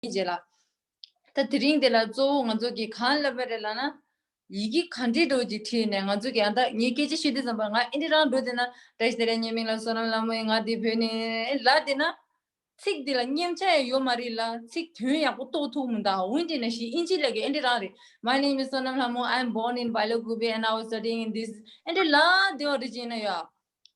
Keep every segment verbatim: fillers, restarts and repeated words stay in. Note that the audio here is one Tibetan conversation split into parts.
རྗེས་ལ། ད་དེ་རིང་དེ་ལ་གཙོ་བོ་ང་ཚོ་གིས་གང་ལབ་པ་རེད་ལབ་ན། ཡི་གེ་ག་འདྲའི་འདྲ་བོ་ཅིག་བྲིས་ནས་ང་ཚོ་གིས་ཨ་ད་ངས་སྐད་ཆ་བཤད་དུས་ཙམ་པ་ང་ཨེ་འདྲ་རང་འགྲོ་དེ་ན་བཀྲ་ཤིས་བདེ་ལེགས་ངའི་མིང་ལ་བསོད་ནམས་ལྷ་མོ་ཡིན། ང་འདི་བོད་ནས་ལབ་དེ་ན། ཚིག་འདི་ལ་མཉམ་ཆ་ཡང་ཡོད་མ་རེད་ལ། ཚིག་དོན་ཡག་པོ་རྟོགས་ཐུབ་མི་འདུག་འོན་ཏེ་ན་ཞིག་ཨིན་ཇི་ལ་གི་ཨེ་འདྲ་རང་རེད། My name is Sonam Lhamo. I am born in Bailokube and I was studying in this. ཨེ་འདྲ་ལབ་དེ་བ་རེད་ཅེ་ན་ཡ།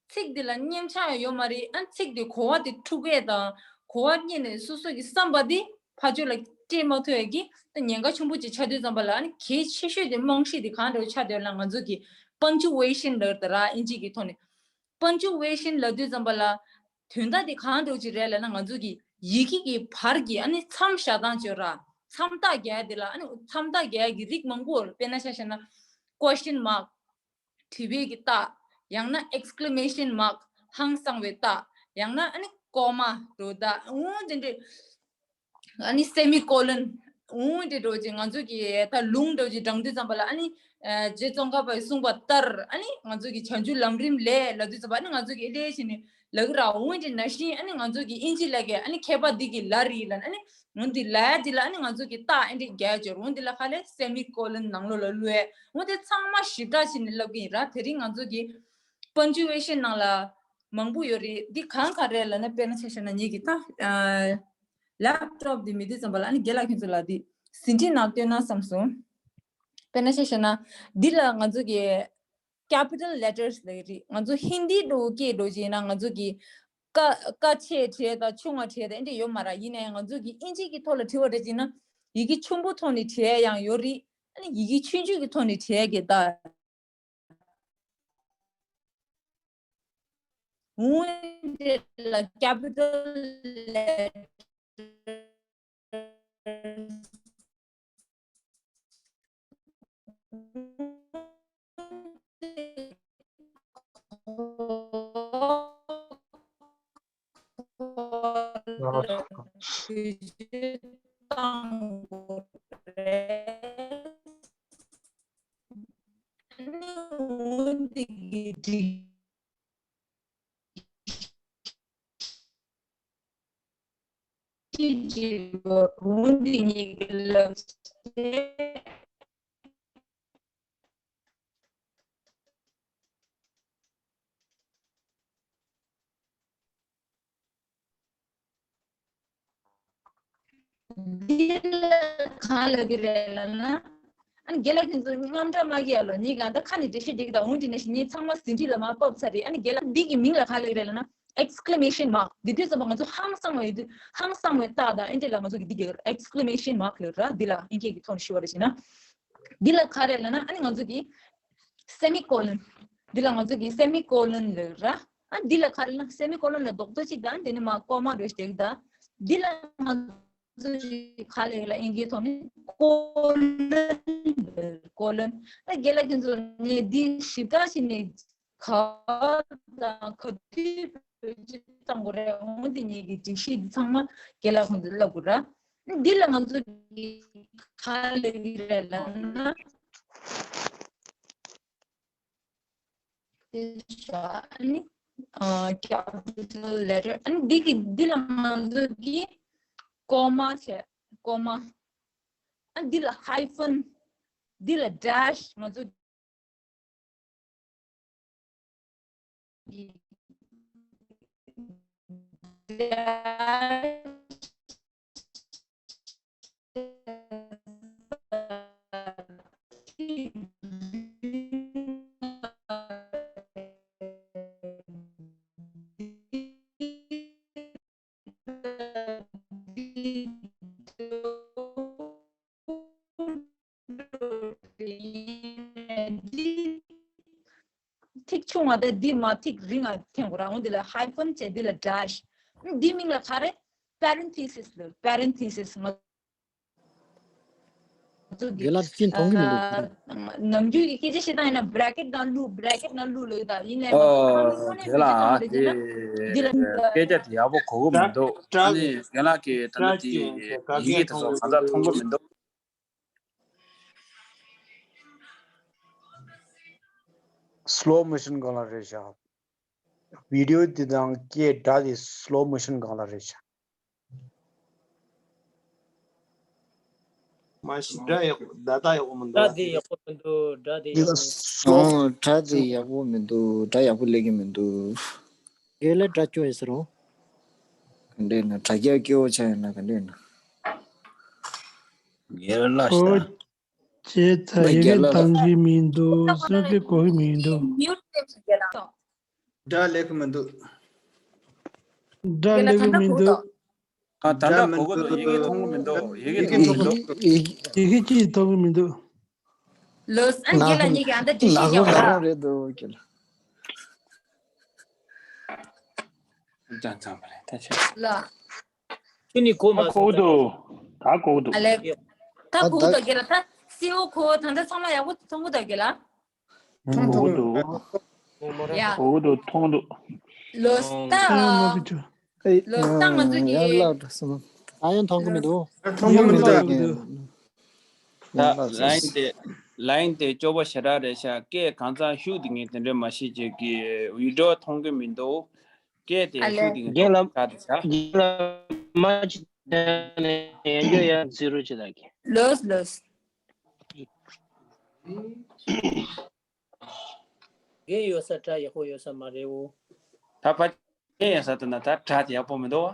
ཚིག་འདི་ལ་མཉམ་ཆ་ཡང་ཡོད་མ་རེད། ཨ་ཚིག་འདི་གོ་བ་དེ་འཁྲུག་གས་དང་གོ་བ་རྙེད་ནས་སོ་སོ་གི་བསམ་པ་དེ་ཕར་ཕྱོགས་ལ་སྤྲད་མ་ཐུབ་ཡ་གི་ད་ཉེན་ཁ་ཆེན་པོ་ཅིག་ཆགས་དུས་ཙམ་པ་ལ་ཨ་ནི་གལ་ཆེ་ཤོས་དེ་རྨང་གཞི་དེ་གང་འདྲ་བོ་ཆགས་བསྡད་ཡོད་ལབ་ན་ང་ཚོ་གི་punctuation ལབ་ད་ར་ཨིན་ཇི་གི་ཐོག་ནས། Punctuation ལབ་དུས་ཙམ་པ་ལ་དོན་དག་དེ་གང་འདྲ་བོ་ཅིག་རེད་ལབ་ན་ང་ཚོ་གི་ཡི་གེ་གི་བར་གྱི་ཨ་ནི་མཚམས་བཞག་སྟངས་ཅིག་ཡོད་ར། མཚམས་རྟགས་རྒྱག་ཡ་དེ་ལ་ཨ་ནི་མཚམས་རྟགས་རྒྱག་ཡ་གི་རིགས་མང་པོ་ཡོད་རེད། དཔེར་ན་ཆ་བཞག་ན་question mark དྲི་བའི་གི་རྟགས། ཡང་ན་exclamation mark ཧང་སང་བའི་རྟགས། ཡང་ན་ཨ་ནི་comma འགྲོ་རྟགས། འོ་དེ་འདྲའི་ཨ་ནི་semicolon འོ་དེ་འདྲ་བོ་ཅིག་ང་ཚོ་གི་ད་ལུང་འདྲ་བོ་ཅིག་དྲངས་དུས་ཙམ་པ་ལ་ཨ་ནི་ཨ་རྗེ་ཙོང་ཁ་པས་གསུངས་པ་ལྟར་ཨ་ནི་ང་ཚོ་གི་བྱང་ཆུབ་ལམ་རིམ་ལས་ལབ་དུས་ཙམ་པ་ཨ་ནི་ང་ཚོ་གི་ཨེ་འདྲ་བྱས་ནས་ལབ་ཀྱི་ར། འོ་དེ་ནང་བཞིན་ཨ་ནི་ང་ཚོ་གི་ཨིན་ཇི་ལ་གི་ཨ་ནི་མཁས་པ་འདི་གི་ལབ་རེད་ལབ་ཨ་ནི། འོ་འདི་ལ་འདི་ལ་ཨ་ནི་ང་ཚོ་གི་རྟགས་ཨེ་འདྲ་རྒྱག་ཡ་ཅིག་འོ་འདི་ལ་ཁ་ལས་semicolon ནང་ལོགས་ལ་བླུགས་ཡས། འོ་དེ་ཚང་མ་ཞིབ་ཕྲ་བྱས་ནས་ལབ་ཀྱི་ཡིན་ར། དེ་རིང་ང་ཚོ་གི་punctuation ནང་ལ་མང་པོ་ཡོད་རེད། འདི་གང་ག་རེད་ལབ་ན་དཔེར་ན་ཆ་བཞག་ན་ངེད་ཀྱི་ད་ཨ་laptop འདི་མེད་དུས་ཙམ་པ་ལ་ཨ་ནི་རྒན་ལགས་ཁྱོད་ཚོ་ལ་འདི་ཟིན་བྲིས་ནང་སྟོན་ན་བསམ་སོང་། དཔེར་ན་ཆ་བཞག་ན་འདི་ལ་ང་ཚོ་གི་capital letters ལབ་ཀྱི་རེད། ང་ཚོ་ཧིན་དི་འདྲ་བོ་སྐད་འདྲ་བོ་བྱས་ན་ང་ཚོ་གི་ཀ་ཀ་ཆེ་བྲིས་དང་ཆུང་བ་བྲིས་དང་ཨེ་འདྲ་ཡོད་མ་རེད། ཡིན་ནའི་ང་ཚོ་གི་ཨིན་ཇི་གི་ཐོག་ལ་བྲིས་པ་རེད་ཅེ་ན་ཡི་གེ་ཆེན་པོ་ཐོག་ནས་བྲིས་ཡ་ཡང་ཡོད་རེད། ཨ་ནི་ཡི་གེ་ཆུང་ཆུང་གི་ཐོག་ནས་བྲིས་ཡ་གི་ད། འོ་དེ་ལ་capital letter འདི་ལ་གང་ལབ་ཀྱི་རེད་ལབ་ན། ཨ་ནི་རྒན་ལགས་ཁྱེད་ཚོ་དངངས་སྐྲག་མ་སྐྱེ་ཡ་ལོ། ངས་གང་ལྟར་ཁ་ནས་འགྲེལ་བཤད་སྒྲིག་དང་འོང་དེ་ནས་ངས་ཚང་མ་ཟིན་བྲིས་ལ་མར་ཕབ་ཚར་རེད། ཨ་ནི་རྒན་ལགས་འདི་གི་མིང་ལ་གང་ལབ་ཀྱི་རེད་ལབ་ན་exclamation mark འདི་དུས་ཙམ་པ་ང་ཚོ་ཧང་སང་བའི་དུས་ཧང་སང་བའི་རྟགས་དང་ཨེ་འདྲ་ལ་ང་ཚོ་གི་འདི་གི་exclamation mark ལབ་ར། འདི་ལ་ཨིན་སྐད་ཀྱི་ཐོག་ནས་ཞུ་བ་རེད་ཟེར་ན། འདི་ལ་ག་རེ་ལབ་ན་ཨ་ནི་ང་ཚོ་གི་semicolon འདི་ལ་ང་ཚོ་གི་semicolon ལབ་ར། ཨ་འདི་ལ་ག་རེ་ལབ་ན་semicolon ལ་རྡོག་རྡོག་ཅིག་དང་དེ་ནས་མར་ཀོ་མ་རེ་ཞིག་དང་འདི་ལ་ང་ཚོ་གི་ག་རེ་ལབ་ཨིན་སྐད་ཐོག་ནས་colon ལབ་colon ཨ་རྒན་ལགས་ཁྱེད་ཚོ་ངས་འདི་ཞིབ་ཕྲ་ཞིག་ནས་ག་དང་ག་དུས་བེད་སྤྱོད་གཏང་དགོས་རེད། འོ་འདི་ངེད་ཀྱི་སྒྲིག་གཞི་འདི་ཚང་མ་རྒན་ལགས་ཁོང་ཚོ་ལབ་དགོས་ར། འདི་ལ་ང་ཚོ་གི་ག་ལབ་ཀྱི་རེད་ལབ་ན། དེ་ཤ་ཨ་ནི་ཨ་capital letter ཨ་ནི་འདི་གི་འདི་ལ་ང་ཚོ་གི་ཀོ་མ་བྱས་ཀོ་མ། ཨ་འདི་ལ་hyphen འདི་ལ་dash ང་ཚོ། ཐིག་ཆུང་བ་དང་འདི་མ་ཐིག་རིང་བ་འཐེན་དགོས་ར། འོ་འདི་ལ་hyphen བྱས་འདི་ལ་dash འདི་མིང་ལ་ག་རེ་parenthesis ལ་parenthesis ང་ཚོ་གི་རྒན་ལགས་ཅིག་མཐོང་གི་མི་འདུག་ཨ་ནམ་རྒྱུན་གྱི་སྐད་ཆ་བཤད་སྟངས་ཡིན་ན་bracket ནང་བླུག bracket ནང་བླུག་ལོས་དང་ཡིན་ལས་མ་ཨ་ཁང་མིག་ཁོ་ནས་རྒན་ལགས་ཨ་བེད་སྤྱོད་གཏོང་བ་རེད་ཅེ་ན་འདི་ལ་སྐད་ཆ་དེ་ཡག་པོ་གོ་གི་མི་འདུག་ཨ་ནི་རྒན་ལགས་ཀྱིས་ད་ལྟ་དེ་ཡི་གེ་དེ་ཚོ་གང་ཙམ་མཐོང་གི་མི་འདུག slow motion སྒང་ལ་རེད་བཞག video འདི་དང་སྐད་སྒྲ་དེ་slow motion སྒང་ལ་རེད་བཞག་མ་གཞི་སྒྲ་ཡག་པོ་བརྡ་དག་ཡག་པོ་མི་འདུག་སྒྲ་དེ་ཡག་པོ་མི་འདུག་སྒྲ་དེ་ཡག་པོ་མི་འདུག་ཨོ་སྒྲ་དེ་ཡག་པོ་མི་འདུག་སྒྲ་ཡག་པོ་སླེབས་ཀྱི་མི་འདུག་རྒན་ལགས་སྒྲ་སྐྱོ་ཡོད་ཟེར་རོ། ག་འདྲས་ན་དྲ་རྒྱ་སྐྱོ་བོ་ཆགས་ཡོད་ན་ག་འདྲས་ན། རྒན་ལགས་ལ་ཤ། ཁོ་བྱས་ཙང་ཡི་གེ་བཏང་གི་མི་འདུག་སྲོལ་དེ་གོ་གི་མི་འདུག་སྒྲ་ལེགས་མི་འདུག་སྒྲ་ལེགས་མི་འདུག་ཨ། ད་ལྟ་གོ་གི་འདུག་ཡི་གེ་མཐོང་གི་མི་འདུག་ཡི་གེ་མཐོང་གི་མི་འདུག་ཡི་གེ་གཅིག་མཐོང་གི་མི་འདུག་ལོས་ཨན་རྒན་ལགས་གཉིས་ཀྱི་ཨ་མདའ་འདྲི་ཤེས་ཀྱང་རེད་འདུག་རྒན་ལགས། ཅང་ཚང་པ་རེད་ད་ཆ། ལ། ཁྱོད་ནི་གོ་མ་ད་གོ་གི་འདུག་ད་གོ་གི་འདུག་ཨ་ལེ། ད་གོ་གི་འདུག་རྒན་ལགས། ད་སི་ཨོ་ཁོ་ད་ལྟ་ཚང་མ་ཡག་པོ་མཐོང་གི་འདུག་རྒན་ལགས། མཐོང་གི་འདུག་ཡ། གོ་གི་འདུག་མཐོང་གི་འདུག་ལོས་ད། ཨ་ང་ཚོ་ཅུ། ལོས་ད་ང་ཚོ་ཡང་གི་ལགས་འགྲོ་སོང་། ད་ཡང་མཐོང་གི་མི་འདུག་མཐོང་གི་མི་འདུག་ད་ལའིན་དེ་ལའིན་དེ་སྐྱོ་པོ་ཞེ་དྲག་རེད་ཤག་སྐད་གང་ཚང་ཤུགས་དེ་ངས་དེ་འདྲ་མ་ཤེས་ཅིག་གི་ཝི་ཌི་ཡོ་མཐོང་གི་མི་འདུག་སྐད་དེ་ཨ་ལེ། ཤུགས་དེ་ངས་རྒན་ལགས་ཆག་དེ་ཤག་རྒན་ལགས་མ་ཅི་ད་ནས་ཡང་སྐྱོ་ཡང་ཛི་རོ་ཅི་ལགས་ཀྱི། ལོས་ལོས། རྒན་ཡོད་ས་དྲ་ཡག་པོ་ཡོད་ས་མ་རེད་འོ། ད་ཕ་རྒན་ཡོད་ས་དེ་ན་ད་དྲ་དེ་ཡག་པོ་མི་འདུག་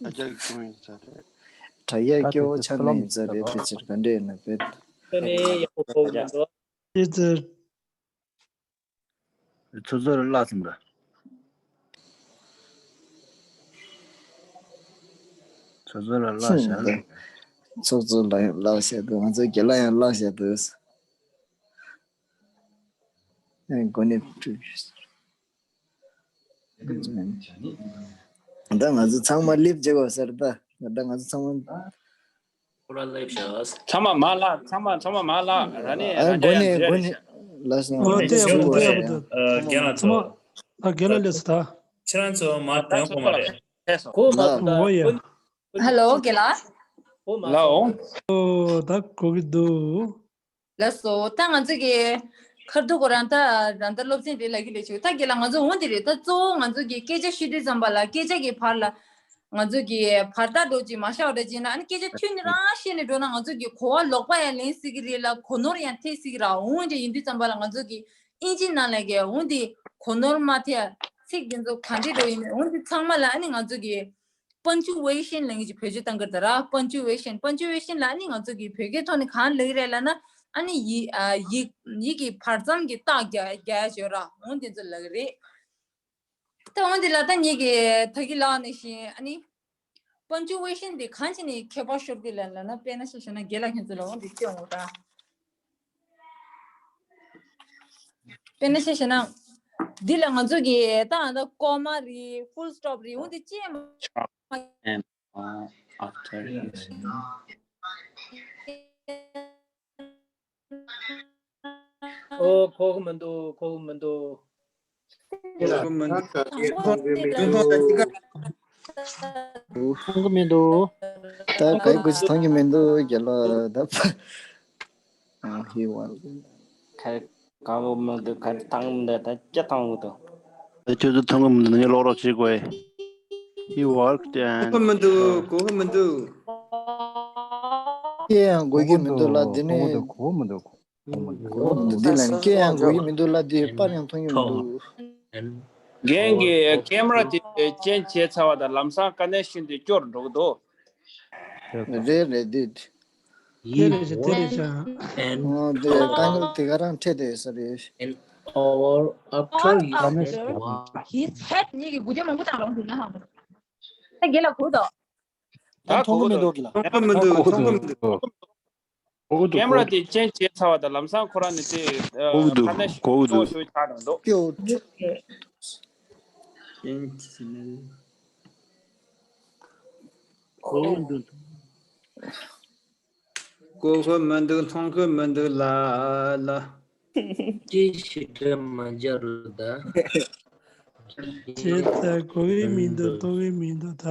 བ། ཨ་ཅག་གི་ཁུངས་ཡིན་ས་རེད། དྲ་ཡག་སྐྱོ་བོ་ཆགས་ནི་ཡིན་ས་རེད། དེ་ཕྱིར་ག་འདྲས་ཡིན་ན་བེད། ཁྱོད་ནི་ཡག་པོ་གོ་གི་མི་འདུག་ཨེ་ཙི། ཚོ་ཚོ་ལ་བརླག་སོང་ར། ཚོ་ཚོ་ལ་བརླག་བཞག་ལ། ཚོ་ཚོ་ལ་ཡང་བརླག་བཞག་འདུག་ང་ཚོའི་རྒན་ལགས་ཡང་བརླག་བཞག་འདུག་ཨེ་གོ་ནས། ད་ང་ཚོ་ཚང་མ་ལིབ་བྱེད་དགོས་ཟེར་ད། ད་ང་ཚོ་ཚང་མ། ཚང་མ་མར་ལ། ཚང་མ་ཚང་མ་མར་ལ། ར་ནི་ཨ་ར་ནི་ཡང་མཛེས་རེད་ཤག་ཨོ་དེ་ཡག་པོ་འདུག་དེ་ཡག་པོ་འདུག་རྒན་ལགས་ཚོ། ཚང་མ་ད་རྒན་ལགས་སླེབས་སོང་ད། ཁྱེད་རང་ཚོ་མར་ཐོན་གོ་མ་རེད། ཕེབས་སོང་། གོ་མ་ཐོན་ད། ཨོ་ཡ། ཧ་ལོ་རྒན་ལགས། གོ་མ་ལའོ། ཐོན། ཨོ་ད་གོ་གི་འདུག་ལགས་སོ། ད་ང་ཚོ་གི་ཁར་དུ་གོ་རང་ད་རང་ད་སློབ་ཚན་དེ་ལ་གི་ལས་ཆུ་ད་གི་ལ་ང་ཚོ་འོང་དེ་རེད། ད་གཙོ་བོ་ང་ཚོ་གི་སྐད་ཆ་བཤད་དུས་ཙམ་པ་ལ་སྐད་ཆ་གི་བར་ལ་ང་ཚོ་གི་བར་ཐག་འགྲོ་ཅིག་མ་ཤར་བ་འདྲ་ཅིག་ན། ཨ་ནི་སྐད་ཆ་ཐོས་ནི་རང་བཤད་ནི་འགྲོ་ན་ང་ཚོ་གི་གོ་བ་ལོག་པ་ཡང་ལེན་སྲིད་གི་རེད་ལ། གོ་ནོར་ཡང་ཐེབས་སྲིད་གི་ར། འོང་དེ་ཡིན་དུས་ཙམ་པ་ལ་ང་ཚོ་གི་ཨིན་ཇི་ནང་ལ་གི་འོང་དེ་གོ་ནོར་མ་ཐེབས་ཚིག་དེ་ཚོ་ག་འདྲི་འགྲོ་ཡིན་ནི་འོང་དེ་ཚང་མ་ལ་ཨ་ནི་ང་ཚོ་གི་པན་ཅུ་ཝེ་ཤན་ལབ་མཁན་ཅིག་བེད་སྤྱོད་གཏང་གི་རེད་ད་ར། པན་ཅུ་ཝེ་ཤན། པན་ཅུ་ཝེ་ཤན་ལ་ཨ་ནི་ང་ཚོ་གི་བོད་སྐད་ཐོག་ནས་གང་ལབ་ཀྱི་རེད་ལབ་ན། ཨ་ནི་ཡིག་ཨ་ཡིག་ཡིག་གི་བར་མཚམས་ཀྱི་རྟགས་རྒྱག་རྒྱག་ཡ་བྱོས་ར། འོང་དེ་ཚོ་ལབ་ཀྱི་རེད། ད་འོང་དེ་ལ་ད་ངེད་ཀྱི་ད་གི་ལགས་ནས་བཞིན་ཨ་ནི་པན་ཅུ་ཝེ་ཤན་དེ་གང་བྱས་ནས་ཁྱད་པར་ཤོར་གི་ལབ་ལབ་ན། དཔེར་ན་ཆ་བཞག་ན་རྒན་ལགས་ཁྱེད་ཚོ་ལ་འོང་དེ་སྐྱོ་འོང་ད། དཔེར་ན་ཆ་བཞག་ན། འདི་ལ་ང་ཚོ་གི་ད་ཨ་ད་ཀོ་མ་རེད། ཕུལ་སི་ཊོབ་རེད། འོ་འདི་ཅི་ཡང་མ། And, uh, after his ཨོ་གོ་གི་མི་འདུག་གོ་གི་མི་འདུག་གོ་གི་མི་འདུག་མཐོང་གི་མི་འདུག་ད་ག་གུ་ཅི་མཐོང་གི་མི་འདུག་རྒན་ལགས་ད། ཨ་ཧི་ཝལ། ཁ་གང་གི་མི་འདུག་ཁ་བཏང་མི་འདུག་ད་ཅི་བཏང་གི་འདུག་ད་ཁྱོད་ཚོ་མཐོང་གི་མི་འདུག་ངས་ཀློག་རོགས་བྱེད་དགོས། He worked and གོ་གི་མི་འདུག་གོ་གི་མི་འདུག་སྐད་ཡང་གོ་གི་མི་འདུག་ལ། འདི་ནི་གོ་གི་མི་འདུག་འདི་ལ་ནི་སྐད་ཡང་གོ་གི་མི་འདུག་ལ། འདི་པར་ཡང་མཐོང་གི་མི་འདུག་རྒན་གྱིས་ཀེམ་ར་དེ་ཅན་བྱས་ཚར་བ་དང་ལམ་སང་ཀ་ནེག་ཤན་དེ་སྐྱོ་རུ་འགྲོ་གི་འདུག་རེད་རེད་འདི། དེ་རེད་ཤག་དེ་རེད་ཤག་ཨོ་དེ་དཀའ་ངལ་དེ་ག་རང་འཕྲད་དེ་ཡོད་ས་རེད། An hour after you said one. His head ཉིད་ཀྱི་དགུ་བརྒྱ་མང་པོ་བཏང་རོགས་འདུག་ན་ཧ། ད་རྒན་ལགས་གོ་འདུག་ད་མཐོང་གི་མི་འདུག་རྒན་ལགས། མཐོང་གི་མི་འདུག་མཐོང་གི་མི་འདུག་གོ་གི་འདུག་ཀེམ་ར་དེ་ཅན་བྱས་ཚར་བ་དང་ལམ་སང་ཁོ་རང་ནི་དེ་གོ་གི་འདུག་ཁ་ནས་གོ་གི་འདུག་ཤོ་ཤོ་ཆགས་དང་འདུག་ཀྱོ་ཅན་བྱས་ནས་གོ་གི་འདུག་གོ་གི་མི་འདུག་མཐོང་གི་མི་འདུག་ལ་ལ། ཅི་ཞིག་འདྲ་མ་འཇར་རུ་ད། བྱས་ཙང་གོ་གི་མི་འདུག་མཐོང་གི་མི་འདུག་ད།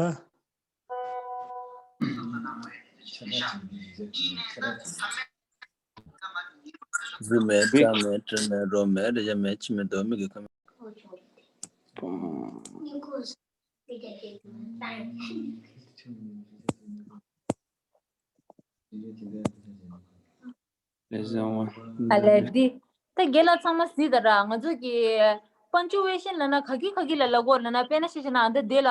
གཟུགས་མེད་སྐྲ་མེད་དྲི་མེད་རོ་མེད་རེག་བྱ་མེད་ཆུ་མེད་རྡོ་མེད་གི་ཁ་མེད། ལེ་ཟེར་བ། ཨ་ལས་འདི། ད་རྒན་ལགས་ཚང་མ་གཟིགས་དང་ར། ང་ཚོ་གི་punctuation ལབ་ན་ག་གི་ག་གི་ལ་ལབ་དགོས་ལབ་ན། དཔེར་ན་ཆ་བཞག་ན་ཨ་འདི་འདི་ལ་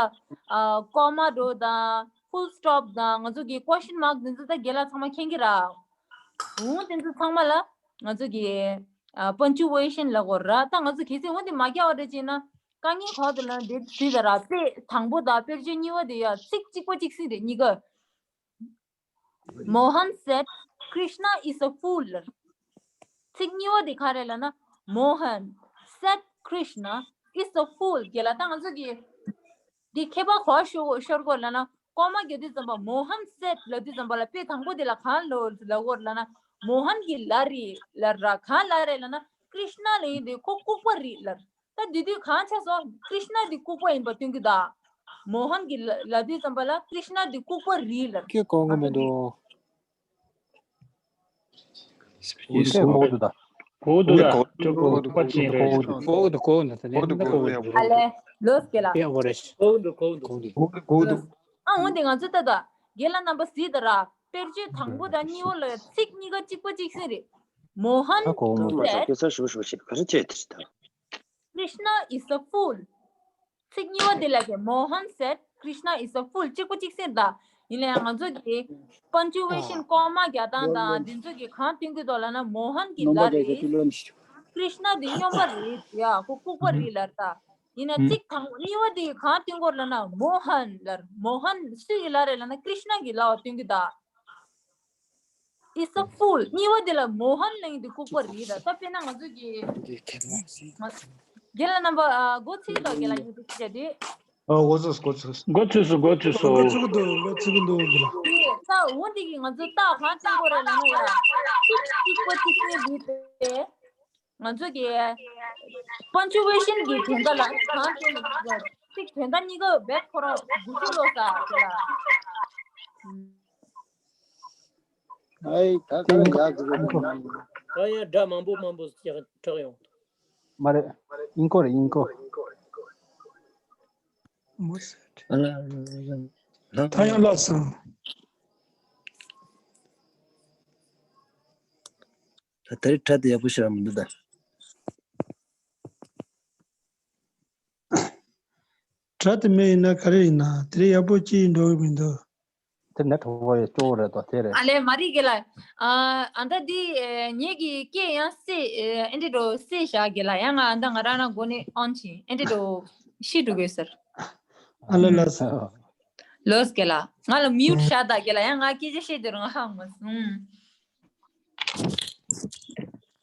ཨ་comma འདྲ་དང་full stop དང་ང་ཚོ་གི་question mark འདི་ཚོ་ད་རྒན་ལགས་ཚང་མ་མཁྱེན་གྱི་ར། འོ་འདི་ཚོ་ཚང་མ་ལ་ང་ཚོ་གི་ཨ་punctuation ལབ་དགོས་ར། ད་ང་ཚོ་གལ་སྲིད་འོ་འདི་མ་རྒྱག་པ་རེད་ཅེ་ན། དཀའ་ངལ་ག་རེ་འདུག་ལབ་ན་འདི་གཟིགས་དང་ར། དཔེ་དང་པོ་དང་དཔེར་བརྗོད་གཉིས་པ་དེ་ཡ་ཚིག་གཅིག་པ་གཅིག་སྲིད་རེད་གཉིས་ཀ། Mohan said Krishna is a fool. ཚིག་གཉིས་པ་དེ་ག་རེ་ལབ་ན། Mohan said Krishna is a fool. རྒན་ལགས་ད་ང་ཚོ་གི་འདི་ཁྱད་པར་ག་པར་ཤོར་ཤོར་དགོས་ལབ་ན། comma རྒྱག་དུས་ཙམ་པ་Mohan said ལབ་དུས་ཙམ་པ་ལ་དཔེ་དང་པོ་དེ་ལ་གང་ལབ་ལབ་དགོས་ལབ་ན། Mohan གིས་ལབ་རེད་ལབ་ར། གང་ལབ་རེད་ལབ་ན། Krishna ལབ་ཡིན་དེ་ཁོ་ལྐུགས་པ་རེད་ལབ། ད་དེ་དུས་གང་ཆགས་སོང་། Krishna འདི་ལྐུགས་པ་ཡིན་པ་སྟོན་གྱི་གདའ། Mohan གིས་ལབ་ལབ་དུས་ཙམ་པ་ལ་Krishna འདི་ལྐུགས་པ་རེད་ལབ། ཁྱོད་གོ་གི་མི་འདུག་ཡིན་ཟེར་གོ་འདུག་ད། གོ་འདུག་ད། ཁྱོད་གོ་འདུག་པ་ཅིན་རེད། གོ་འདུག་གོ་འདུག་ད་ནི་ད་གོ་འདུག་ཨ་ལས། ལོས་ཀྱེ་ལ། དཔེ་ཡག་པོ་རེད། གོ་འདུག་གོ་འདུག་གོ་འདུག་གོ་འདུག་ཨ་འོན་ཏེ་ང་ཚོ་ད་ད་རྒན་ལགས་རྣམ་པ་གཟིགས་དང་ར། དཔེར་བརྗོད་དང་པོ་དང་གཉིས་པ་ལ་ཚིག་གཉིས་ཀ་གཅིག་པ་གཅིག་སྲིད་རེད། Mohan ད་གོ་མ་ཐུབ། said སྐད་ཆ་ཞུ་ཞུ་ཞེས་ག་རེ་བྱས་དེ་ད། Krishna is a fool. ཚིག་གཉིས་པ་དེ་ལ་གི་Mohan said Krishna is a fool གཅིག་པ་གཅིག་སྲིད་ད། ཡིན་ན་ཡང་ང་ཚོ་གི་punctuation comma རྒྱག་སྟངས་དང་འདི་ཚོ་གི་གང་སྟོན་གྱི་འདུག་ལབ་ན། Mohan གིས་ལབ་རེད། Krishna འདི་སྨྱོན་པ་རེད་ཡ། ཁོ་ལྐུགས་པ་རེད་ལབ་ད། ཡིན་ན་ཚིག་དང་གཉིས་པ་དེ་གང་སྟོན་གྱི་ཡོད་ལབ་ན། Mohan ལབ། Mohan སུས་ལབ་རེད་ལབ་ན་Krishna གིས་ལབ་པ་སྟོན་གྱི་གདའ། Is a fool. གཉིས་པ་དེ་ལ་Mohan ལབ་ཡིན་དེ་ལྐུགས་པ་རེད་ད། ད་དཔེར་ན་ང་ཚོ་གི་རྒན་ལགས་རྣམ་པ་ཨ་འགོ་ཚུགས་དང་། རྒན་ལགས་ཉིད་དུ་ཅི་བྱ་དེ། ཨ་འགོ་ཚུགས་འགོ་ཚུགས། འགོ་ཚུགས་སོ་འགོ་ཚུགས་སོ། འགོ་ཚུགས་འདུག་འགོ་ཚུགས་འདུག་རྒན་ལགས། ད་འོ་འདི་གི་ང་ཚོ་རྟགས་གང་བསྟན་དགོས་རེད་ལབ་ན་ཡ། ཚིག་གཅིག་པ་གཅིག་སྟོན་རེད་དེ། ང་ཚོ་གི་punctuation གི་དོན་དག་ལ་གང་སྟོན་ཚིག་དོན་དག་གཉིས་ཀ་བེད་ཁོ་རང་དགུ་བཅུ་ལོ་ས་དེ་ལ། ཨའི་ད་ག་རེ་ཡག་གི་རེད། ད་ཡང་སྒྲ་མང་པོ་མང་པོ་ཡག་གྲགས་ཡོང་། མ་རེད། ཨིན་ཀོ་རེད་ཨིན་ཀོ། ད་ཡང་ལགས་སོ། ད་ད་རེས་སྒྲ་དེ་ཡག་པོ་ཤར་མི་འདུག་ད། སྒྲ་དེ་མེད་ཡིན་ན་ག་རེ་ཡིན་ན་དེ་རིང་ཡག་པོ་ཅི་ཡིན་འགྲོ་གི་མི་འདུག་དེ་ནས་གྲོགས་པོ་ཡི་སྐྱོ་བོ་རེད་དོ་དེ་རེད། ཨ་ལས་མ་རིག་གི་ལ། ཨ་ཨ་ད་འདི་ངེད་ཀྱི་སྐད་ཡང་སེ་ཨེ་འདྲི་འགྲོ་སེ་བཞག་གི་ལ། ཡང་ང་ཨ་ད་ང་རང་རང་སྒོ་ནས་ཨོན་ཆེ་ཨེ་འདྲི་འགྲོ་ཤི་འགྲོ་གི་ཟེར། ཨ་ལ་ལ་ས། ལོས་གི་ལ། ང་ལ་མིའུ་ཊི་བཞག་ད་གི་ལ། ཡང་ང་སྐད་ཆ་བཤད་དུས་རང་ཧ་མ་སོང་།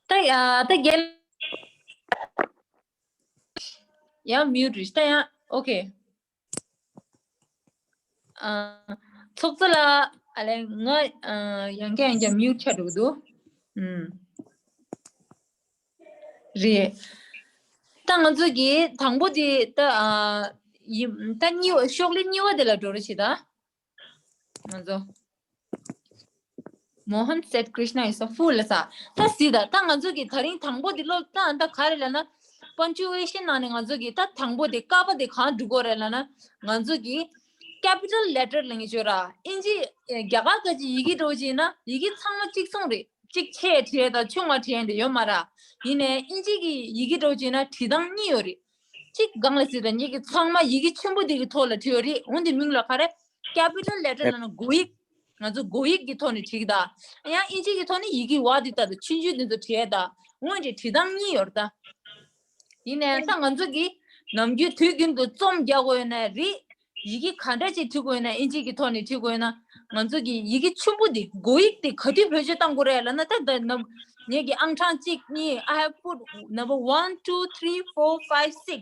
ད་ཡ་ད་གི་ལ། ཡང་མིའུ་ཊི་ད་ཡང་ཨོ་ཁེ། ཨ་ཚོགས་གཙོ་ལགས། ཨ་ལས་ང་ཨ་ཡང་བསྐྱར་ཡང་བསྐྱར་མིའུ་ཊི་ཆགས་འགྲོ་གི་འདུག་ཨུམ། རེད། ད་ང་ཚོ་གི་དང་པོ་དེ་ད་ཨ་ཡིན་ད་གཉིས་པ་ཤོག་ལྷེ་གཉིས་པ་དེ་ལ་འགྲོ་རོགས་བྱེད་ད། ང་ཚོ། Mohan said Krishna is a fool ལ་ས། ད་སྲིད་ད། ད་ང་ཚོ་གི་ད་རིང་དང་པོ་དེ་སློབ་ད་ད་ག་རེ་ལབ་ན། punctuation ནང་ནས་ང་ཚོ་གི་ད་དང་པོ་དེ་ཀ་པ་དེ་གང་འབྲི་དགོས་རེད་ལབ་ན། ང་ཚོ་གི་capital letter ལབ་མཁན་ཅིག་ཡོད་ར། ཨིན་ཇི་རྒྱ་གར་སྐད་ཀྱི་ཡི་གེ་འདྲ་བོ་ཅིག་ཡིན་ན་ཡི་གེ་ཚང་མ་གཅིག་མཚུངས་རེད། གཅིག་ཆེ་བྲིས་དང་ཆུང་བ་བྲིས་འདི་ཡོད་མ་ར། ཡིན་ནའི་ཨིན་ཇི་གི་ཡི་གེ་འདྲ་བོ་ཅིག་ཡིན་ན་བྲིས་སྟངས་གཉིས་ཡོད་རེད། གཅིག་སྒང་ལ་ཟེར་ད་ངེད་ཀྱི་ཚང་མ་ཡི་གེ་ཆེན་པོ་འདི་གི་ཐོག་ལ་བྲིས་ཡོད་རེད། འོན་ཏེ་མིང་ལ་ག་རེ། capital letter ལབ་ན་མགོ་ཡིག་ང་ཚོ་མགོ་ཡིག་གི་ཐོག་ནས་བྲིས་ཀྱི་ད། ཡང་ཨིན་ཇི་གི་ཐོག་ནས་ཡི་གེ་བ་འདི་ལྟར་དུ་ཆུང་ཆུང་འདི་ཚོ་བྲིས་ད། འོན་ཏེ་བྲིས་སྟངས་གཉིས་ཡོད་རེད་ད། ཡིན་ནའི་ད་ང་ཚོ་གིས་ནམ་རྒྱུན་དུས་རྒྱུན་དུ་རྩོམ་རྒྱག་དགོས་ཡོད་ན་རེད། ཡི་གེ་ག་འདྲ་ཅིག་བྲིས་དགོས་ཡོད་ན་ཨིན་ཇི་གི་ཐོག་ནས་བྲིས་དགོས་ཡོད་ན། ང་ཚོ་གིས་ཡི་གེ་ཆུང་པོ་འདི་མགོ་ཡིག་འདི་ག་དུས་བེད་སྤྱོད་གཏང་དགོས་རེད་ལབ་ན། ད་ད་ནམ་ངེད་ཀྱི་ཨང་གྲངས་གཅིག་གཉིས། I have put number one, two, three, four, five, six.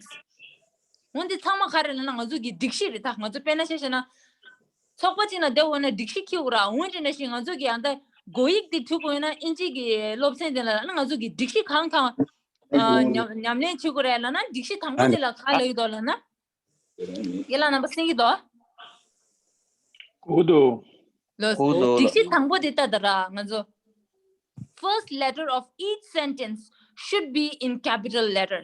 འོན་ཏེ་ཚང་མ་ག་རེ་ལབ་ན་ང་ཚོ་གི་སྒྲིག་གཞི་རེད་ད། ང་ཚོ་དཔེར་ན་ཆ་བཞག་ན། ཚོགས་པ་གཅིག་ནང་བསྡད་འོ་ན་སྒྲིག་གཞི་འཁྱེར་དགོས་ར། འོན་ཏེ་ན་ཞིག་ང་ཚོ་གི་ཨ་ད་མགོ་ཡིག་འདི་བྲིས་དགོས་ཡོད་ན་ཨིན་ཇི་གི་སློབ་ཚན་དེ་ལ་ལབ་ན་ང་ཚོ་གི་སྒྲིག་གཞི་གང་གང་ཨ་ཉམས་ཉམས་ལེན་བྱེད་དགོས་རེད་ལབ་ན། སྒྲིག་གཞི་དང་པོ་དེ་ལ་ག་ལབ་ཡོད་དོ་ལབ་ན། རྒན་ལགས་རྣམ་པ་གསན་གྱི་འདུག་གོ་འདུག་ལོས། གོ་འདུག་སྒྲིག་གཞི་དང་པོ་དེ་ལྟ་ད་ར་ང་ཚོ། First letter of each sentence should be in capital letter.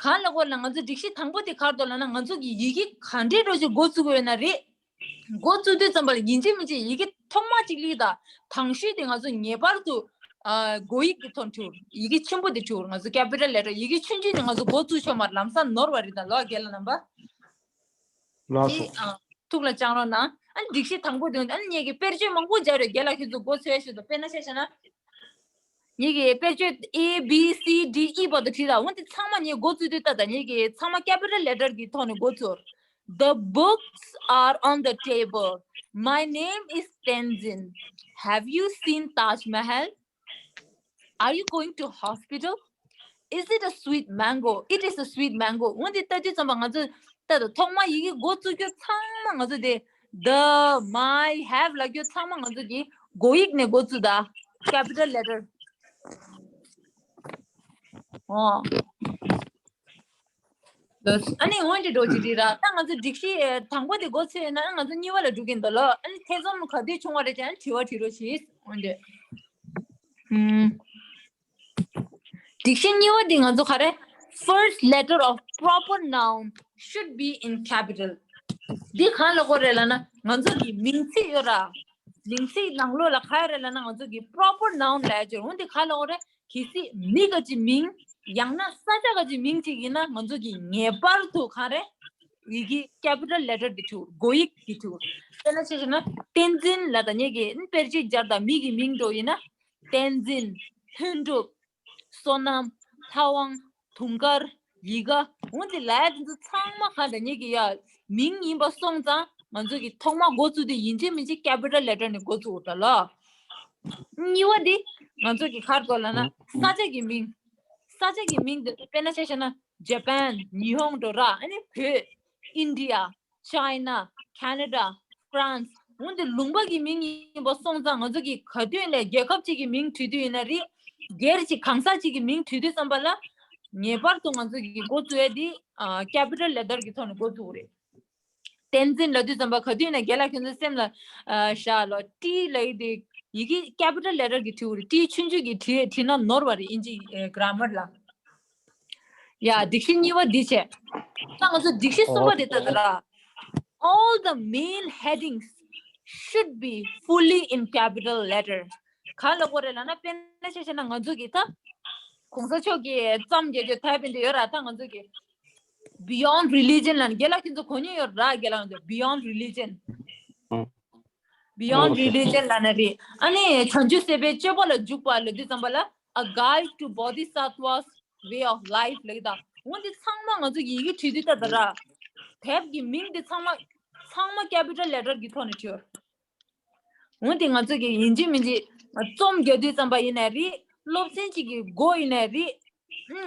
གང་ལ་གོ་ལ་ང་ཚོ་སྒྲིག་གཞི་དང་པོ་དེ་ག་རེ་འདུག་ལབ་ན། ང་ཚོ་གི་ཡི་གེ་ག་འདྲའི་འདྲ་ཅིག་འགོ་བཙུགས་ཡོད་ན་རེད། འགོ་བཙུགས་དུས་ཙམ་པ་ལ་ཡིན་གཅིག་མིན་གཅིག་ཡི་གེ་ ཐོག་མ་གཅིག་ལི་ད་དང་ཤོས་དེ་ང་ཚོ་ངེས་པར་དུ་ཨ་མགོ་ཡིག་གི་ཐོག་འཁྲིད། ཡི་གེ་ཆེན་པོ་དེ་འཁྲིད། ང་ཚོ་capital letter ཡི་གེ་ཆུང་ཆུང་ནས་ང་ཚོ་འགོ་བཙུགས་ཆོག་མ་རེད། ལམ་སང་ནོར་བ་རེད། ད་ལོ་རྒན་ལགས་རྣམ་པ། ལགས་སོ། ཨ་ཐུགས་ལ་བཅངས་རོགས་གནང་། ཨ་ནི་སྒྲིག་གཞི་དང་པོ་དེ་ཨ་ནི་ངེད་ཀྱིས་དཔེར་བརྗོད་མང་པོ་སྦྱར་ཡོད། རྒན་ལགས་ཁྱེད་ཚོ་མགོ་ཚོས་ཤོད་དང་། དཔེར་ན་ཆ་བཞག་ན། ངེད་ཀྱིས་དཔེར་བརྗོད་A B C D E བར་དུ་བྲིས་ད། འོན་ཏེ་ཚང་མ་ངས་འགོ་བཙུགས་དུས་ད་ད་ངེད་ཀྱིས་ཚང་མ་capital letter གི་ཐོག་ནས་འགོ་བཙུགས། The books are on the table. My name is Tenzin. Have you seen Taj Mahal? Are you going to hospital? Is it a sweet mango? It is a sweet mango. འོན་ཏེ་ལྟ་དུས་ཙམ་པ་ང་ཚོ་ད་ད་ཐོག་མ་ཡི་གེ་འགོ་བཙུགས་རྒྱུ་ཚང་མ་ང་ཚོ་དེ་the, my, have ལབ་རྒྱུ་ཚང་མ་ང་ཚོ་གི་མགོ་ཡིག་ནས་འགོ་བཙུགས་ད། capital letter། ཨོ། ཨ་ནི་འོན་ཏེ་འགྲོ་ཅི་རེད་ར། ད་ང་ཚོ་སྒྲིག་གཞི་དང་པོ་དེ་འགོ་ཚུགས་ཡོད་ན་ང་ཚོ་གཉིས་པ་ལ་འགྲོ་གི་འདུག་ལོ། ཨ་ནི་ཐེ་ཚོམ་ག་དུས་བྱུང་བ་རེད་ཅེ་ན་དྲི་བ་དྲི་རོགས་བྱེད། འོན་ཏེ། ཨུམ། སྒྲིག་གཞི་གཉིས་པ་འདི་ང་ཚོ་ག་རེ། First letter of proper noun should be in capital. འདི་གང་ལ་གོ་རེད་ལབ་ན་ང་ཚོ་གི་མིང་ཚིག་ཡོད་ར། མིང་ཚིག་ནང་ལོགས་ལ་ག་ཡོད་རེད་ལབ་ན་ང་ཚོ་གི་proper noun ལབ་ཡ་ཅིག་འོན་ཏེ་ག་ལ་གོ་རེད། གལ་སྲིད་མི་ག་ཅིག་མིང་ཡང་ན་ས་ཆ་ག་ཅིག་མིང་ཅིག་ཡིན་ན་ང་ཚོ་གི་ངེས་པར་དུ་ག་རེ། ཡི་གེ་capital letter འདི་འཁྲིད། མགོ་ཡིག་འདི་འཁྲིད། དཔེར་ན་ཆ་བཞག་ན་བསྟན་འཛིན་ལ་ད་ངེད་ཀྱི་དཔེར་བརྗོད་སྦྱར་ད་མི་གི་མིང་འགྲོ་ཡིན་ན། བསྟན་འཛིན། ལྷུན་གྲུབ། བསོད་ནམས། ལྷ་དབང་། དུང་དཀར། ཡིད་དགའ། འོན་ཏེ་ལབ་ཡ་དེ་ཚོ་ཚང་མ་གང་འདྲ་ཉིད་ཀྱི་ཡ་མིང་ཡིན་པ་སོང་ཙང་ང་ཚོ་གི་ཐོག་མ་འགོ་བཙུགས་དུས་ཡིན་གཅིག་མིན་གཅིག་capital letter ནས་འགོ་བཙུགས་འོ་ད་ལོ། གཉིས་པ་འདི་ང་ཚོ་གི་ག་རེ་གོ་ལབ་ན་ས་ཆ་གི་མིང་། ས་ཆ་གི་མིང་དེ་དཔེར་ན་ཆ་བཞག་ན་ཇ་པན། ཉི་ཧོང་འགྲོ་ར། ཨ་ནི་བོད། ཨིན་ཌི་ཡ། ཅའི་ན། ཁེ་ན་ཌ། ཧྥ་རན་སི། འོན་ཏེ་ལུང་པ་གི་མིང་ཡིན་པ་སོང་ཙང་ང་ཚོ་གི་ག་དུས་ནས་རྒྱལ་ཁབ་ཅིག་གི་མིང་བྲིས་དུས་ཡིན་ན་རེད། སྒེར་གྱི་གང་ཟག་ཅིག་གི་མིང་བྲིས་དུས་ཙམ་པ་ལ་ངེས་པར་དུ་ང་ཚོ་གི་འགོ་བཙུགས་ཡ་དེ་ཨ་capital letter གི་ཐོག་ནས་འགོ་བཙུགས་རེད། བསྟན་འཛིན་ལབ་དུས་ཙམ་པ་ག་དུས་ནས་རྒན་ལགས་ཁྱོད་ཚོའི་སེམས་ལ་ཨ་བཞག་ལོ། ཊི་ལབ་ཡ་དེ་ཡི་གེ་capital letter གི་བྲིས་འོ་རེད། ཊི་ཆུང་ཆུང་གི་བྲིས་བྲིས་ན་ནོར་བ་རེད། དབྱིན་ཇི་ཨ་grammar ལ། ཡ། སྒྲིག་གཞི་གཉིས་པ་འདི་བྱས། ད་ང་ཚོ་སྒྲིག་གཞི་གསུམ་པ་དེ་ལྟ་དང་། All the main headings should be fully in capital letter. ག་ལ་གོ་རེད་ལབ་ན་དཔེར་ན་ཆ་བཞག་ན་ང་ཚོ་གི་ད་གོང་ས་མཆོག་གི་རྩོམ་རྒྱག་རྒྱུ་ད་དཔེ་འདི་ཡོད་ར། ད་ང་ཚོ་གི་Beyond Religion ལབ་ན་རྒན་ལགས་ཁྱེད་ཚོ་གོ་མྱོང་ཡོད་ར། རྒན་ལགས་ང་ཚོ་Beyond Religion། Beyond Religion ལབ་ན་རེད། ཨ་ནི་བྱང་ཆུབ་སེམས་དཔའི་སྤྱོད་པ་ལ་འཇུག་པ་ལབ་དུས་ཙམ་པ་ལ་A Guide to Bodhisattva's Way of Life ལབ་ཀྱི་ད། འོན་ཏེ་ཚང་མ་ང་ཚོ་ཡི་གེ་བྲིས་དུས་ད་ད་ར། དེབ་ཀྱི་མིང་དེ་ཚང་མ་ཚང་མ་capital letter གི་ཐོག་ནས་བྲིས་ཡོད། འོན་ཏེ་ང་ཚོ་གི་ཡིན་གཅིག་མིན་གཅིག་རྩོམ་རྒྱག་དུས་ཙམ་པ་ཡིན་ན་རེད། སློབ་ཚན་གཅིག་གི་མགོ་ཡིན་ན་རེད།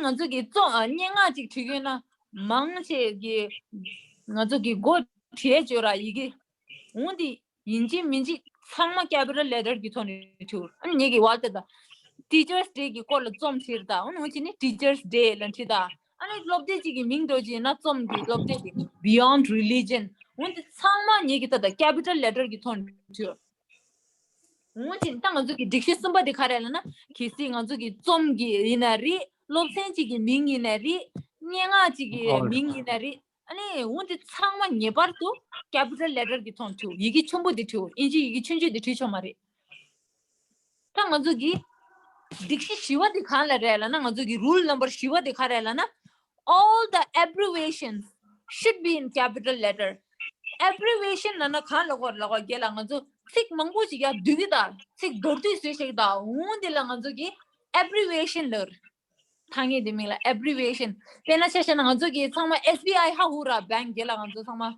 ང་ཚོ་གི་རྩོམ་ཨ་སྙན་ངག་ཅིག་བྲིས་ཡོད་ན་མང་ཆེ་གི་ང་ཚོ་གི་མགོ་བྲིས་བྱོས་ར་ཡི་གེ། འོན་ཏེ་ཡིན་གཅིག་མིན་གཅིག་ཚང་མ་capital letter གི་ཐོག་ནས་བྲིས། ཨ་ནི་ངེད་ཀྱི་བར་དེ་ད་Teachers Day གི་སྐོར་ལ་རྩོམ་བྲིས་ད། ཨ་ནི་འོན་ཏེ་ནི་Teachers Day ལ་བྲིས་ད། ཨ་ནི་སློབ་དེབ་ཅིག་གི་མིང་འདྲ་ཅིག་ཡིན་ན་རྩོམ་གྱི་སློབ་དེབ་དེ་Beyond Religion། འོན་ཏེ་ཚང་མ་ངེད་ཀྱི་ད་ད་capital letter གི་ཐོག་ནས་བྲིས། འོན་ཏེ་ད་ང་ཚོ་གི་སྒྲིག་གཞི་གསུམ་པ་དེ་ག་རེ་ལབ་ན་གལ་སྲིད་ང་ཚོ་གི་རྩོམ་གྱི་ཡིན་ན་རེད། སློབ་ཚན་ཅིག་གི་མིང་ཡིན་ན་རེད། སྙན་ངག་ཅིག་གི་ཨོ་མིང་ཡིན་ན་རེད། ཨ་ནི་འོན་ཏེ་ཚང་མ་ངེས་པར་དུ་capital letter གི་ཐོག་བྲིས། ཡི་གེ་ཆེན་པོ་དེ་བྲིས། དབྱིན་ཇི་ཡི་གེ་ཆུང་ཆུང་དེ་བྲིས་ཆོག་མ་རེད། ད་ང་ཚོ་གི་སྒྲིག་གཞི་བཞི་པ་དེ་གང་ལ་རེད་ལབ་ན། ང་ཚོ་གི་rule number བཞི་པ་དེ་ག་རེ་ལབ་ན། All the abbreviations should be in capital letter. Abbreviation ལབ་ན་གང་ལ་གོ་རེད་ལབ་གོ་རྒན་ལགས། ང་ཚོ་ཚིག་མང་པོ་ཞིག་ཡར་བསྡུས་ཀྱི་ད། ཚིག་མདོར་བསྡུས་བཟོས་བཞག་གི་ད། འོ་དེ་ལ་ང་ཚོ་གི་abbreviation ལབ། ཐ་སྙད་དེ་མིང་ལ་abbreviation། དཔེར་ན་ཆ་བཞག་ན་ང་ཚོ་གི་ཚང་མ་S B I ཧ་གོ་ར། bank རྒན་ལགས་ང་ཚོ་ཚང་མ། ཨུམ།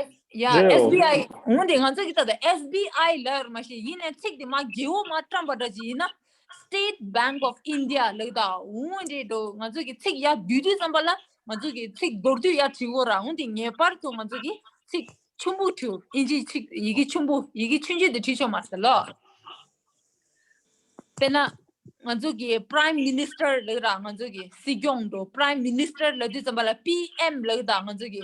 S- yeah, རེད། S B I འོ་དེ་ང་ཚོ་གི་ད་ལྟ་S B I ལབ་མ་ཤེས། ཡིན་ནའི་ཚིག་དེ་མ་རྒྱལ་བོ་མ་བཀྲམ་པ་འདྲ་ཅིག་ཡིན་ན། State Bank of India ལབ་ད། འོ་དེ་འགྲོ་ང་ཚོ་གི་ཚིག་ཡར་བསྡུས་དུས་ཙམ་པ་ལ་ང་ཚོ་གི་ཚིག་མདོར་བསྡུས་ཡར་བྲིས་དགོས་ར། འོ་དེ་ངེས་པར་དུ་ང་ཚོ་གི་ཚིག་ཆུང་པོ་བྲིས། དབྱིན་ཇི་ཚིག་ཡི་གེ་ཆུང་པོ་ཡི་གེ་ཆུང་ཆུང་དེ་བྲིས་ཆོག་མ་རེད་ལོ། དཔེར་ན། ང་ཚོ་གི་Prime Minister ལབ་ར། ང་ཚོ་གི་སྲིད་སྐྱོང་འགྲོ་Prime Minister ལབ་དུས་ཙམ་པ་ལ་P M ལབ་ད། ང་ཚོ་གི་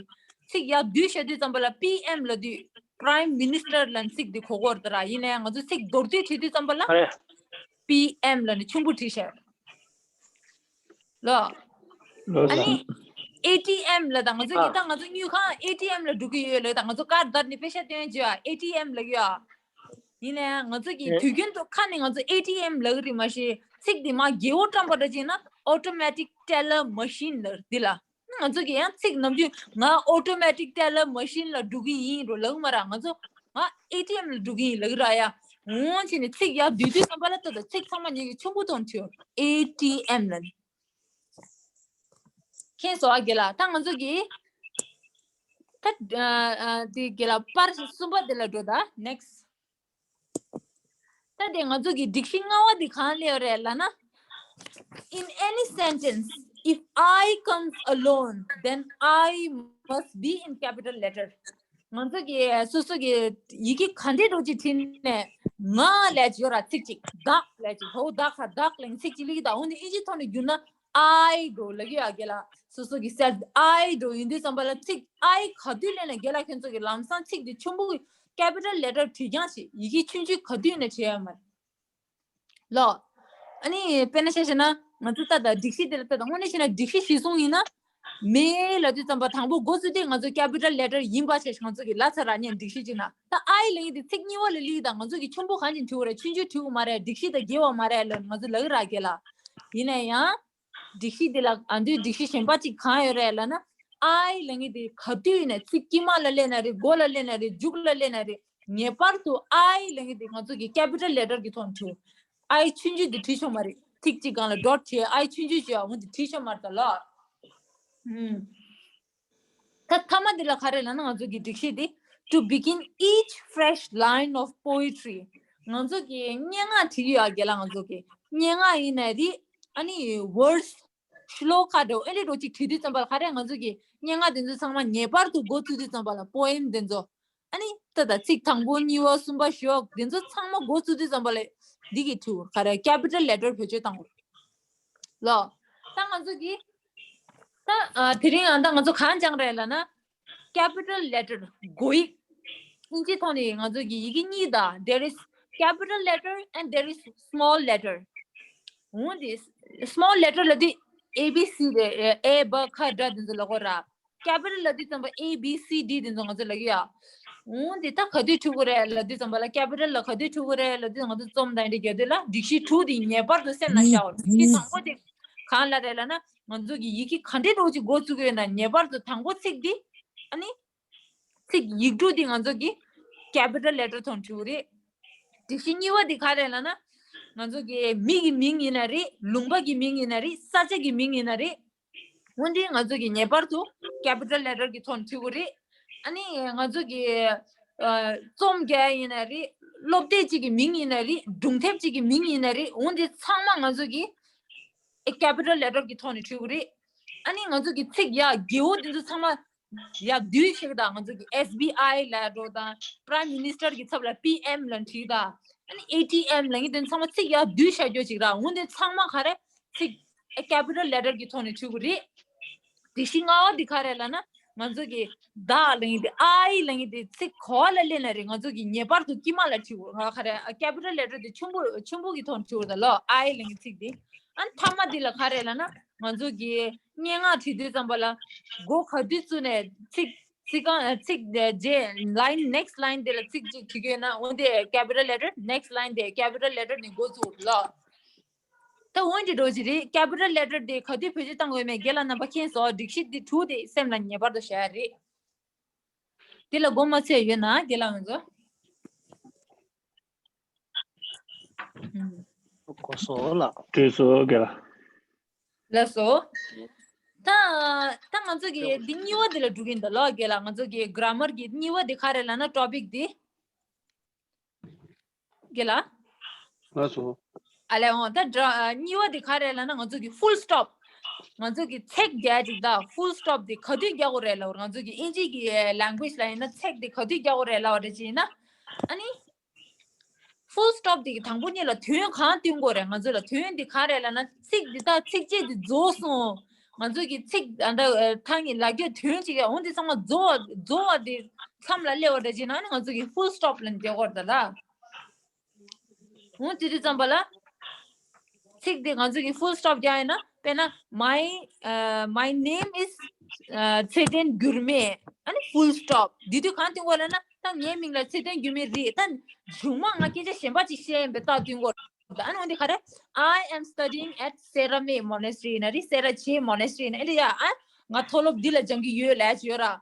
ཚིག་ཡར་བསྡུས་བཤད་དུས་ཙམ་པ་ལ་P M ལབ་དུས་Prime Minister ལབ་ཚིག་འདི་གོ་གོ་རེད་ད་ར། ཡིན་ནའི་ང་ཚོ་ཚིག་མདོར་བསྡུས་བྲིས་དུས་ཙམ་པ་ལ་ཨ་རེ། P M ལབ་ནས་ཆུང་པོ་བྲིས་བཤད། ལོ། ལོ། ཨ་ནི། ཨེ་ཊི་ཨེམ་ལ་དང་ང་ཚོ་གི་ཨ། ད་ང་ཚོ་དངུལ་ཁང་ཨེ་ཊི་ཨེམ་ལ་འགྲོ་གི་ཡོད་ལ་དང་ང་ཚོ་ཀར་བརྡར་ནས་པེ་ཤ་སྟོན་བྱོས་ཨ་ཨེ་ཊི་ཨེམ་ལ་ཡོད་ཨ། ཡིན་ནའང་ང་ཚོ་གི་ཨེ། དུས་རྒྱུན་དུ་ཁ་ནས་ང་ཚོ་ཨེ་ཊི་ཨེམ་ལབ་གི་རེད་མ་གཞི་ཚིག་འདི་མ་རྒྱལ་པོ་བཀྲམ་པ་འདྲ་བྱས་ན་automatic teller machine ལབ་འདི་ལ། ང་ཚོ་གི་ཡང་ཚིག་ནམ་རྒྱུན་ང་automatic teller machine ལ་འགྲོ་གི་ཡིན་རོ་ལབ་མ་ར། ང་ཚོ་ང་ཨེ་ཊི་ཨེམ་ལ་འགྲོ་གི་ཡིན་ལབ་གི་ར་ཡ། འོང་བྱས་ནས་ཚིག་ཡར་བསྡུས་དུས་ཙམ་པ་ལ་ལྟོས་དང་ཚིག་ཚང་མ་ཉིད་ཀྱི་ཆེན་པོ་དང་བྲིས་ཨེ་ཊི་ཨེམ་ལ་ནི། མཁྱེན་སོང་ཨ་རྒན་ལགས། ད་ང་ཚོ་གི་ད་ཨ་ཨ་དེ་རྒན་ལགས་པར་གསུམ་པ་དེ་ལ་འགྲོ་ད་next། ད་དེ་ང་ཚོ་གི་སྒྲིག་གཞི་ལྔ་པ་དེ་གང་ལ་ཡོད་རེད་ལབ་ན། In any sentence, if I comes alone, then I must be in capital letter. ང་ཚོ་གི་སོ་སོ་གི་ཡི་གེ་ག་འདྲའི་འགྲོ་ཅིག་བྲིས་ནས་ང་ལས་ཅིག་ཡོད་ར་ཚིག་ཅིག་བདག་ལས་ཅིག་ཧོ་བདག་ཧ་བདག་ལས་ཚིག་ཅིག་ལིག་ད་འོ་ནི་ཨིན་ཇི་ཐོག་ནས་བསྒྱུར་ན། I འགྲོ་ལ་གི་ཡ་གི་ལ་སོ་སོ་གི་self I འགྲོ་ཡིན་དུས་ཙམ་པ་ལ་ཚིག་I ག་དུས་ལེན་ན་གི་ལ་ཁྱོད་ཚོ་གི་ལམ་སང་ཚིག་འདི་ཆེན་པོ་གི་capital letter བྲིས་ཀྱང་ཞིག་ཡི་གེ་ཆུང་ཆུང་ག་དུས་ནས་བྲིས་ཡ་མ་རེད་ལོ། ཨ་ནི་དཔེར་ན་ཆ་བཞག་ན་ང་ཚོ་ད་ལྟ་སྒྲིག་གཞི་དེ་ལ་ལྟ་དང་དངོས་གནས་བྱས་ན་སྒྲིག་གཞི་གཞིར་བཟུང་ཡིན་ན་མེ་ལ་དུས་ཙམ་པ་དང་པོ་འགོ་བཙུགས་དུས་ང་ཚོ་capital letter ཡིན་པ་ཆ་ང་ཚོ་གི་ལ་ཚ་ར་ཉན་སྒྲིག་གཞི་ཅིག་ན་ད་I ལ་ཡིན་དུས་ཚིག་གཉིས་པ་ལ་ལི་དང་ང་ཚོ་གི་ཆེན་པོ་གང་ཅིག་བྲིས་པ་རེད་ཆུང་ཆུང་བྲིས་པ་མ་རེད་སྒྲིག་གཞི་དང་འགལ་བ་མ་རེད་ལ་ང་ཚོ་ལ་གི་ར་གི་ལ། ཡིན་ན་ཡང་། སྒྲིག་གཞི་འདི་ལ་ཨ་འདུས་སྒྲིག་གཞི་གཞན་པ་གཅིག་གང་ཡོད་རེད་ལབ་ན། I ལབ་མཁན་དེ་ག་དུས་ཡིན་ན་ཚིག་དཀྱིལ་མ་ལ་སླེབས་ན་རེད། མགོ་ལ་སླེབས་ན་རེད། མཇུག་ལ་སླེབས་ན་རེད། ངེས་པར་དུ་I ལབ་མཁན་དེ་ང་ཚོ་གི་capital letter གི་ཐོག་ནས་བྲིས། I ཆུང་ཆུང་དེ་བྲིས་ཆོག་མ་རེད། ཚིག་གཅིག་སྒང་ལ་dot བྱས་I ཆུང་ཆུང་བྱས་འོ་དེ་བྲིས་ཆོག་མ་རེད་ད་ལོ། ཧུམ། ད་མཐའ་མ་འདི་ལ་ག་རེ་ལབ་ན་ང་ཚོ་གི་སྒྲིག་གཞི་འདི་to begin each fresh line of poetry ང་ཚོ་གི་སྙན་ངག་བྲིས་ཡོད་ཨ་རྒན་ལགས། ང་ཚོ་གི་སྙན་ངག་ཡིན་ན་རེད། ཨ་ནི་verse ཤློ་ཀ་འདྲ་ཨེ་འདྲ་འདྲ་ཅིག་བྲིས་དུས་ཙམ་པ་ལ་ག་རེ་ང་ཚོ་གི་སྙན་ངག་དེ་ཚོ་ཚང་མ་ངེས་པར་དུ་འགོ་བཙུགས་དུས་ཙམ་པ་ལ་poem དེ་ཚོ་ཨ་ནི་ད་ད་ཚིག་དང་པོ་གཉིས་པ་གསུམ་པ་བཞི་པ་དེ་ཚོ་ཚང་མ་འགོ་བཙུགས་དུས་ཙམ་པ་ལ་འདི་གི་བྲིས་ག་རེ་capital letter བེད་སྤྱོད་བཏང་དགོས། ལོ། ད་ང་ཚོ་གི་ད་ཨ་དེ་རིང་ཨ་ད་ང་ཚོ་གང་སྦྱངས་རེད་ལབ་ན་capital letter མགོ་ཡིག་ཨིན་ཇི་ཐོག་ནས་ང་ཚོ་གི་ཡི་གེ་གཉིས་ད། There is capital letter and there is small letter. འོང་དེ་small letter ལ་དེ་A B C དེ་A B ཁ་སྒྲ་དེ་ཚོ་ལ་གོ་ར། capital ལ་དུས་ཙམ་པ A B C D དེ་ཚོ་ང་ཚོ་ལ་གི་ཡ། འོང་དེ་ད་ག་དུས་འཁྲུག་གི་རེད་ལ་དུས་ཙམ་པ་ལ་capital ལ་ག་དུས་འཁྲུག་གི་རེད་ལ་དུས་ང་ཚོ་རྩོམ་དང་འདི་རྒྱ་དུས་ལ་སྒྲིག་གཞི་དྲུག་དེ་ངེས་པར་དུ་སེམས་ལ་བཞག་དགོས། སྒྲིག་གཞི་དང་པོ་དེ་གང་ལ་རེད་ལབ་ན་ང་ཚོ་གི་ཡི་གེ་ག་འདྲའི་འདྲ་ཅིག་འགོ་བཙུགས་ཀྱི་ཡོད་ན་ངེས་པར་དུ་དང་པོ་ཚིག་དེ་ཨ་ནི་ཚིག་ཡིག་འབྲུ་དེ་ང་ཚོ་གི་capital letter ཐོག་འཁྲུག་གི་རེད། སྒྲིག་གཞི་གཉིས་པ་དེ་ག་རེད་ལབ་ན་ང་ཚོ་གི་མི་གི་མིང་ཡིན་ན་རེད། ལུང་པ་གི་མིང་ཡིན་ན་རེད། ས་ཆ་གི་མིང་ཡིན་ན་རེད། འོན་ཏེ་ང་ཚོ་གི་ངེས་པར་དུ་capital letter གི་ཐོག་ནས་བྲིས་དགོས་རེད། ཨ་ནི་ང་ཚོ་གི་ཨ་རྩོམ་རྒྱག་ཡིན་ན་རེད། སློབ་དེབ་ཅིག་གི་མིང་ཡིན་ན་རེད། སྒྲུང་དེབ་ཅིག་གི་མིང་ཡིན་ན་རེད། འོན་ཏེ་ཚང་མ་ང་ཚོ་གི་capital letter གི་ཐོག་ནས་བྲིས་དགོས་རེད། ཨ་ནི་ང་ཚོ་གི་ཚིག་ཡ་རྒྱལ་པོ་འདི་ཚོ་ཚང་མ་ཡ་བསྡུས་ཤིག་དང་ང་ཚོ་གི་S B I ལ་འགྲོ་དང་Prime Minister གི་ཚབ་ལ་P M ལ་བྲིས་དང་ཨ་ནི་A T M ལ་ངས་དེ་ཚང་མ་ཚིག་ཡ་བསྡུས་བྱ་རྒྱུ་ཅིག་ར། འོན་ཏེ་ཚང་མ་ག་རེ་ཚིག་capital letter གི་ཐོག་ནས་བྲིས་དགོས་རེད། སྒྲིག་གཞི་ལྔ་པ་འདི་ག་རེ་ལབ་ན་ང་ཚོ་གི་བདག་ལབ་མཁན་དེ་I ལབ་མཁན་དེ་ཚིག་ག་པ་ལ་སླེབས་ན་རེད། ང་ཚོ་གི་ངེས་པར་དུ་དཀྱིལ་མ་ལ་བྲིས་དགོས། ང་ག་རེ་capital letter དེ་ཆེན་པོ་ཆེན་པོ་གི་ཐོག་ནས་བྲིས་དགོས་ད་ལོ། I ལབ་མཁན་ཚིག་དེ་ཨ་ནི་མཐའ་མ་འདི་ལ་ག་རེ་ལབ་ན་ང་ཚོ་གི་སྙན་ངག་བྲིས་དུས་ཙམ་པ་ལ་མགོ་ག་དུས་བཙུགས་ནས་ཚིག་ཚིག་རྐང་ཚིག་རྗེས་line next line དེ་ལ་ཚིག་གཅིག་བྲིས་དགོས་ན་འོན་ཏེ་capital letter next line དེ་capital letter ནས་འགོ་བཙུགས་ལ། ད་འོན་ཏེ་འགྲོ་གི་རེད། capital letter དེ་ག་དུས་བེད་སྤྱོད་བཏང་དགོས་མེད་རྒན་ལགས་རྣམ་པ་མཁྱེན་སོང་། སྒྲིག་གཞི་འདི་དྲུག་དེ་སེམས་ལ་ངེས་པར་དུ་བཞག་ཡ་རེད། དེ་ལ་མགོ་མ་ཚོས་ཡོད་ན་རྒན་ལགས་ང་ཚོ། གོ་སོང་ལགས། དྲིས་སོ་རྒན་ལགས། ལགས་སོ། ད་ད་ང་ཚོ་གི་འདི་གཉིས་པ་འདི་ལ་འགྲོ་གི་ཡིན་ད་ལོ་རྒན་ལགས། ང་ཚོ་གི་grammar གི་གཉིས་པ་འདི་ག་རེ་ལབ་ན་topic འདི། རྒན་ལགས། ལགས་སོ། ཨ་ལས་འོང་ད་སྒྲ་གཉིས་པ་འདི་ག་རེ་ལབ་ན་ང་ཚོ་གི་full stop ང་ཚོ་གི་ཚེག་རྒྱག་ཅིག་ད་full stop འདི་ག་དུས་རྒྱག་དགོས་རེད་ལབ་པ། ང་ཚོ་གི་ཨིན་ཇི་གི་language ལ་ཡིན་ན་ཚེག་འདི་ག་དུས་རྒྱག་དགོས་རེད་ལབ་པ་འདྲ་ཅིག་ཡིན་ན་ཨ་ནི། full stop དེ་གི་དང་པོ་ཉིད་ལ་དོན་གང་སྟོན་དགོས་རེད། ང་ཚོ་ལ་དོན་དེ་ག་རེད་ལབ་ན་ཚིག་འདི་དག་ཚིགས་བཅད་དེ་རྫོགས་སོང་། ང་ཚོ་གི་ཚིག་ཨ་ད་ཐང་གི་ལ་རྒྱ་དོན་ཅིག་ཡ་འོང་དེ་ཚང་མ་རྫོགས་པ་རྫོགས་པ་དེ་མཚམས་ལ་སླེབས་པ་འདྲ་ཅིག་ན་ནི་ང་ཚོ་གི་full stop ལ་འཇོག་དགོས་རེད་ད་ལ། འོང་དེ་དུས་ཙམ་པ་ལ་ཚིག་དེ་ང་ཚོ་གི་full stop རྒྱག་ཡིན་ན་ དཔེར་ན། My uh, my name is uh, ཚེ་བརྟན་འགྱུར་མེད། ཨ་ནི་full stop། འདི་དུས་གང་སྟོན་དགོས་ལབ་ན། ད་ངའི་མིང་ལ་ཚེ་བརྟན་འགྱུར་མེད་རེད། ད་གཞུང་མང་ང་སྐད་ཆ་གཞན་པ་ཅིག་བཤད་ཡིན་པའི་རྟགས་སྟོན་དགོས་རེད། ཨ་ནི་འོན་ཏེ་ག་རེ། I am studying at Sera Mae Monastery ཡིན་ན་རེད། སེ་ར་ཆེ་Monastery ཡིན་ན་ཨེ་འདྲ་ཡ། ཨ་ང་མཐོ་སློབ་འདི་ལ་སྦྱང་གི་ཡོད་ལབ་ཡ་ཅིག་ཡོད་ར།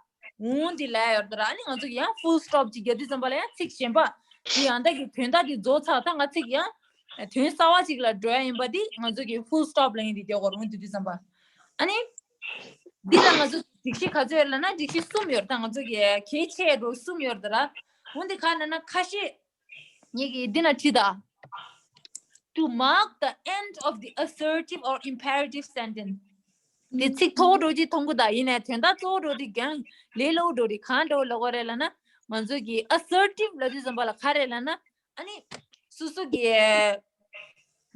འོ་འདི་ལབ་ཡ་ཡོད་རེད་ད་ར། ཨ་ནི་ང་ཚོ་གི་ཡང་full stop ཅིག་རྒྱག་དུས་ཙམ་པ་ལ་ཡང་ཚིག་གཞན་པ་དེ་ཡང་ད་གི་དོན་དག་དེ་རྫོགས་ཚར། ད་ང་ཚིག་ཡང་དོན་གསར་བ་ཅིག་ལ་འགྲོ་ཡ་ཡིན་པ་དེ་ང་ཚོ་གི་full stop ལབ་ཡིན་དེ་རྒྱག་དགོས་རེད། འོ་འདི་དུས་ཙམ་པ། ཨ་ནི་འདི་ལ་ང་ཚོ་སྒྲིག་གཞི་ག་ཚོད་ཡོད་ལབ་ན། སྒྲིག་གཞི་གསུམ་ཡོད་རེད། ད་ང་ཚོ་གི་གལ་ཆེ་འགྲོ་གསུམ་ཡོད་རེད་ད་ར། འོ་འདི་ག་ལབ་ན་ཁ་ཤས་ངེད་ཀྱིས་འདི་ན་བྲིས་ད། To mark the end of the assertive or imperative sentence. དེ་ཚིག་མཐོ་པོ་འགྲོ་གི་མཐོང་གི་ད། ཡིན་ནའི་དོན་དག་གཙོ་བོ་འགྲོ་དེ་གང་ལས་སླ་པོ་འགྲོ་དེ་གང་འགྲོ་ལབ་དགོས་རེད་ལབ་ན། ང་ཚོ་གི་assertive ལབ་དུས་ཙམ་པ་ལ་ག་རེ་ལབ་ན། ཨ་ནི་སོ་སོ་གི་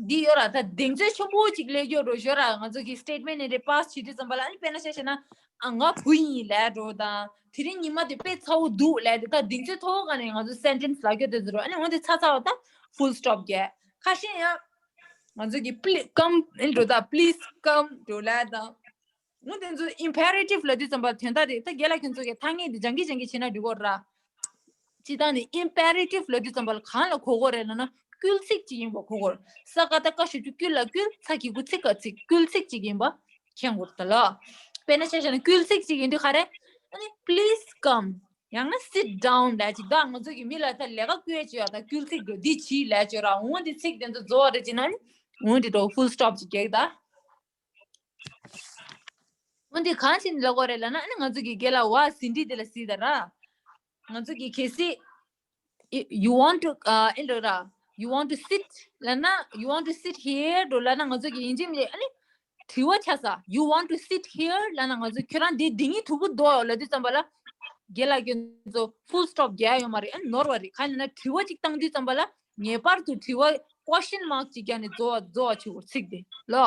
འདི་ཡོད་ར། ད་གདེང་ཚོད་ཆེན་པོ་ཅིག་སླེབས་ཡོད་འགྲོ་ཞོར་ར། ང་ཚོ་གི་statement ནི་རེ་pass བྱེད་དུས་ཙམ་པ་ལ། ཨ་ནི་དཔེར་ན་ཆ་བཞག་ན། ཨ་ང་བུ་ཡིན་ལབ་འགྲོ་དང་། དེ་རིང་ཉི་མ་དེ་དཔེ་ཚ་པོ་འདུག་ལབ་དེ། ད་གདེང་ཚོད་མཐོ་པོ་ག་ནས་ང་ཚོ་sentence ལབ་རྒྱུ་དེ་ཚོ་རེད། ཨ་ནི་འོ་དེ་ཚ་ཚ་བ་ད་full stop རྒྱག་ཁ་ཤས་ཡང་ང་ཚོ་གི་please come ཨེ་འགྲོ་ད། please come འགྲོ་ལབ་དང་། འོ་དེ་ཚོ་imperative ལབ་དུས་ཙམ་པ་དོན་དག་དེ། ད་རྒན་ལགས་ཁྱོད་ཚོ་གི་ཐ་སྙད་དེ་སྦྱང་གི་སྦྱང་གི་བྱེད་ན་འགྲིག་གོ་ར། སྤྱིར་བཏང་ནི་imperative ལབ་དུས་ཙམ་པ་ལ་གང་ལ་གོ་དགོས་རེད་ལབ་ན། སྐུལ་ཚིག་ཅིག་ཡིན་པ་གོ་དགོས་རེད། ས་ཀ་བཏགས་སྐ་ཞབས་ཀྱུ་སྐུ་ལ་སྐུལ། ཚ་གི་གུ་ཚི་ཀ་ཚིག་སྐུལ་ཚིག་ཅིག་ཡིན་པ་མཁྱེན་དགོས་རེད་ད་ལོ། དཔེར་ན་ཆ་བཞག་ན་སྐུལ་ཚིག་ཅིག་ཡིན་དུས་ག་རེ། ཨ་ནི་please come ཡང་ན་sit down ལབ་ཅིག་ད་ང་ཚོ་གི་མི་ལ་ད་ལས་ཀ་བསྐུལ་ཅིག་ཡོད་ད། སྐུལ་ཚིག་འགྲོ་འདི་བྱིས་ལབ་ཅིག་ཡོད་ར། འོ་འདི་ཚིག་དེ་ཚོ་རྫོགས་པ་རེད་ཅེ་ན། ཨ་ནི་འོ་འདི་འགྲོ་full stop ཅིག་རྒྱག་ད། འོ་འདི་གང་ཕྱིན་ལབ་དགོས་རེད་ལབ་ན། ཨ་ནི་ང་ཚོ་གི་རྒན་ལགས་བ་ཟིན་བྲིས་དེ་ལ་གཟིགས་ད་ར། ང་ཚོ་གི་གལ་སྲིད། You want to ཨ་ཨེ་འགྲོ་ར། You want to sit ལབ་ན། You want to sit here འགྲོ་ལབ་ན། ང་ཚོ་གི་ཡིན་གཅིག་མིན་གཅིག་ཨ་ནི་དྲི་བ་ཆགས་ས། You want to sit here ལབ་ན། ང་ཚོ་ཁྱོད་རང་འདི་འདི་ཉིད་ཐུག་གི་འདུག་ལབ་དུས་ཙམ་པ་ལ། རྒན་ལགས་ཁྱོད་ཚོ་full stop རྒྱག་ཡོད་མ་རེད། ཨ་ནི་ནོར་བ་རེད། གང་ཡིན་ན་དྲི་བ་ཅིག་བཏང་དུས་ཙམ་པ་ལ་ངེས་པར་དུ་དྲི་བ་question mark ཅིག་རྒྱག་ནས་རྫོགས་པ་རྫོགས་པ་བྱེད་དགོས་ཚིག་དེ་ལོ།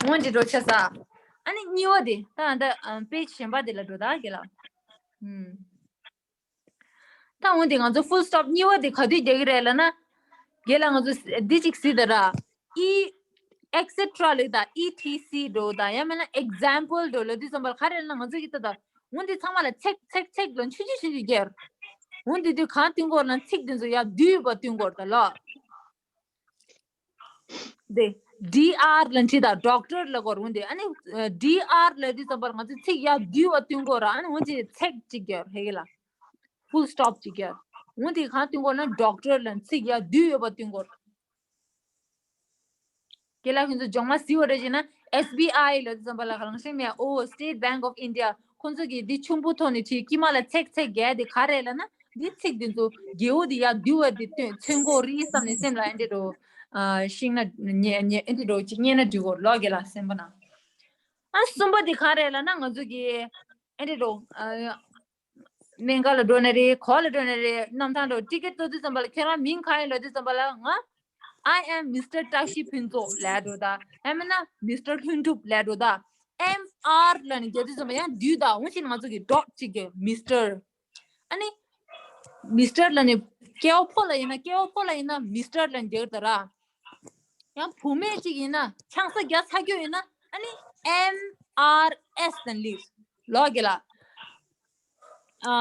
འོ་འདི་འགྲོ་ཆ་ས། ཨ་ནི་གཉིས་པ་དེ་ད་ད་ཨམ་page གཞན་པ་དེ་ལ་འགྲོ་ད་རྒན་ལགས། ཨུམ། ད་འོ་འདི་ང་ཚོ་full stop གཉིས་པ་དེ་ག་དུས་རྒྱག་གི་རེད་ལབ་ན། རྒན་ལགས་ང་ཚོ་འདི་གཅིག་གཟིགས་ད་ར། ཨི་etcetera ལབ་ད། ཨི་ཊི་སི་འགྲོ་ད། ཡང་མིན་ན་example འགྲོ་ལབ་དུས་ཙམ་པ་ལ་ག་རེ་ལབ་ན། ང་ཚོ་གི་ད་ད་འོ་འདི་ཚང་མ་ལ་ཚེག་ཚེག་ཚེག་ལ་ཆུང་ཆུང་ཆུང་ཆུང་རྒྱག་འོ་འདི་དུས་གང་སྟོན་དགོས་ལབ་ན། ཚིག་དེ་ཚོ་ཡར་བསྡུས་པ་སྟོན་དགོས་རེད་ད་ལོ། དེ་ཌི་ཨར་ལ་འཁྲིད་དང་ཌོག་ཊར་ལ་གོ་རུང་དེ། ཨ་ནི་ཌི་ཨར་ལ་དུས་ཙམ་པར་ང་ཚོས་ཚིག་ཡར་བསྡུས་པ་སྟོན་དགོས་ར། ཨ་ནི་འོན་ཏེ་ཚེག་ཅིག་རྒྱག་ཧེ་གི་ལ་ཕུལ་སི་ཊོབ་ཅིག་རྒྱག་འོན་ཏེ་གང་སྟོན་དགོས་ན་ཌོག་ཊར་ལ་ཚིག་ཡར་བསྡུས་ཡོད་པ་སྟོན་དགོས། རྒན་ལགས་ཁྱེད་ཚོ་ལྗོངས་མ་གཟིགས་པ་རེད་ཅེ་ན། ཨེས་བི་ཨའི་ལ་དུས་ཙམ་པ་ལ་ག་ལང་ཤེས་མེད། ཨོ་State Bank of India ཁོང་ཚོ་གིས་འདི་ཆུང་པོ་ཐོག་ནས་བྲིས། དཀྱིལ་མ་ལ་ཚེག་ཚེག་རྒྱག་དེ་ག་རེད་ལབ་ན། འདི་ཚིག་འདི་ཚོ་རྒྱལ་པོ་འདི་ཡར་བསྡུས་པ་འདི་སྟོན་མཚོན་གོ་རི་བསམ་ནས་སེམས་ལ་ཨེ་འདྲ་འགྲོ། ཨ་ཤིང་ན་ཉེ་ཉེ་ཨེ་འདྲ་འགྲོ་ཅིག་རྙེད་ན་འགྲིག་གོ་ལོ་རྒན་ལགས་སེམས་པ་ན། ཨ་གསུམ་པ་འདི་ག་རེད་ལབ་ན་ང་ཚོ་གི་ཨེ་འདྲ་འགྲོ། ཨ་སྨན་ཁང་ལ་འགྲོ་ན་རེད། གོ་ལ་འགྲོ་ན་རེད། གནམ་ཐང་འགྲོ་ཊི་ཀེ་ཊི་བཙལ་དུས་ཙམ་པ་ལ་ཁྱེད་རང་མིང་གང་ཡིན་ལབ་དུས་ཙམ་པ་ལ་ང་I am Mister བཀྲ་ཤིས་ཕུན་ཚོགས་ལབ་འགྲོ་ད། ཡང་མིན་ན་Mister ལྷུན་གྲུབ་ལབ་འགྲོ་ད། ཨེམ་ཨར་ལབ་ནས་རྒྱག་དུས་ཙམ་པ་ཡང་བསྡུས་ད། འོ་ཅིག་ང་ཚོ་གི་ཌོག་ཊི་ཅིག་གི་Mister ཨ་ནི་Mister ལབ་ནས་སྐྱེ་བོ་ཕོ་ལ་ཡིན་ན་སྐྱེ་བོ་ཕོ་ལ་ཡིན་ན་Mister ལབ་ནས་རྒྱག་ད་ར། ཡང་བུད་མེད་ཅིག་ཡིན་ན་ཆང་ས་རྒྱག་ཚར་རྒྱུ་ཡིན་ན་ཨ་ནི་ཨེམ་ཨར་ཨེས་ལབ་ནས་ལིར་ལོ་རྒན་ལགས། ཨ་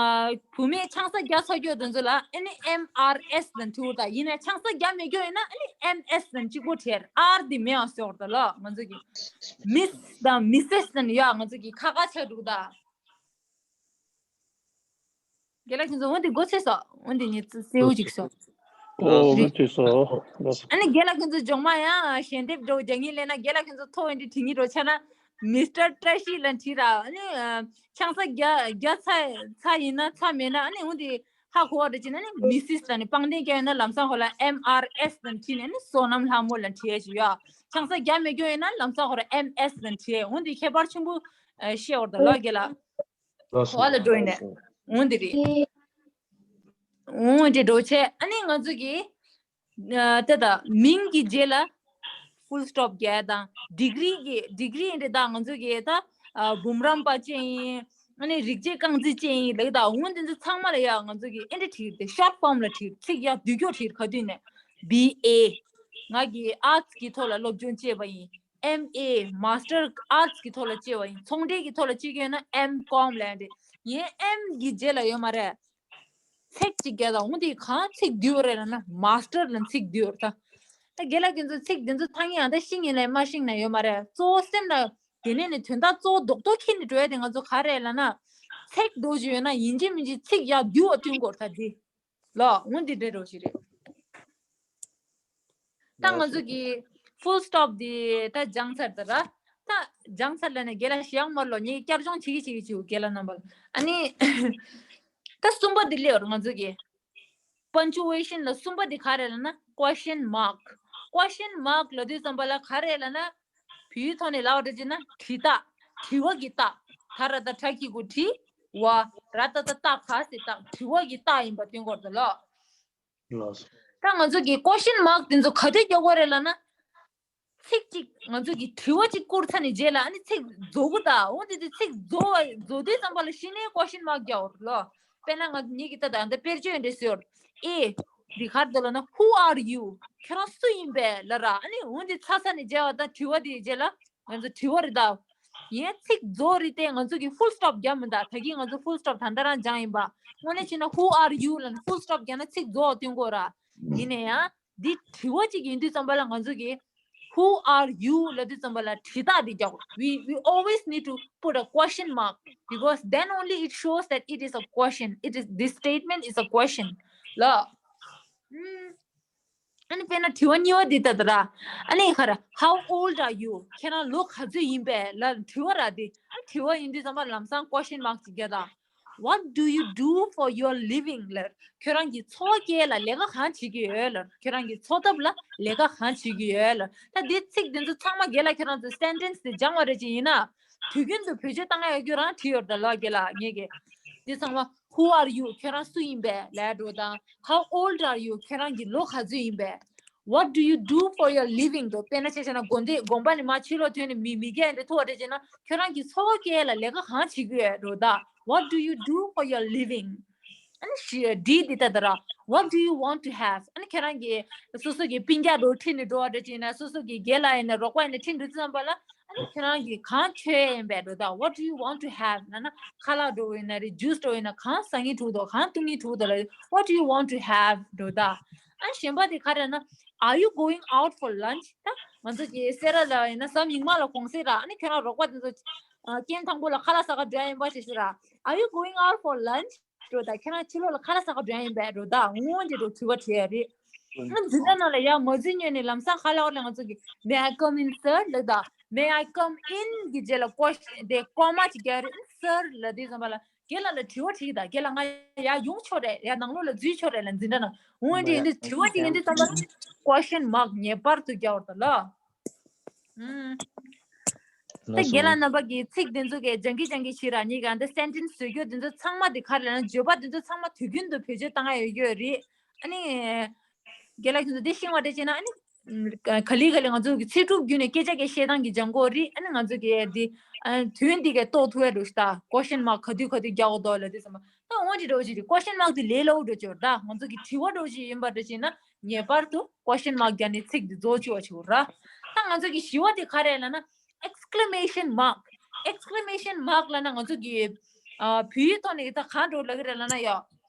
བུད་མེད་ཆང་ས་རྒྱག་ཚར་རྒྱུ་དེ་ཚོ་ལ་ཨ་ནི་ཨེམ་ཨར་ཨེས་ལབ་ནས་བྲིས་ད། ཡིན་ན་ཆང་ས་རྒྱག་མེད་རྒྱུ་ཡིན་ན་ཨ་ནི་ཨེམ་ཨེས་ལབ་ནས་གཅིག་པོ་བྲིས། ཨར་འདི་མེད་ཨ་ཟེར་བ་ད་ལོ། ང་ཚོ་གི་མིས་དང་མི་སེས་ལབ་ནས་ཡ་ང་ཚོ་གི་ཁ་ཁ་ཆགས་འདུག་ད། རྒན་ལགས་ཁྱེད་ཚོ་འོ་འདི་མགོ་ཚོས་སོ། འོ་འདི་ནི་གསལ་བོ་ཅིག་སོ། ཨོ་མགོ་ཚོས་སོ། ཨ་ནི་རྒན་ལགས་ཁྱེད་ཚོ་ལྗོངས་མ་ཡང་ཞལ་འདེབས་འགྲོ་རྒྱག་ངེས་ལས་ན། རྒན་ལགས་ཁྱེད་ཚོ་ཐོ་འོ་འདི་བྲིས་ངེས་འགྲོ་ཆ་ན་མི་སི་ཊར་བཀྲ་ཤིས་ལབ་བྲིས་ར། ཨ་ནི་ཨ་ཆང་ས་རྒྱག་རྒྱག་ཚར་ཚར་ཡིན་ན་ཚར་མེད་ན་ཨ་ནི་འོ་འདི་ཧ་གོ་བ་རེད་ཅེ་ན། ཨ་ནི་མི་སིས་ལབ་ནས་པང་གདན་བརྒྱབ་ཡོད་ན་ལམ་སང་ཁོ་ལ་ཨེམ་ཨར་ཨེས་ལབ་བྲིས་ནས་ཨ་ནི་བསོད་ནམས་ལྷ་མོ་ལབ་བྲིས་ཡ་ཞིག་ཡོད། ཆང་ས་རྒྱག་མེད་རྒྱུ་ཡིན་ན་ལམ་སང་ཁོ་ལ་ཨེམ་ཨེས་ལབ་བྲིས། འོ་འདི་ཁྱད་པར་ཆེན་པོ་ཨ་ཤེས་བར་དུ་ལོ་རྒན་ལགས། ལགས་སོ། གོ་བ་ལ་འགྲོ་ཡིན་ནས། འོང་འདི་རེད། འོང་འདི་འགྲོ་བྱས་ཨ་ནི་ང་ཚོ་གི་ཨ་ད་ད་མིང་གི་རྗེས་ལ་ཕུལ་སི་ཊོབ་རྒྱག་དང་ཌི་གི་རི་གི་ཌི་གི་རི་འདི་ད་ང་ཚོ་གི་ད་ཨ་འབུམ་རམས་པ་ཅན་ཡིན། ཨ་ནི་རིག་བྱེད་རྐང་འཛིན་ཅན་ཡིན་ལབ་ད། འོང་འདི་ཚོ་ཚང་མ་ལ་ཡ་ང་ཚོ་གི་ཨེ་འདྲ་བྲིས་ཏེ་ཤོཊ་ཕོམ་ལ་བྲིས། ཚིག་ཡ་བསྡུས་སྐྱོར་བྲིས་ག་དུས་ནས་བི་ཨེ། ང་གི་ཨར་ཊི་གི་ཐོག་ལ་སློབ་སྦྱོང་བྱས་པ་ཡིན། ཨེམ་ཨེ་མཱ་སི་ཊར་ཨར་ཊི་གི་ཐོག་ལ་བྱས་པ་ཡིན། ཚོང་འབྲེལ་གི་ཐོག་ལ་བྱེད་ཀྱི་ཡོད་ན་ཨེམ་ཀོམ་ལབ་ཡ་རེད། ཡིན་ཨེམ་གི་རྗེས་ལ་ཡོད་མ་རེད། ཚིག་གཅིག་རྒྱག་དང་འོ་དེ་གང་ཚིག་བསྡུས་པ་རེད་ལབ་ན་མཱ་སི་ཊར་ལ་ཚིག་བསྡུས་པ་རེད་ད། ད་རྒན་ལགས་ཁྱེད་ཚོ་ཚིག་འདི་ཚོ་ཐ་སྙད་ཡང་ད་ཤེས་ཀྱི་ཡིན་ནའི་མ་ཤེས་ནའི་ཡོད་མ་རེད། གཙོ་བོ་སེམས་ལ་དེ་ནས་ནི་དོན་དག་གཙོ་བོ་རྡོག་རྡོག་ཁྱེར་ནས་འགྲོ་ཡ་དེ་ང་ཚོ་ག་རེ་ལབ་ན། ཚིག་འདྲ་བོ་ཅིག་ཡོད་ན་ཡིན་གཅིག་མིན་གཅིག་ཚིག་ཡར་བསྡུས་པ་སྟོན་དགོས་རེད་ད་འདི། ལོ་འོ་འདི་འདྲ་འདྲ་བོ་ཞིག་རེད། ད་ང་ཚོ་གི་ཕུལ་སི་ཊོབ་འདི་ད་སྦྱངས་ཚར་ད་ར། ད་སྦྱངས་ཚར་ལབ་ནས་རྒན་ལགས་ཞེ་དྲག་མ་ལོ་ངས་བསྐྱར་སྦྱོང་བྱེད་ཀྱི་བྱེད་ཀྱི་བྱེད་རྒན་ལགས་རྣམ་པ་ལ་ཨ་ནི། ད་གསུམ་པ་འདི་སླེབས་ཡོད་རེད་ང་ཚོ་གི། པན་ཅུ་ཨེ་ཤན་ལ་གསུམ་པ་འདི་ག་རེ་ལབ་ན་ཀོ་ཤན་མཱག་ཀོ་ཤན་མཱག་ལབ་དུས་ཙམ་པ་ལ་ག་རེ་ལབ་ན། བོད་ཡིག་ཐོག་ནས་ལབ་པ་འདྲ་བྱས་ན་དྲི་རྟགས། དྲི་བ་གི་རྟགས། ད་ར་ད་དྲ་གི་གུ་དྲི། བ། ར་ད་ད་རྟགས་ག་ཟེར་རྟགས། དྲི་བ་གི་རྟགས་ཡིན་པ་སྟོན་དགོས་རེད་ལོ། ལགས་སོ། ད་ང་ཚོ་གི་ཀོ་ཤན་མཱག་དེ་ཚོ་ག་དུས་རྒྱག་དགོས་རེད་ལབ་ན། ཚིག་གཅིག་ང་ཚོ་གི་དྲི་བ་གཅིག་བསྐུར་ཚར་ནས་རྗེས་ལ་ཨ་ནི་ཚིག་རྫོགས་གི་ད་འོ་དེ་དུས་ཚིག་རྫོགས་པ་རྫོགས་དུས་ཙམ་པ་ལ་གཞི་ནས་ཀོ་ཤན་མཱག་རྒྱག་དགོས་རེད་ལོ། དཔེར་ན་ང་ངེད་ཀྱི་ད་ད་ད་དཔེར་བརྗོད་འདྲ་ཞུ་ཡོད། ཨེ། འདི་ག་རེ་འདུག་ལབ་ན། Who are you? ཁྱོད་རང་སུ་ཡིན་པས་ལབ་ར། ཨ་ནི་འོ་འདི་ཚར་ཚར་ནས་རྗེས་ལ་ད་དྲི་བ་དེ་རྗེས་ལ་ང་ཚོ་དྲི་བ་རེད་ད། ཡིན་ཚིག་རྫོགས་རེད་དེ་ང་ཚོ་གི་ཕུལ་སི་ཊོབ་རྒྱག་མི་འདུག་ད་གིན་ང་ཚོ་ཕུལ་སི་ཊོབ་ད་ལྟ་རང་སྦྱངས་ཡིན་པ། དངོས་གནས་བྱས་ན་Who are you? ལབ་ནས་ཕུལ་སི་ཊོབ་རྒྱག་ན་ཚིག་རྫོགས་སྟོན་དགོས་ར། ཡིན་ན་ཡང་འདི་དྲི་བ་གཅིག་ཡིན་དུས་ཙམ་པ་ལ་ང་ཚོ་གི Who are you? ལབ་དུས་ཙམ་པ་ལ་དྲི་རྟགས་འདི་རྒྱག་དགོས། We, we always need to put a question mark because then only it shows that it is a question. It is, this statement is a question. ལ། ཨ་ནི་དཔེར་ན་དྲི་བ་གཉིས་པ་འདི་ལྟ་དང་། ཨ་ནི་ག་རེ། How old are you? ཁྱེད་རང་ལོ་ག་ཚོད་ཡིན་པས་ལབ་དྲི་བ་ར་འདི། ཨ་ནི་དྲི་བ་ཡིན་དུས་ཙམ་པ་ལམ་སང་ཀོ་ཤན་མཱག་ཅིག་རྒྱག་དང་། What do you do for your living? ལབ། ཁྱོད་རང་གི་འཚོ་བ་སྐྱེལ་ལ་ལས་ཀ་གང་བྱེད་ཀྱི་ཡོད་ལབ། ཁྱོད་རང་གི་འཚོ་ཐབས་ལ་ལས་ཀ་གང་བྱེད་ཀྱི་ཡོད་ལབ། ད་འདི་ཚིག་འདི་ཚོ་ཚང་མ་རྒན་ལགས་ཁྱེད་རང་ཚོ་སེན་ཊེན་སི་དེ་སྦྱངས་པ་རེད་ཅིག་ཡིན་ན། དུས་རྒྱུན་དུ་བེད་སྤྱོད་བཏང་ཡ་ཡོད་རྒྱུ་རང་བྲིས་ཡོད་ད་ལོ་རྒན་ལགས་ངེད་ཀྱིས། འདི་ཚང་མ། Who are you? ཁྱོད་རང་སུ་ཡིན་པས་ལབ་འགྲོ་དང་། How old are you? ཁྱོད་རང་གི་ལོ་ག་ཚོད་ཡིན་པས། What do you do for your living? དོ་དཔེར་ན་ཆ་བཞག་ན་དགོན་སྡེ་དགོན་པ་ནས་མར་ཕྱི་ལོགས་ཐོན་ནས་མི་མི་སྐད་འདི་ཐུག་པ་རེད་ཅེ་ན། ཁྱོད་རང་གི་འཚོ་བ་སྐྱེལ་ལ་ལས་ཀ་གང་བྱེད་ཀྱི་ཡོད་འགྲོ་དང་། What do you do for your living? ཨ་ནི་ཞི་འདི་འདི་ལྟ་དང་། What do you want to have? ཨ་ནི་ཁྱོད་རང་གི་སོ་སོ་གི་སྤུན་ཀྱག་འགྲོ་ཁྲིད་ནས་འགྲོ་བ་རེད་ཅེ་ན། སོ་སོ་གི་རྒན་ལགས་ཡིན་ན་རོགས་པ་ཡིན་ན་ཁྲིད་འགྲོ་ཙམ་པ་ལ། ཨ་ནི་ཁྱོད་རང་གིས་གང་མཆོད་ཡིན་པས་འགྲོ་དང་། What do you want to have? ན་ན་ཁ་ལག་འགྲོ་ཡིན་ན་རེད། ཇུས་འགྲོ་ཡིན་ན་གང་ཟ་སྙིང་འདོད་དོ། གང་བཏུང་སྙིང་འདོད་དོ་ལ། What do you want to have? འགྲོ་དང་། ཨ་ནི་གཞན་པ་དེ་ག་རེ་ན། Are you going out for lunch? ད་ང་ཚོ་གི་སེ་ར་ལ་ཡིན་ན་གཟའ་མིག་དམར་ལ་གུང་སེང་ར། ཨ་ནི་ཁྱོད་རང་རོགས་པ་དེ་ཚོ་ཨ་རྐྱེན་དང་པོ་ལ་ཁ་ལག་ཟ་ག་འགྲོ་ཡ་ཡིན་པ་ཞེས་ཟེར་ར། Are you going out for lunch? འགྲོ་དང་། ཁྱེད་རང་ཕྱི་ལོགས་ལ་ཁ་ལག་ཟ་ག་འགྲོ་ཡ་ཡིན་པས་འགྲོ་དང་། འོ་འདི་འགྲོ་དྲི་བ་དྲི་ཡ་རེད། ཨ་འཛིན་གྲྭ་ནང་ལ་ཡར་མ་འཛུལ་སྔོན་ནས་ལམ་སང་ཁ་ལག་ལ་ང་ཚོ་གི་May I come in, sir? ལབ་དང་། May I come in? གི་རྗེས་ལ་ཀོ་ཤ་དེ་ཀོ་མ་ཅིག་རྒྱག་རེད། Sir ལབ་དུས་ཙམ་པ་ལ་རྒན་ལགས་ལ་དྲི་བ་དྲིས་དང་། རྒན་ལགས་ང་ཡར་ཡོང་ཆོག་རེད། ཡར་ནང་ལོགས་ལ་འཛུལ་ཆོག་རེད་ལ། འཛིན་གྲྭ་ནང་འོ་འདི་ཡིན་དུས་དྲི་བ་དྲིས་ཡིན་དུས་ཙམ་པ་ལ་ཀོ་ཤན་མཱག་ངེས་པར་དུ་རྒྱག་དགོས་རེད་ད་ལོ། ཨུམ། ད་རྒན་ལགས་རྣམ་པ་གིས་ཚིག་འདི་ཚོ་གི་སྦྱང་གི་སྦྱང་གི་བྱེད་ར། ཉིད་ཀྱང་འདི་སེན་ཊེན་སི་བཟོ་རྒྱུ་འདི་ཚོ་ཚང་མ་འདི་ག་རེ་ལབ་ན། བརྗོད་པ་འདི་ཚོ་ཚང་མ་དུས་རྒྱུན་དུ་བེད་སྤྱོད་བཏང་ཡ་ཡོད་ཡོད་རེད། ཨ་ནི། རྒན་ལགས་ཁྱེད་ཚོ་འདི་ཤེས་པ་འདྲ་བྱས་ན་ཨ་ནི། ག་ལེ་ག་ལེ་ང་ཚོ་གི་ཚིག་གྲུབ་བརྒྱུད་ནས་སྐད་ཆ་གི་བཤད་སྟངས་ཀྱི་སྦྱང་དགོས་རེད། ཨ་ནི་ང་ཚོ་གི་འདི། ཨ་དོན་འདི་གི་རྟོགས་ཐུབ་ཡ་འགྲོ་ཞིག་ད། ཀོ་ཤན་མཱག་ག་དུས་ག་དུས་རྒྱག་དགོས་འདུག་ལབ་དུས་ཙམ་པ། ད་འོ་འདི་འགྲོ་ཞིག་རེད། ཀོ་ཤན་མཱག་དེ་ལས་སླ་པོ་འགྲོ་ཆོག་ད། ང་ཚོ་གི་དྲི་བ་འགྲོ་ཞིག་ཡིན་པ་འདྲ་བྱས་ན། ངེས་པར་དུ་ཀོ་ཤན་མཱག་རྒྱག་ནས་ཚིག་འདི་རྫོགས་བཅུག་པ་བྱེད་དགོས་ར། ད་ང་ཚོ་གི་བཞི་པ་དེ་ག་རེ་ལབ་ན། Exclamation mark. Exclamation mark ལབ་ན་ང་ཚོ་གི་ཨ་བོད་ཡིག་ཐོག་ནས་ད་གང་འགྲོ་ལབ་ཀྱི་རེད་ལབ་ན། ཡ་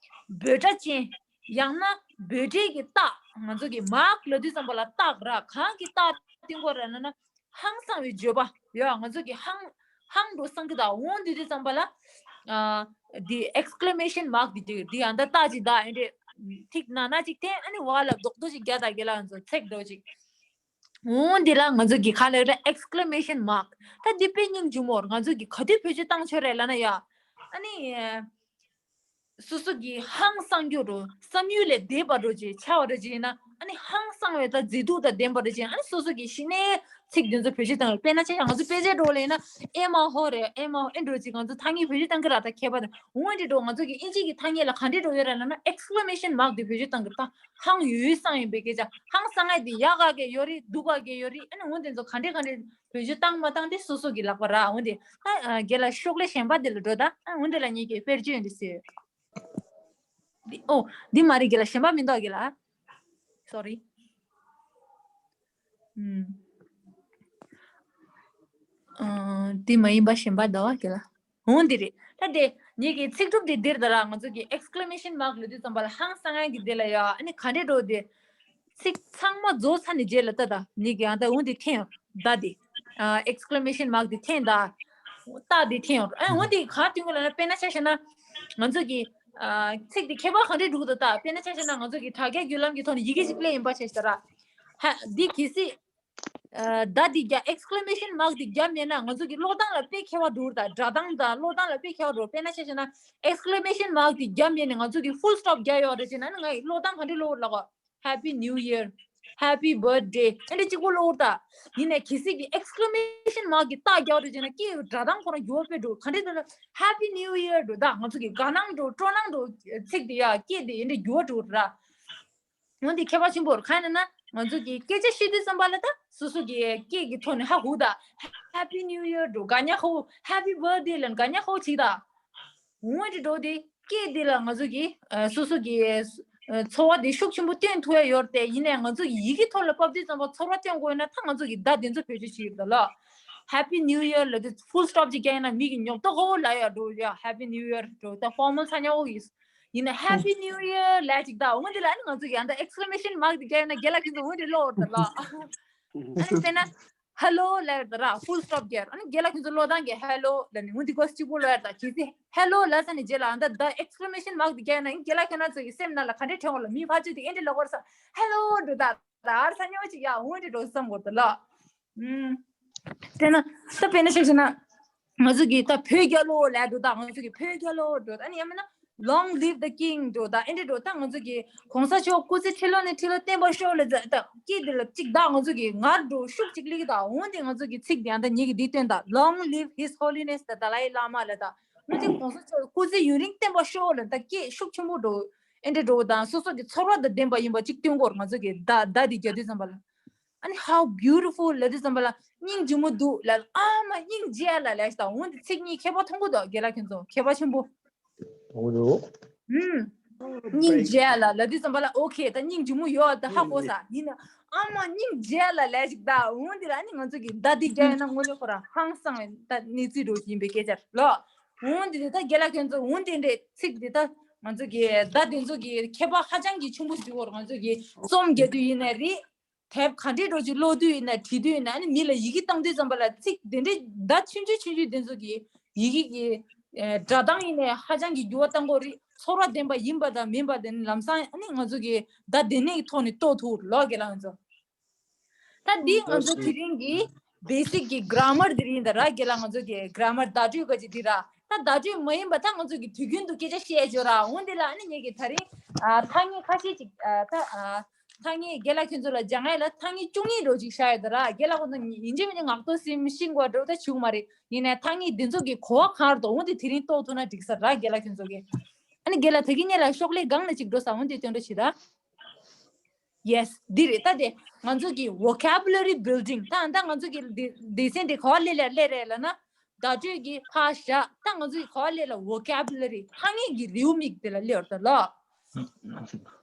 འབོད་སྒྲ་ཅན། ཡང་ན་འབོད་སྒྲའི་གི་རྟགས། ང་ཚོ་གི་མཱག་ལབ་དུས་ཙམ་པ་ལ་རྟགས་ར། གང་གི་རྟགས་སྟོན་དགོས་རེད་ལབ་ན། ཧང་སང་བའི་བརྗོད་པ། ཡ་ང་ཚོ་གི་ཧང་ཧང་འགྲོ་སང་གི་ད། འོ་འདི་དུས་ཙམ་པ་ལ་ཨ་འདི་Exclamation mark འདི་འདི་འདི་ཡང་ད་རྟགས་ཅིག་ད། ཨེ་འདྲས་ཐིག་ནང་ན་ཅིག་འཐེན། ཨ་ནི་བ་ལ་རྡོག་རྡོག་ཅིག་རྒྱག་ད། རྒན་ལགས་ང་ཚོ་ཚེག་འགྲོ་ཅིག་འོ་འདི་ལ་ང་ཚོ་གི་ག་ལབ་རེད། Exclamation mark. ད་འདི་དཔེ་སྙིང་རྗེ་མོ་རེད། ང་ཚོ་གི་ག་དུས་བེད་སྤྱོད་བཏང་ཆོག་རེད་ལབ་ན། ཡ་ཨ་ནི་སོ་སོ་གི་ཧང་སང་རྒྱུ་རུ་བསམ་ཡུལ་ལས་འདས་པ་འགྲོ་ཅིག་ཆགས་པ་འགྲོ་ཅིག་ཡིན་ན། ཨ་ནི་ཧང་སང་བའི་ད་མཛེས་སྡུག་དང་ལྡན་པ་འགྲོ་ཅིག་ཨ་ནི་སོ་སོ་གི་གཞི་ནས་ཚིག་འདི་ཚོ་བེད་སྤྱོད་བཏང་། དཔེར་ན་ཆ་བཞག་ང་ཚོ་དཔེ་ཆའི་འགྲོ་ལ་ཡིན་ན། ཨེ་མ་ཧོ་རེད། ཨེ་མ་ཧོ། ཨེ་འགྲོ་ཅིག་ང་ཚོ་ཐ་སྙད་བེད་སྤྱོད་བཏང་གི་ར། ད་ཁྱད་པར་དུ་འོ་འདི་འགྲོ་ང་ཚོ་གི་ཨིན་ཇི་གི་ཐ་སྙད་ལ་ག་འདྲས་འགྲོ་ཡོད་རེད་ལབ་ན། Exclamation mark འདི་བེད་སྤྱོད་བཏང་གི་རེད། ད་ཧང་ཡུས་ཡུས་སང་ཡིན་པའི་སྐད་ཆ། ཧང་སང་ངེ་འདི་ཡག་ག་གི་ཡོད་རེད། སྡུག་ག་གི་ཡོད་རེད། ཨ་ནི་འོ་འདི་ཚོ་ག་འདྲས་ག་འདྲས་བེད་སྤྱོད་བཏང་མ་བཏང་དེ་སོ་སོ་གི་ལག་པ་ར། འོ་འདི་ད་རྒན་ལགས་ཤོག་ལྷེ་གཞན་པ་འདི་ལ་འགྲོ་ད། ཨ་འོ་འདི་ལ་ངེད་ཀྱི་དཔེར་བརྗོད་འདི་ཟེར། འདི་ཨོ་འདི་མ་རེད། རྒན་ལགས་གཞན་པ་མི་འདུག་རྒན་ལགས། Sorry. ཨུམ། ཨ། དེ་མ་ཡིན་པ་གཞན་པ་འདྲ་བ་དེ་ལ། འོང་འདི་རེད། ད་དེ་ངེད་ཀྱི་ཚིག་གྲུབ་དེ་འདིར་ད་ར་ང་ཚོ་གི་exclamation mark ལ་དུས་ཙམ་པ་ལ་ཧང་སང་ཡང་གི་དེ་ལ་ཡ་ཨ་ནི་ག་འདྲས་འགྲོ་དེ། ཚིག་ཚང་མ་རྫོགས་ཚར་ནས་རྗེས་ལ་ད་ད་ངེད་ཀྱི་ཨ་ད་འོང་དེ་འཐེན་ཡོང་ད་དེ། ཨ། exclamation mark དེ་འཐེན་ད། ད་དེ་འཐེན་ཡོང་ཨ་འོང་དེ་ག་དུས་ག་ལ་ན་དཔེར་ན་ཆ་བཞག་ན། ང་ཚོ་གི། ཨ། ཚིག་དེ་ཁྱད་པར་ག་འདྲས་འགྲོ་གི་འདུག་ད་དཔེར་ན་ཆ་བཞག་ན་ང་ཚོ་གི་དྲ་རྒྱའི་བརྒྱུད་ལམ་གྱི་ཐོག་ནས་ཡི་གེ་ཞིག་སླེབས་ཡིན་པ་ཆ་བཞག་ད་ར། ཧ། འདི་གལ་སྲིད། ཨ། ད་འདི་རྒྱ་exclamation mark འདི་རྒྱབ་མེད་ན་ང་ཚོ་གི་ཀློག་སྟངས་ལ་དཔེ་ཁྱད་པར་འགྲོ་གི་ད་སྒྲ་གདངས་དང་ཀློག་སྟངས་ལ་དཔེ་ཁྱད་པར་འགྲོ་དཔེར་ན་ཆ་བཞག་ན་exclamation mark འདི་རྒྱབ་མེད་ནས་ང་ཚོ་གི་full stop རྒྱག་ཡོད་རེད་ཅེ་ན་ནི་ང་ཡི་ཀློག་སྟངས་ག་འདྲས་ཀློག་ལ་གོ། Happy New Year, Happy Birthday ཨ་འདྲས་གཅིག་པོ་ཀློག་ད། ཡིན་ནའི་གལ་སྲིད་ཀྱི་exclamation mark གི་རྟགས་རྒྱག་རེད་ཅེ་ན་སྐད་ཡོད་སྒྲ་གདངས་ཁོ་རང་འགྱུར་བ་དཔེ་འགྲོ་ག་འདྲས་ད་ལ་Happy New Year འགྲོ་ད་ང་ཚོ་གི་དགའ་སྣང་འགྲོ་སྤྲོ་སྣང་འགྲོ་ཚིག་དེ་ཡ་སྐད་དེ་ཡིན་འདྲས་འགྱུར་བ་འགྲོ་ར། འོན་ཏེ་ཁྱད་པར་ཆེན་པོ་རེད་གང་ཡིན་ན་ང་ཚོ་གི་སྐད་ཆ་བཤད་དུས་ཙམ་པ་ལ་ད་སོ་སོ་གི་སྐད་ཀྱི་ཐོག་ནས་ཧ་གོ་ད། Happy New Year འགྲོ་དགའ་ཉེ་ཧོ། Happy Birthday ལ་དགའ་ཉེ་ཧོ་བྱེད་ད། འོན་ཏེ་འགྲོ་དེ་སྐད་དེ་ལ་ང་ཚོ་གི་ཨ། སོ་སོ་གི་ཨ། ཚོར་བ་དེ་ཤུགས་ཆེན་པོ་སྟོན་ཐུབ་ཡ་ཡོད་རེད་དེ་ཡིན་ནའི་ང་ཚོ་གི་ཡི་གེ་ཐོག་ལ་ཕབ་དུས་ཙམ་པ་ཚོར་བ་སྟོན་དགོས་ཡོད་ན་ད་ང་ཚོ་གི་ད་དེ་ཚོ་བེད་སྤྱོད་བྱེད་ཡོད་ད་ལ། Happy New Year ལ་དེ་full stop ཅིག་རྒྱག་ཡིན་ན་མི་གི་ཉོབ་ཏོ་ཧོ་ལ་ཡ་འགྲོ་ཡ་Happy New Year འགྲོ་ད་formal ཚ་ཉ་ཧོ་གི་ཡིན་ན་Happy New Year ལ་ཅིག་ད་འོན་ཏེ་ལ་ནི་ང་ཚོ་གི་ཨ་ད་exclamation mark དེ་རྒྱག་ཡིན་ན་རྒན་ལགས་ཁྱེད་ཚོ་འོན་ཏེ་ལོ་འོར་ད་ལ། ཨ་ནི་དཔེར་ན། Hello ལབ་ཡོད་ད་ར་full stop རྒྱག་ཨ་ནི་རྒན་ལགས་ཁྱེད་ཚོ་ཀློག་སྟངས་ཀྱི་Hello ལབ་ནི་འོན་ཏེ་གོ་གཅིག་པོ་ཀློག་ཡོད་ད་གལ་སྲིད་Hello ལབ་ས་ནི་རྗེས་ལ་ཨ་ད་ད་exclamation mark དེ་རྒྱག་ཡིན་ན་རྒན་ལགས་ཁྱེད་རང་ཚོ་གི་སེམས་ནང་ལ་ག་འདྲས་དྲན་འོང་ལ་མི་ཕལ་ཆེར་དེ་ཨེ་འདྲས་ལབ་དགོས་རེད་ས་Hello འགྲོ་ད། ད་ཨར་ས་ཉོ་ཅིག་ཡ་འོན་ཏེ་འགྲོ་བསམ་དགོས་ད་ལ། ཨུམ། དེ་ན་ད་དཔེར་ན་ཆ་བཞག་ན། ང་ཚོ་གི་ད་བོད་རྒྱལ་ལོ་ལབ་འགྲོ་ད་ང་ཚོ་གི་བོད་རྒྱལ་ལོ་འགྲོ་ད་ཨ་ནི་ཡང་མིན་ན་Long live the king འགྲོ་ད་ཨེ་འདྲས་འགྲོ་ད་ང་ཚོ་གི་གོང་ས་མཆོག་སྐུ་ཚེ་ཁྲི་ལོ་ནས་ཁྲི་ལོ་བརྟན་པར་ཤོག་ལ་ད་སྐད་དེ་ལ་གཅིག་ད་ང་ཚོ་གི་ངར་འགྲོ་ཤུགས་གཅིག་སླེབས་ཀྱི་ད་འོན་ཏེ་ང་ཚོ་གི་ཚིག་དེ་ཡང་ད་ཉིད་ཀྱི་འདི་སྟོན་ད་Long live His Holiness the Dalai Lama ལ་ད་ང་ཚོ་གོང་ས་མཆོག་སྐུ་ཚེ་ཡུན་རིང་བརྟན་པར་ཤོག་ལ་ད་སྐད་ཤུགས་ཆེན་པོ་འགྲོ་ཨེ་འདྲས་འགྲོ་དང་སོ་སོ་གི་ཚོར་བ་དང་ལྡན་པ་ཡིན་པ་གཅིག་སྟོན་དགོས་ང་ཚོ་གི་ད་ད་འདི་རྒྱག་དུས་ཙམ་པ་ལ། ཨ་ནི་how beautiful ལབ་དུས་ཙམ་པ་ལ་སྙིང་རྗེ་མོ་འདུག་ལབ་ཨ་མ་སྙིང་རྗེ་ལ་ལབ་ཞིག་དང་འོན་ཏེ་ཚིག་གཉིས་ཁྱད་པར་མཐོང་གི་འདུག་རྒན་ལགས་ཁྱེད་ཚོ་ཁྱད་པར་ཆེན་པོ། མཐོང་གི་འདུག་ཨུམ། སྙིང་རྗེ་ལ་ལབ་དུས་ཙམ་པ་ལ་ཨོ་ཁེ་ད་སྙིང་རྗེ་མོ་ཡོད་ད་ཧ་གོ་ས་ཡིན་ན་ཨ་མ་སྙིང་རྗེ་ལ་ལབ་ཞིག་ད་འོན་ཏེ་ལ་ཨ་ནི་ང་ཚོ་གི་ད་འདི་རྒྱག་ཡོད་ན་དངོས་གནས་ཁོ་རང་ཧང་སང་བའི་ད་གནས་ཚུལ་འགྲོ་ཡིན་པའི་སྐད་ཆ་ལོ། འོན་ཏེ་ད་རྒན་ལགས་ཁྱེད་ཚོ་འོན་ཏེ་འདྲས་ཚིག་འདི་ད་ང་ཚོ་གི་ད་དེ་ཚོ་གི་ཁྱད་པར་ཧ་ཅང་གི་ཆེན་པོ་ཞིག་འོར་ང་ཚོ་གི་རྩོམ་རྒྱག་དུས་ཡིན་ན་རེད། དེབ་ག་འདྲས་འགྲོ་ཅིག་ཀློག་དུས་ཡིན་ན་བྲིས་དུས་ཡིན་ན་ཨ་ནི་མི་ལ་ཡི་གེ་བཏང་དུས་ཙམ་པ་ལ་ཚིག་དེ་འདྲས་ད་ཆུང་ཆུང་ཆུང་ཆུང་དེ་ཚོ་གི་ཡི་གེ་གི་སྒྲ་གདངས་ཡིན་ནའི་ཧ་ཅང་གི་འགྱུར་བ་གཏང་དགོས་རེད། ཚོར་བ་ལྡན་པ་ཡིན་པ་དང་མིན་པ་དེ་ནི་ལམ་སང་ཨ་ནི་ང་ཚོ་གི་ད་དེ་ནས་ཐོག་ནས་རྟོགས་ཐུབ་ལོ་རྒན་ལགས་ང་ཚོ། ད་འདི་ང་ཚོ་དེ་རིང་གི་basic གི་grammar དེ་རིང་ད་ར་རྒན་ལགས་ང་ཚོ་གི་grammar བརྡ་སྤྲོད་ག་ཅིག་འདི་ར་ད་བརྡ་སྤྲོད་མ་ཡིན་པ་ད་ང་ཚོ་གི་དུས་རྒྱུན་དུ་སྐད་ཆ་བཤད་བརྗོད་ར་འོན་དེ་ལ་ཨ་ནི་ངེད་ཀྱི་ད་རིང་ཨ་ཐ་སྙད་ཁ་ཤས་ཅིག་ཨ་ད་ཨ། ཐ་སྙད་རྒན་ལགས་ཁྱོད་ཚོ་ལ་སྦྱང་ཡ་ལ་ཐ་སྙད་བཅུ་གཉིས་རོ་ཅིག་བཞག་ཡོད་ད་ར་རྒན་ལགས་ཁོ་ཚོ་ཡིན་གཅིག་མིན་གཅིག་ངག་ཐོག་སེམས་ཤེས་དགོས་འགྲོ་ད་བྱུང་མ་རེད། ཡིན་ནའི་ཐ་སྙད་འདི་ཚོ་གི་གོ་བ་གང་རེད་འོང་དེ་དེ་རིང་རྟོགས་ཐུབ་ན་འགྲིག་ས་ར་རྒན་ལགས་ཁྱོད་ཚོ་གི། ཨ་ནི་རྒན་ལགས་ད་གིན་ཉེ་ལ་ཤོག་ལྷེ་སྒང་ལ་ཅིག་འགྲོ་ས་འོང་དེ་སྟོན་འགྲོ་བྱེད་ད། Yes འདི་རེད་ད་དེ་ང་ཚོ་གི་vocabulary building ད་ད་ང་ཚོ་གི་སྡེ་ཚན་དེ་ག་བ་སླེབས་ལ་སླེབས་རེད་ལ་ན། བརྡ་སྤྲོད་ཀྱི་ཕར་བཞག་ད་ང་ཚོའི་ག་བ་སླེབས་ལ་vocabulary ཐ་སྙད་ཀྱི་རེའུ་མིག་དེ་ལ་སླེབས་ཡོད་ད་ལ།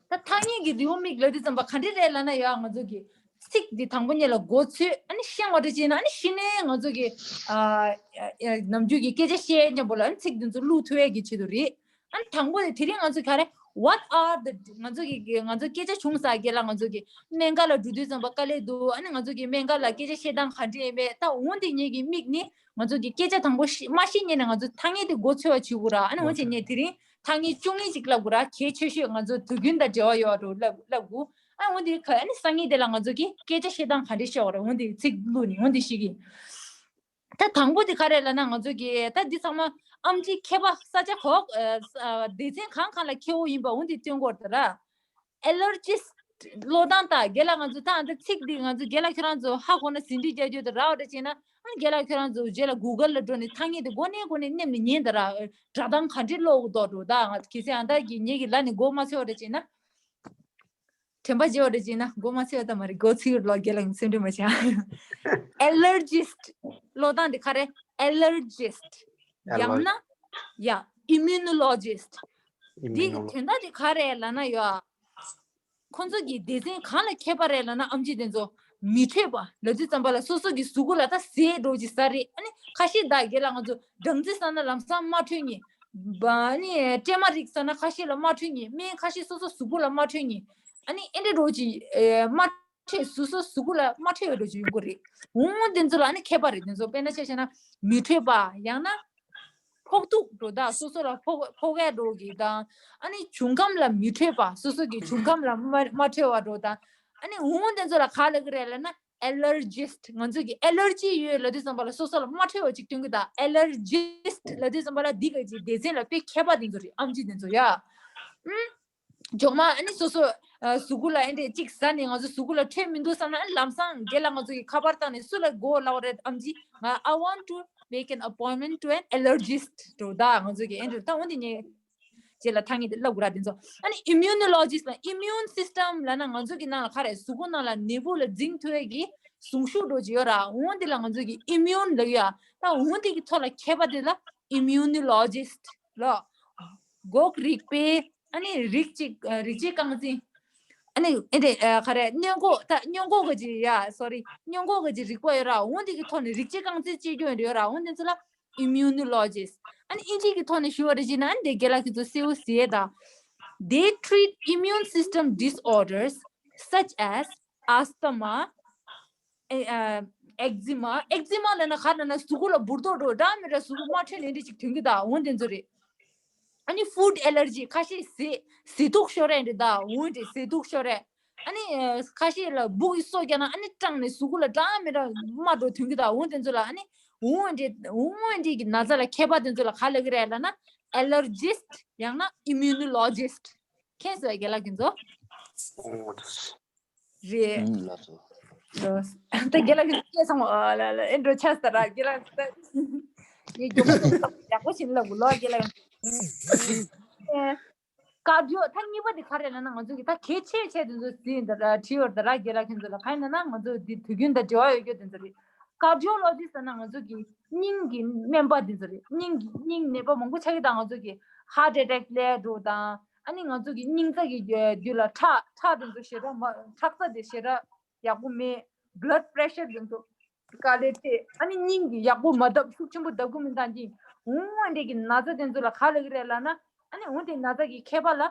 ད་ཐ་སྙད་ཀྱི་རེའུ་མིག་ལ་དེ་ཙམ་པ་ག་འདྲ་རེད་ལབ་ན་ཡ་ང་ཚོ་གི་ཚིག་འདི་དང་པོ་ཉིད་ལ་མགོ་ཚོས་ཨ་ནི་ཤེས་པ་འདྲ་བྱས་ན་ཨ་ནི་གཞི་ནས་ང་ཚོ་གི་ཨ་ནམ་རྒྱུན་གྱི་སྐད་ཆ་བཤད་མཉམ་པོ་ལ་ཨ་ནི་ཚིག་འདི་ཚོ་བླུག་ཐུབ་ཡས་ཀྱི་ཆེད་དུ་རེད། ཨ་ནི་དང་པོ་དེ་དེ་རིང་ང་ཚོ་ག་རེ། What are the ང་ཚོ་གི་ང་ཚོ་སྐད་ཆ་བྱུང་ས་གི་ལ་ང་ཚོ་གི་སྨན་ཁང་ལ་འགྲོ་དུས་ཙམ་པ་དཀའ་ལས་འདུག་ཨ་ནི་ང་ཚོ་གི་སྨན་ཁང་ལ་སྐད་ཆ་བཤད་སྟངས་ག་འདྲ་ཡིན་མེད་ད་འོང་དེ་ངེད་ཀྱི་མིག་ནི་ང་ཚོ་གི་སྐད་ཆ་དང་པོ་ཤེས་མ་ཤེས་ཉིན་ནས་ང་ཚོ་ཐ་སྙད་དེ་མགོ་ཚོས་པ་བྱེད་དགོས་ར་ཨ་ནི་འོང་བྱས་ངས་དེ་རིང་ཐ་སྙད་བཅུ་གཉིས་ཅིག་ལབ་དགོས་ར་གལ་ཆེ་ཤོས་ང་ཚོ་དུས་རྒྱུན་དང་འབྲེལ་བ་ཡོད་ར་ལབ་ལབ་དགོས་ཨ་འོང་དེ་ག་ཨ་ནི་སང་ཉིན་དེ་ལ་ང་ཚོ་གི་སྐད་ཆ་བཤད་སྟངས་ག་འདྲ་བཤད་དགོས་ར་འོང་དེ་ཚིག་བླུགས་ནས་འོང་དེ་ཤེས་གི་ད་དང་པོ་དེ་ག་རེ་ལབ་ན་ང་ཚོ་གི་ད་འདི་ཚང་མ་ཨམ་ཆི་མཁས་པ་ས་ཆ་གོ་སྡེ་ཚན་གང་གང་ལ་མཁས་པོ་ཡིན་པ་འོང་དེ་སྟོན་དགོས་རེད་ད་ར། Allergist ཀློག་སྟངས་དང་རྒན་ལགས་ང་ཚོ་ད་ཨ་ད་ཚིག་འདི་ང་ཚོ་རྒན་ལགས་ཁྱོད་རང་ཚོ་ཧ་གོ་ན་ཟིན་བྲིས་རྒྱག་རྒྱུ་དེ་རག་འདྲ་བྱས་ན་ཨ་རྒན་ལགས་ཁྱོད་རང་ཚོ་རྗེས་ལ་Google ལ་འགྲོ་ནས་ཐ་སྙད་དེ་མགོ་ནས་མགོ་ནས་ནེམ་ནས་ཉན་དེ་ར་སྒྲ་གདངས་ག་འདྲས་ཀློག་དགོས་འདུག་རོ་ད་ང་གལ་སྲིད་ཨ་ད་གི་ངེད་ཀྱི་ལ་ནས་མགོ་མ་ཚོས་འདྲ་བྱས་ན། དྲན་པ་བརྗེད་འདྲ་བྱས་ན་མགོ་མ་ཚོས་ད་མ་རེད་མགོ་ཚོས་ལོ་རྒན་ལགས་སེམས་ཁྲལ་མ་བྱ། Allergist ཀློག་སྟངས་དེ་ག་རེ། Allergist ཡང་ན་ཡ་Immunologist འདི་གི་དོན་དག་དེ་ག་རེ་ལབ་ན་ཡོད། ཁོང་ཚོ་གི་སྡེ་ཚན་གང་ལ་མཁས་པ་རེད་ལབ་ན་ཨམ་ཆི་དེ་ཚོ་ མི་འཕྲོད་པ་ལབ་དུས་ཙམ་པ་ལ་སོ་སོ་གི་གཟུགས་པོ་ལ་ད་ཟས་འདྲ་བོ་ཅིག་ཟ་རེད། ཨ་ནི་ཁ་ཤས་ད་རྒན་ལགས་ང་ཚོ་སྦྲང་རྩི་ཟ་ན་ལམ་སང་དམར་འཕྲོད་མཁན། ཨ་ནི་སྲན་མ་རིགས་ཟ་ན་ཁ་ཤས་ལ་དམར་འཕྲོད་མཁན། སྨན་ཁ་ཤས་སོ་སོ་གཟུགས་པོ་ལ་དམར་འཕྲོད་མཁན། ཨ་ནི་ཨེ་འདྲ་འདྲ་བོ་ཅིག་ཨེ་དམར་འཕྲོད་སོ་སོ་གཟུགས་པོ་ལ་དམར་འཕྲོད་པ་འདྲ་བོ་ཅིག་ཡོང་གི་རེད། འོ་དེ་ཚོ་ལ་ཨ་ནི་ཁྱད་པར་རེད། དེ་ཚོ་དཔེར་ན་ཆ་བཞག་ན་མི་འཕྲོད་པ། ཡང་ན་ཕོག་ཐུག་འདྲ་བོ་དང་སོ་སོ་ལ་ཕོག་ཕོག་ཡ་འདྲ་བོ་གི་དང་། ཨ་ནི་འབྱུང་ཁམས་ལ་མི་འཕྲོད་པ། སོ་སོ་གི་འབྱུང་ཁམས་ལ་མ་མ་འཕྲོད་པ་འདྲ་བོ་དང་། ཨ་ནི་འོ་དེ་ཚོ་ལ་ག་ལབ་ཀྱི་རེད་ལབ་ན། ཨེ་ལར་ཇིསྟ། ང་ཚོ་གི་ཨེ་ལར་ཇི་ཡོད་ལབ་དུས་ཙམ་པ་ལ་སོ་སོ་ལ་མ་འཕྲོད་པ་ཅིག་སྟོན་གྱི། ད་ཨེ་ལར་ཇིསྟ་ལབ་དུས་ཙམ་པ་ལ་འདི་ག་ཅིག་སྡེ་ཚན་ལ་དཔེ་མཁས་པ་དེ་ཚོ་རེད། ཨེམ་ཆི་དེ་ཚོ་ཡ། ཨུམ། མགྱོགས་མ་ཨ་ནི་སོ་སོ་ཨ་གཟུགས་པོ་ལ་ཨེ་འདྲས་ཅིག་ཟ་ནས་ང་ཚོ་གཟུགས་པོ་ལ་འཕྲོད་མི་འདུག་བསམ་ན། ཨ་ནི་ལམ་སང་རྒན་ལགས་ང་ཚོ་གི་ཁ་པར་བཏང་ནས་སུ་ལ་གོ་ལབ་པ་རེད། ཨེམ་ཆི་ང་I want to make an appointment to an allergist འདྲ་བོ་དང་། ང་ཚོ་གི་ཨེ་འདྲས་ད་འོ་འདི་ནས་རྗེས་ལ་ཐ་སྙད་དེ་ལབ་དགོས་ར་དེ་ཚོ། ཨ་ནི་ཨི་མིའུ་ནོ་ལོ་ཇིསྟ་ལ། ཨི་མིའུན་སིསི་ཊམ་ལབ་ན་ང་ཚོ་གི་ནང་ལ་ག་རེ་གཟུགས་པོ་ནང་ལ་ནད་འབུ་ལ་འཛིང་ཐུབ་ཡས་ཀྱི་གཟུངས་གཞུག་འདྲ་བོ་ཅིག་ཡོད་ར། འོ་འདི་ལ་ང་ཚོ་གི་ཨི་མིའུན་ལབ་ཡ། ད་འོ་འདི་གི་ཐོག་ལ་མཁས་པ་དེ་ལ་ཨི་མིའུ་ནོ་ལོ་ཇིསྟ་ལབ། འགོག་རིག་པའི་ཨ་ནི་རིགས་གཅིག་ཨ་རིགས་གཅིག་རྐང་འཛིན། ཨ་ནི་ཨེ་འདྲས་ཨ་ག་རེ་སྔོན་འགོག་ད་སྔོན་འགོག་གི་ཅིག་ཡ་སོ་རི་སྔོན་འགོག་གི་ཅིག་རིག་པ་ཡོད་ར། འོ་འདི་གི་ཐོག་ནས་རིགས་གཅིག་རྐང་འཛིན་བྱེད་རྒྱུ་ཡོད་ར། འོ་འདི་ཚོ་ལ་ཨི་མིའུ་ནོ་ལོ་ཇིསྟ། ཨ་ནི་ཨིན་ཇི་གི་ཐོག་ནས་ཞུ་བ་རེད་ཅེ་ན། ཨ་ནི་དེ་རྒན་ལགས་ཁྱེད་ཚོ་གསལ་བོ་གཟིགས་ཡས་དང་། They treat immune system disorders such as asthma, eczema. eczema ལབ་ན་ག་རེ་ལབ་ན་གཟུགས་པོ་ལ་འབུར་ཏོག་འདྲ་བོ་འདྲ་མི་འདྲ་གཟུགས་པོ་དམར་འཕྲོད་ནས་འདི་ཅིག་ཐོན་གྱི་ད། འོ་དེ་ཚོ་རེད། ཨ་ནི་ཕུཌ་ཨེ་ལར་ཇི། ཁ་ཤས་ཟས་ཟས་དུག་ཤོར་ཡས་རེད་ད། འོ་དེ་ཟས་དུག་ཤོར་ཡས། ཨ་ནི་ཁ་ཤས་ལ་སྦུག་གི་སོ་བརྒྱབ་ན་ཨ་ནི་སྐྲངས་ནས་གཟུགས་པོ་ལ་འདྲ་མི་འདྲ་རྨ་འདྲ་བོ་ཐོན་གྱི་ད། འོ་དེ་ཚོ་ལ་ཨ་ནི་འོ་དེ་འོ་དེ་གི་ན་ཚ་ལ་མཁས་པ་དེ་ཚོ་ལ་ག་ལབ་ཀྱི་རེད་ལབ་ན་ཨེ་ལར་ཇིསྟ། ཡང་ན་ཨི་མིའུ་ནོ་ལོ་ཇིསྟ། མཁྱེན་སོང་ངས་རྒན་ལགས་ཁྱེད་ཚོ། རེད། ཨུམ། ལགས་སོ། ལགས་སོ། ད་རྒན་ལགས་ཀྱིས་སྐད་ཚང་མ་ཨ་ལ་ལ་ཨེ་འགྲོ་ཆགས་ས་ར་རྒན་ལགས་ད། ངས་མགྱོགས་པོ་ཡག་པོ་ཞིག་ལབ་དགོས་ལོ་རྒན་ལགས། ཀར་ཌི་ཡོ། ད་གཉིས་པ་དེ་ག་རེ་ལབ་ན་ང་ཚོ་གི་ད་གལ་ཆེ་ཆེ་དེ་ཚོ་ཟིན་ད་ར་བྲིས་ཡོད་ད་ར་རྒན་ལགས་ཁྱེད་ཚོ་ལ། གང་ཡིན་ན་ང་ཚོ་འདི་དུས་རྒྱུན་དང་འབྲེལ་བ་ཡོད་རྒྱུ་དེ་ཚོ་རེད། ཀར་ཌི་ཡོ་ལོ་ཇི་ཟེར་ན་ང་ཚོ་གི་སྙིང་གི་སྨན་པ་དེ་ཚོ་རེད། སྙིང་གི་སྙིང་ནད་པ་མང་པོ་ཆགས་ཀྱི་ད། ང་ཚོ་གི་ཧར་ཊི་ཨེ་ཊེག་སླེབས་འགྲོ་དང་། ཨ་ནི་ང་ཚོ་གི་སྙིང་རྩ་གི་རྒྱུད་ལ་ཁྲག་ཁྲག་དེ་ཚོ་ཞེ་དྲག་མ་ཁྲག་རྩ་དེ་ཞེ་དྲག་ཡག་པོ་མེད། བྷི་ལཌ་པི་རེ་ཤར་དེ་ཚོ་དཀའ་ལས་འཕྲད། ཨ་ནི་སྙིང་གི་ཡག་པོ་མ་བཏབ་ཤུགས་ཆེན་པོ་བཏབ་ཀྱི་མིན་ད་གི། འོ་འདྲས་ཀྱི་ན་ཚ་དེ་ཚོ་ལ་ག་ལབ་ཀྱི་རེད་ལབ་ན། ཨ་ནི་འོ་དེ་ན་ཚ་གི་མཁས་པ་ལ་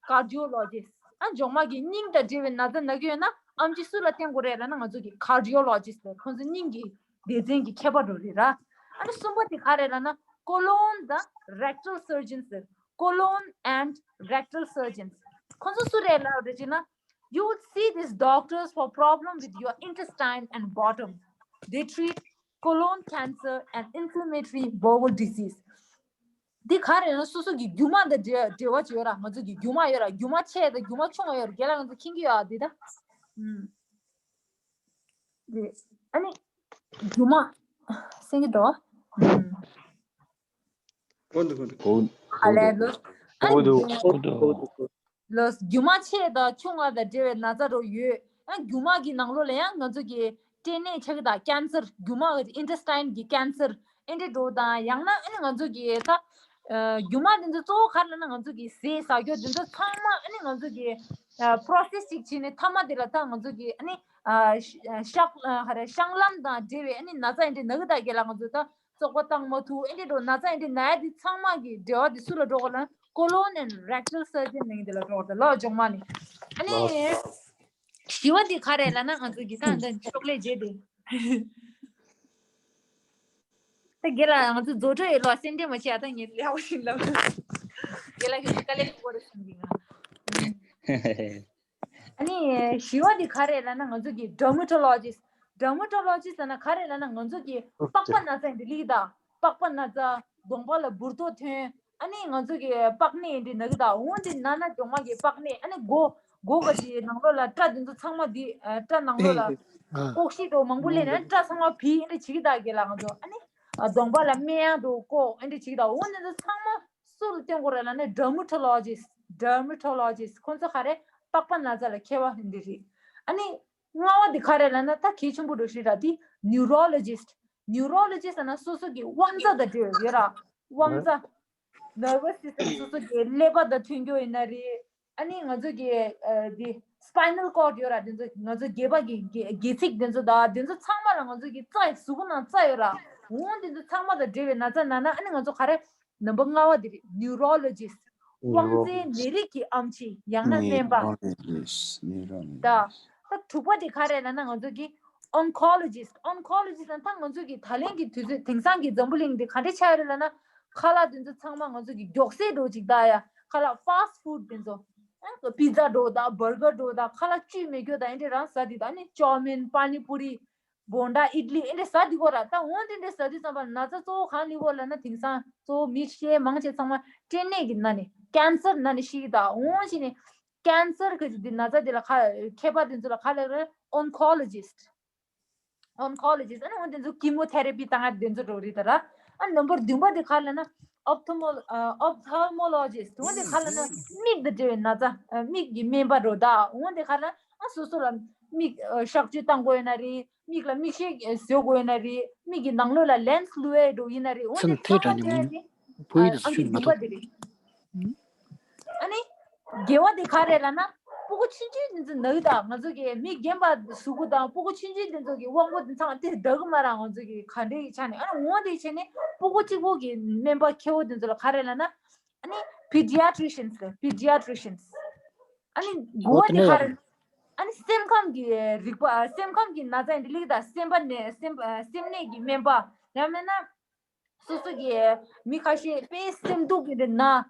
ཀར་ཌི་ཡོ་ལོ་ཇིསྟ། ཨ་མགྱོགས་མ་གི་སྙིང་དང་འབྲེལ་བའི་ན་ཚ་ན་གི་ཡོད་ན་ཨེམ་ཆི་སུ་ལ་བསྟེན་དགོས་རེད་ལབ་ན་ང་ཚོ་གི་ཀར་ཌི་ཡོ་ལོ་ཇིསྟ་ལ། ཁོང་ཚོ་སྙིང་གི་སྡེ་ཚན་གྱི་མཁས་པ་འདྲ་རེད་ར། ཨ་ནི་གསུམ་པ་དེ་ག་རེད་ལབ་ན་colon དང་rectal surgeons ཟེར། Colon and rectal surgeons. ཁོང་ཚོ་སུ་རེད་ལབ་རེད་ཅེ་ན། You would see these doctors for problem with your intestine and bottom. They treat colon cancer and inflammatory bowel disease. འདི་ག་རེ་ན་སོ་སོ་གི་རྒྱུ་མ་དང་འབྲེལ་འབྲེལ་བ་ཅིག་ཡོད་ར། ང་ཚོ་གི་རྒྱུ་མ་ཡོད་ར། རྒྱུ་མ་ཆེ་དང་རྒྱུ་མ་ཆུང་བ་ཡོད་ར། རྒན་ལགས་ང་ཚོ་མཁྱེན་གྱི་ཡོད་ཨ་འདི་ད། ཨུམ། རེད། ཨ་ནི་རྒྱུ་མ་སེང་གེ་འགྲོ། ཨུམ། གོ་འདུག་གོ་འདུག་གོ། ཨ་ལས་ལོ། ཨ་གོ་འདུག་གོ་འདུག་ལོ། རྒྱུ་མ་ཆེ་དང་ཆུང་བ་དང་འབྲེལ་བའི་ན་ཚ་རོ་ཡོད། ཡང་རྒྱུ་མ་གི་ནང་ལོགས་ལ་ཡང་ང་ཚོ་གི་སྐྲན་ནད་ཆགས་ཀྱི་དང་། ཀེན་སར། རྒྱུ་མ་གི་ཨིན་ཊེ་སི་ཊའིན་གི་ཀེན་སར་ཨེ་འདྲས་འགྲོ་དང་། ཡང་ན་ཨ་ནི་ང་ཚོ་གི་ད་ཨ་རྒྱུ་མ་དེ་ཚོ་གཙོ་བོ་ག་རེ་ལབ་ན་ང་ཚོ་གི་ཟས་ཟ་རྒྱུ་དེ་ཚོ་ཚང་མ་ཨ་ནི་ང་ཚོ་གི་ཨ་པོ་རོ་སེ་སི་ཅིག་བྱས་ནས་མཐའ་མ་དེ་ལ་ད་ང་ཚོ་གི་ཨ་ནི་ཨ་ཤ་ཨ་ག་རེ་བཤང་ལམ་དང་འབྲེལ་བའི་ཨ་ནི་ན་ཚ་ཨེ་འདྲས་ན་གི་དང་། རྒན་ལགས་ང་ཚོ་ད་བཙོག་པ་བཏང་མ་ཐུབ་ཨེ་འདྲས་འགྲོ། ན་ཚ་ཨེ་འདྲས་ན་ཡ་དེ་ཚང་མ་གི་འབྲེལ་བ་དེ་སུ་ལ་འགྲོ་གི་ལབ་ན་colon and rectal surgeon ནང་དེ་ལ་འགྲོ་གི་ད་ལོ། རྒྱུ་མ་ནི་ཨ་ནི། བཞི་བ་དེ་ག་རེ་ལབ་ན་ང་ཚོ་གི་ད་འདི་ཅོག་ལེ་བརྗེ་དེ། ད་རྒན་ལགས་ང་ཚོ་རྫོགས་འཕྲོ་ཡི་ལོ་སེམས་ཁྲལ་མ་བྱེད་ཨ། ད་ངས་ལེགས་པོ་ཞིག་ལབ། རྒན་ལགས་ཁྱོད་ཀྱི་དཀའ་ལས་ཁག་པོ་རེད་བསམ་གྱི་ང་། ཨ་ནི་བཞི་བ་དེ་ག་རེ་ལབ་ན་ང་ཚོ་གི་dermatologist། dermatologist ལབ་ན་ག་རེ་ལབ་ན་ང་ཚོ་གི་པགས་པ་ན་ཚ་འདི་ལིག་ད། པགས་པ་ན་ཚ། གདོང་པ་ལ་འབུར་ཏོག་ཐོན། ཨ་ནི་ང་ཚོ་གི་པགས་ནད་འདི་ན་གི་ད། འོ་འདི་ན་ན་རྒྱུ་མ་གི་པགས་ནད། ཨ་ནི་མགོ་མགོ་ག་དེ་ནང་ལོགས་ལ་སྐྲ་འདི་ཚོ་ཚང་མ་འདི་སྐྲ་ནང་ལོགས་ལ་ལྐོག་ཤི་འདྲ་མང་པོ་སླེབས་ནས་སྐྲ་ཚང་མ་བིལ་ཨེ་འདྲ་བྱེད་ཀྱི་ད་རྒན་ལགས། ང་ཚོ་ཨ་ནི་གདོང་པ་ལ་སྨན་ཡག་འདྲ་བཀོག་ཨེ་འདྲ་བྱེད་ཀྱི་ད། འོ་འདི་ཚོ་ཚང་མ་སུ་ལ་བསྟེན་དགོས་རེད་ལབ་ན་dermatologist། dermatologist ཁོང་ཚོ་ག་རེ་པགས་པ་ན་ཚ་ལ་མཁས་པ་འདི་རེད། ཨ་ནི་ལྔ་བ་འདི་ག་རེ་ལབ་ན་ད་གལ་ཆེན་པོ་འདྲ་ཞིག་ར། འདི་neurologist། neurologist ལབ་ན་སོ་སོ་གི་དབང་རྩ་དང་འབྲེལ་བ་ཡོད་ར། དབང་རྩ། nervous system སོ་སོ་གི་ཀླད་པ་དང་མཐུན་རྒྱུ་ཡིན་ན་རེད། ཨ་ནི་ང་ཚོ་གི་ཨ་འདི་spinal cord ཡོད་ར། དེ་ཚོ་ང་ཚོ་སྒལ་པ་གི་སྒལ་སྒལ་ཚིགས་དེ་ཚོ་དང་དེ་ཚོ་ཚང་མ་ལ་ང་ཚོ་གི་རྩ་གཟུགས་པོ་ནང་རྩ་ཡོད་ར། འོ་དེ་ཚོ་ཚང་མ་དང་འབྲེལ་བའི་ན་ཚ་ན་ན། ཨ་ནི་ང་ཚོ་ག་རེ་ནམ་བར་ལྔ་པ་དེ་རེད། neurologist། དབང་རྩའི་neurologist། ནད་རིགས་ཀྱི་ཨེམ་ཆི་ཡང་ན་སྨན་པ། Neurologist། Neurologist། ད་ད་དྲུག་པ་དེ་ག་རེ་ལབ་ན་ང་ཚོ་གི་oncologist། Oncologist ལབ་ན་ད་ང་ཚོ་གི་ད་ལན་གྱི་དུས་ཚོད་དེང་སང་གི་འཛམ་བུ་གླིང་འདི་ག་འདྲ་ཆགས་ཡོད་རེད་ལབ་ན། ཁ་ལག་དེ་ཚོ་ཚང་མ་ང་ཚོ་གི་མགྱོགས་སེ་འགྲོ་ཅིག་ད་ཡ། ཁ་ལག་fast food དེ་ཚོ། ཨ་pizza འགྲོ་ད་burger འགྲོ་ད་ཁ་ལག་བཅུད་མེད་རྒྱུ་ད་ཨེ་འདྲ་རང་ཟ་དེ་ད་ནི་chow mein། pani puri། བོན་ཌ། ཨིཌ་ལི། ཨེ་འདྲ་ཟ་དེ་གོ་ར། ད་འོ་དེ་འདྲ་ཟ་དུས་ཙམ་པ་ན་ཚ་གཙོ་བོ་གང་སླེབས་ཡོད་ལབ་ན། དེང་སང་གཙོ་བོ་མི་ཤི་མང་ཆེ་ཚང་མ་སྐྲན་ནད་ཀྱི་ནང་ནས་cancer ནང་ནས་ཤི་གི། ད་འོ་ཞིག་ནས་cancer གི་དེ་ན་ཚ་དེ་ལ་ཁ་མཁས་པ་དེ་ཚོ་ལ་ག་རེ་ལབ་རེད། oncologist། Oncologist ཨ་ནི་འོ་དེ་ཚོ་chemotherapy བཏང་ཡ་དེ་ཚོ་འགྲོ་རེད་ད་ར། ཨ་ནམ་བར་བདུན་པ་དེ་ག་རེ་ལབ་ན་ophthalmo- ཨ་ophthalmologist། འོ་དེ་ག་རེ་ལབ་ན་མིག་དང་འབྲེལ་བའི་ན་ཚ། ཨ་མིག་གི་སྨན་པ་འགྲོ་ད། འོ་དེ་ག་རེ་ལབ་ན་ཨ་སོ་སོ་ལ་མིག་ཨ་གཤག་བཅོས་བཏང་དགོས་ཡོད་ན་རེད། མིག་ལ་མིག་ཤེལ་བཟོ་དགོས་ཡོད་ན་རེད། མིག་གི་ནང་ལོགས་ལ་lens བླུགས་ཡ་འགྲོ་ཡིན་ན་རེད། འོ་དེ་ཚང་མ་བྱས་ཏེ་བུ་ཡིས་ཨང་ཀི་བདུན་པ་དེ་རེད། ཨ་ནི་དགེ་བ་དེ་ག་རེ་ལབ་ན་སྤུ་གུ་ཆུང་ཆུང་དེ་ཚོ་ན་གི། ད་ང་ཚོ་གི་མི་རྒན་པ་གཟུགས་པོ་དང་སྤུ་གུ་ཆུང་ཆུང་དེ་ཚོ་གི་དབང་པོ་དེ་ཚང་མ་དེ་འདྲ་གི་མ་རེད། ང་ཚོ་གི་ག་འདྲ་ཡི་ཆ་ནས། ཨ་ནི་འོ་དེ་བྱས་ནས་སྤུ་གུ་གཅིག་པོ་གི་སྨན་པ་མཁས་པོ་དེ་ཚོ་ལ་ག་རེ་ལབ་ན། ཨ་ནི་pediatricians། Pediatricians། ཨ་ནི་དགུ་པ་དེ་ག་རེ། ཨ་ནི་སེམས་ཁམས་ཀྱི་རིག་པ། སེམས་ཁམས་ཀྱི་ན་ཚ་ཡིན་དེ་ལིག་ད་སེམས་པ་ནད། སེམས་སེམས་ནད་ཀྱི་སྨན་པ། ཡང་མིན་ན་སོ་སོ་གི་མི་ཁ་ཤས་དཔེ་སེམས་སྡུག་གི་རེད་ན།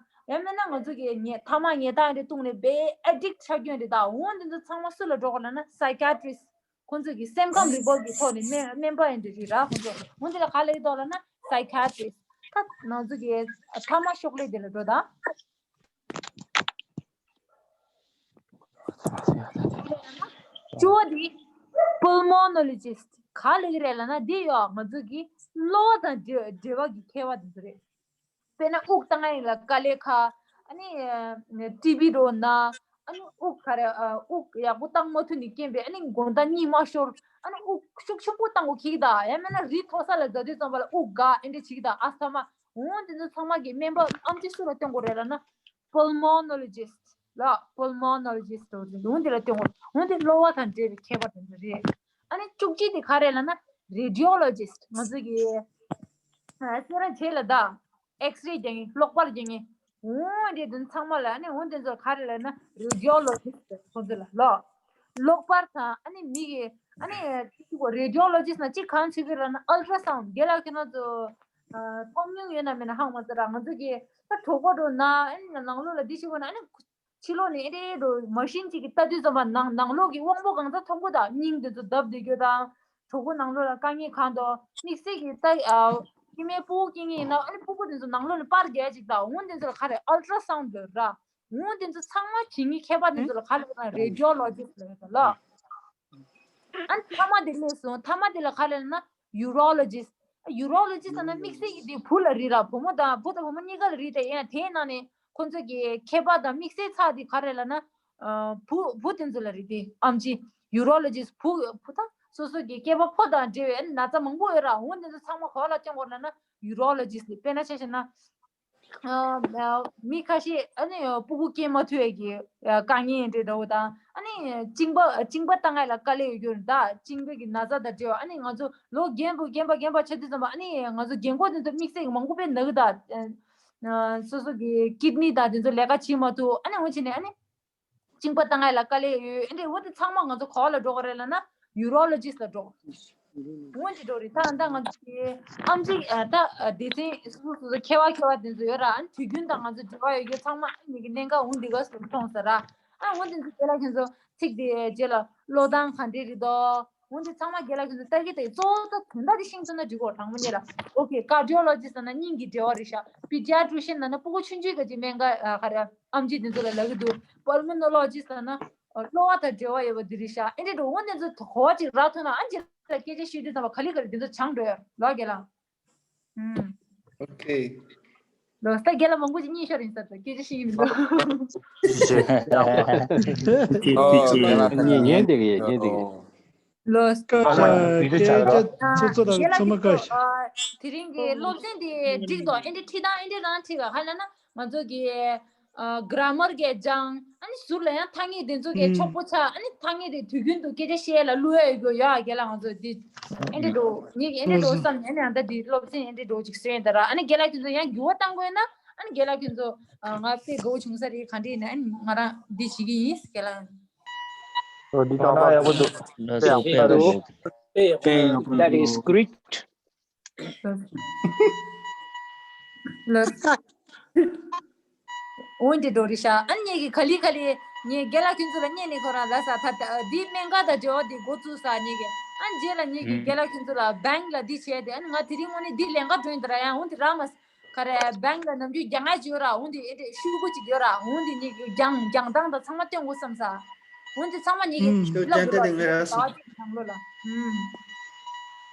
ཡང་མིན་ན་ང་ཚོ་གི་ཉེ་ཐ་མག་ཉལ་ཐང་རེ་བཏུང་ནས་དཔེ་addict ཆགས་རྒྱུ་རེད། ད་འོ་འདི་ཚོ་ཚང་མ་སུ་ལ་འགྲོ་དགོས་ལབ་ན་psychiatrist། ཁོང་ཚོ་གི་སེམས་ཁམས་རིག་པ་གི་ཐོག་ནས་སྨན་སྨན་པ་ཡིན་དེ་རེད་ར། ཁོང་ཚོ་འོ་འདི་ལ་ག་ལབ་ཀྱི་འདུག་ལབ་ན་psychiatrist། ད་ང་ཚོ་གི་ཐ་མག་ཤོག་ལེ་དེ་ལ་འགྲོ་ད། བཅུ་པ་དེ་pulmonologist། ག་ལབ་ཀྱི་རེད་ལབ་ན་འདི་ཡོ་ང་ཚོ་གི་གློ་བ་དང་འབྲེལ་འབྲེལ་བ་གི་མཁས་པ་དེ་ཚོ་རེད། དཔེར་ན་དབུགས་བཏང་ཡ་ཡིན་ལ་དཀའ་ལས་ཁག་ཨ་ནི་ཊི་བི་འགྲོ་ན། ཨ་ནི་དབུགས་ག་རེ་ཨ་དབུགས་ཡག་པོ་བཏང་མ་ཐུབ་ནས་རྐྱེན་པས་ཨ་ནི་མགོ་ཟླ་གཉིད་མ་ཤོར། ཨ་ནི་དབུགས་ཤུགས་ཆེན་པོ་བཏང་དགོས་ཁེལ་གི་ད། ཡང་མིན་ན་རི་མཐོ་ས་ལ་འཛེགས་དུས་ཙམ་པ་ལ་དབུགས་འགག་ཨེ་འདྲ་བྱེད་ཀྱི་ད། ཨ་ས་མ། འོ་དེ་ཚོ་ཚང་མ་གི་སྨན་པ་ཨེམ་ཆི་སུ་ལ་སྟོན་དགོས་རེད་ལབ་ན། pulmonologist ལ། pulmonologist འོ་དེ་འོ་དེ་ལ་སྟོན་དགོས། འོ་དེ་གློ་བ་དང་འབྲེལ་བའི་མཁས་པ་དེ་ཚོ་རེད། ཨ་ནི་བཅུ་གཅིག་དེ་ག་རེ་ལབ་ན་radiologist། ང་ཚོ་གི་ཨ་སེ་ར་བྱེད་ལ་ད། X-ray རྒྱག་མཁན། གློག་པར་རྒྱག་མཁན། འོ་དེ་དོན་ཚང་མ་ལ་ཨ་ནི་འོ་དེ་ཚོ་ག་རེ་ལབ་ན་radiologist ཁོ་ཚོ་ལ་ལོ། གློག་པར་དང་ཨ་ནི་མི་གི་ཨ་ནི་radiologist ན་གཅིག་གང་བྱེད་ཀྱི་ལབ་ན་ultrasound། རྒན་ལགས་ཁྱེད་རང་ཚོ་མཐོང་མྱོང་ཡོད་ན་མེད་ན་ཧ་མ་ཟེར་ར། ང་ཚོ་གི་ད་གྲོད་ཁོག་འགྲོ་ན་ཨ་ནི་ནང་ལོགས་ལ་འདི་བྱེད་དགོས་ན་ཨ་ནི་ཕྱི་ལོགས་ནས་ཨེ་རེ་འགྲོ་མ་ཤིན་ཅིག་གི་ལྟ་དུས་ཙམ་པ་ནང་ནང་ལོགས་ཀྱི་དབང་པོ་གང་ཚ་མཐོང་གི་ད། སྙིང་དེ་ཚོ་བརྡབ་བསྡད་རྒྱུ་དང་། གྲོད་ཁོག་ནང་ལོགས་ལ་དཀའ་ངལ་གང་འདུག་དམིགས་བསལ་གྱི་ད་ཨ་སྐྱེ་དམན་སྤུ་གུ་སྐྱེ་མཁན་ཡིན་ན་ཨ་ནི་སྤུ་གུ་དེ་ཚོ་ནང་ལོགས་ལ་པར་རྒྱག་ཅིག་ད། འོ་དེ་ཚོ་ལ་ག་རེ་ultrasound ལབ་ར། འོ་དེ་ཚོ་ཚང་མ་བྱེད་མཁན་མཁས་པ་དེ་ཚོ་ལ་ག་རེ་ལབ་ན་radiologist ལབ་ཡོད་ད་ལ། ཨ་ནི་ཐ་མ་དེ་སླེབས་སོང་། ཐ་མ་དེ་ལ་ག་རེ་ལབ་ན་urologist། urologist ལབ་ན་དམིགས་བསལ་གྱི་དེ་བུ་ལ་རེད་ར། བུ་མོ་དང་བུ་དང་བུ་མོ་གཉིས་ཀ་ལ་རེད་དེ། ཡིན་ན་དེའི་ནང་ནས་ཁོང་ཚོ་གི་མཁས་པ་དང་དམིགས་བསལ་ཚགས་དེ་ག་རེ་ལབ་ན། ཨ་བུ་བུ་དེ་ཚོ་ལ་རེད་དེ། ཨེམ་ཆི་urologist བུ་བུ་དང་སོ་སོ་གི་སྐྱེས་པ་ཕོ་དང་འབྲེལ་བའི་ན་ཚ་མང་པོ་ཡོད་ར། འོ་དེ་ཚོ་ཚང་མ་ག་པར་སྟོན་དགོས་ལབ་ན་urologist ལ། དཔེར་ན་ཆ་བཞག་ན། ཨ་མི་ཁ་ཤས་ཨ་ནི་སྤུ་གུ་སྐྱེ་མ་ཐུབ་ཡས་ཀྱི་དཀའ་ངལ་འདྲ་འདྲ་བོ་དང་། ཨ་ནི་གཅིན་པ་གཅིན་པ་བཏང་ཡས་ལ་དཀའ་ལས་ཡོད་རྒྱུ་རེད་ད། གཅིན་པ་གི་ན་ཚ་དང་འབྲེལ་བ། ཨ་ནི་ང་ཚོ་ལོ་རྒན་པོ་རྒན་པ་རྒན་པ་ཆགས་དུས་ཙམ་པ་ཨ་ནི་ང་ཚོ་རྒན་གོག་དེ་ཚོ་དམིགས་བསལ་གྱི་མང་པོ་དཔེ་ན་གི་ད། ཨ་སོ་སོ་གི་ཀིཌ་ནི་དང་དེ་ཚོ་ལས་ཀ་བྱེད་མ་ཐུབ། ཨ་ནི་འོ་བྱས་ནས་ཨ་ནི་གཅིན་པ་བཏང་ཡས་ལ་དཀའ་ལས་ཡོད། ཨ་འདྲ་བོ་དེ་ཚང་མ་ང་ཚོ་ག་པར་ལ་འགྲོ་གི་རེད་ལབ་ན་urologist ལ་འགྲོ། འོ་འདི་འགྲོ་རེད། ད་ད་ང་ཚོ་གི་ཨེམ་ཆི་ཨ་ད་སྡེ་ཚན་སོ་སོ་སོ་སོ་མཁས་པ་མཁས་པ་དེ་ཚོ་ཡོད་ར། ཨ་ནི་དུས་རྒྱུན་དང་ང་ཚོ་འབྲེལ་བ་ཡོད་རྒྱུ་ཚང་མ་ཨ་ནི་གི་གནད་འགག་འོ་འདི་ག་སུ་མཐོང་ས་ར། ཨ་འོ་འདི་ཚོ་རྒན་ལགས་ཁྱེད་ཚོ་ཚིག་དེ་རྗེས་ལ་གློག་ཐང་ག་འདྲས་རེད་དོ། འོ་འདི་ཚང་མ་རྒན་ལགས་ཁྱེད་ཚོ་ལྟ་གི་ད། གཙོ་བོ་ད་དོན་དག་དེ་ཤེས་ཐུབ་ན་འགྲིག་གོ། དྲང་མོ་ཉིད་ལ། ཨོ་ཁེ། cardiologist ལབ་ན་སྙིང་གི་འབྲེལ་བ་རེད་ཤག pediatrician ལབ་ན་སྤུ་གུ་ཆུང་ཆུང་གི་སྨན་ཁང་ཨ་ག་རེ་ཨེམ་ཆི་དེ་ཚོ་ལ་ལབ་ཀྱི་འདུག pulmonologist ལབ་ན་གློ་བ་དང་འབྲེལ་བ་ཡོད་པ་འདི་རེད་ཤག་ཨེ་འདྲ་འགྲོ། འོ་འདི་ཚོ་གོ་བ་ཅིག་རག་ཐུབ་ན་ཨ་ཅེ་ལ་སྐད་ཆ་བཤད་དུས་ཙམ་པ་ག་ལེ་ག་ལེ་འདི་ཚོ་སྦྱང་འགྲོ་ཡ་ལོ་རྒན་ལགས། ཨུམ། ཨོ་ཁེ། ལོ་ས་རྒན་ལགས་མང་པོ་ཅིག་རྙེད་ཤོར་ཡིན་ས་རེད། སྐད་ཆ་བཤད་ཀྱི་མི་འདུག་ཨོ་ཉན་ཉན་བསྡད་ཀྱི་ཡོད། ཉན་བསྡད་ཀྱི་ཡོད། ལོ་ས་སྐད་ཆ་ཚོ་ཚོ་དང་ཚོ་མ་ཀ་ཤ། དེ་རིང་གི་སློབ་ཚན་དེ་འགྲིག་འདུག་ཨེ་འདྲ་ཁྲིད་སྟངས་ཨེ་འདྲ་རང་ཁྲིད་ག་ཧ་ལ་ན་ང་ཚོ་གི་ ཨ་གྷ་ར་མར་གྱི་སྦྱང་། ཨ་ནི་ཟུར་ལ་ཡང་ཐ་སྙད་དེ་ཚོ་གི་ཆོག་པོ་ཆགས། ཨ་ནི་ཐ་སྙད་དེ་དུས་རྒྱུན་དུ་སྐད་ཆ་བཤད་ལ་བླུ་ཡ་ཡོད་རྒྱུ་ཡོད་ཨ། རྒན་ལགས་ང་ཚོ་འདི་ཨེ་འདྲ་འགྲོ་ངེད་ཀྱི་ཨེ་འདྲ་འགྲོ་བསམ་ནས་ཨ་ནི་ཨ་ད་འདི་སློབ་ཚན་ཨེ་འདྲ་འགྲོ་ཅིག་གསན་ཡོད་ད་ར། ཨ་ནི་རྒན་ལགས་ཁྱོད་ཚོ་ཡང་འགྱུར་བ་གཏང་དགོས་ན་ཨ་ནི་རྒན་ལགས་ཁྱོད་ཚོ་ང་དཔེ་དགའ་བོ་བྱུང་ས་རེད། ག་འདྲ་ཡིན་ན་ཨ་ནི་ང་རང་འདི་བྱེད་ཀྱི་ཡིན་རྒན་ལགས། འོ་འདི་ཐོག་ན་ཡག་པོ་འདུག་ལགས་སོ། དཔེ་ཡག་པོ་འདུག་དཔེ་ཡག་པོ་འདུག That is great. ལགས། འོན་ཏེ་འགྲོ་རེད་ཤག་ཨ་ནི་ངེད་ཀྱི་ག་ལེ་ག་ལེ་ངས་རྒན་ལགས་ཁྱོད་ཚོ་ལ་བསྙད་ནས་ཁོ་རང་ལ་ས་ད་ད་འདི་སྨན་ཁང་དང་འབྲེལ་བ་འདི་འགོ་བཙུགས་ས་ངེད་ཀྱི་ཨ་ནི་རྗེས་ལ་ངེད་ཀྱི་རྒན་ལགས་ཁྱོད་ཚོ་ལ་བེང་ལ་འདི་བྱས་ཏེ་ཨ་ནི་ང་དེ་རིང་དངོས་གནས་འདི་ལས་ཀ་སྒྲོན་དེ་ར་ཡང་འོན་ཏེ་ར་མ་ག་རེ་བེང་ལ་ནམ་རྒྱུན་རྒྱག་ཡ་ཅིག་ཡོད་ར། འོན་ཏེ་ཨེ་འདྲ་ཤུ་གུ་ཅིག་ཡོད་ར། འོན་ཏེ་ངེད་ཀྱི་རྒྱང་རྒྱང་ཐང་དང་ཚང་མ་སྟོན་དགོས་བསམ་ས། འོན་ཏེ་ཚང་མ་ངེད་ཀྱི་ཨུམ། ཤོ་ལབ་ཅན་ཀ་དེ་ངོས་ར་སོང་། ཟླ་བ་གཅིག་ནང་ལོགས་ལ། ཨུམ།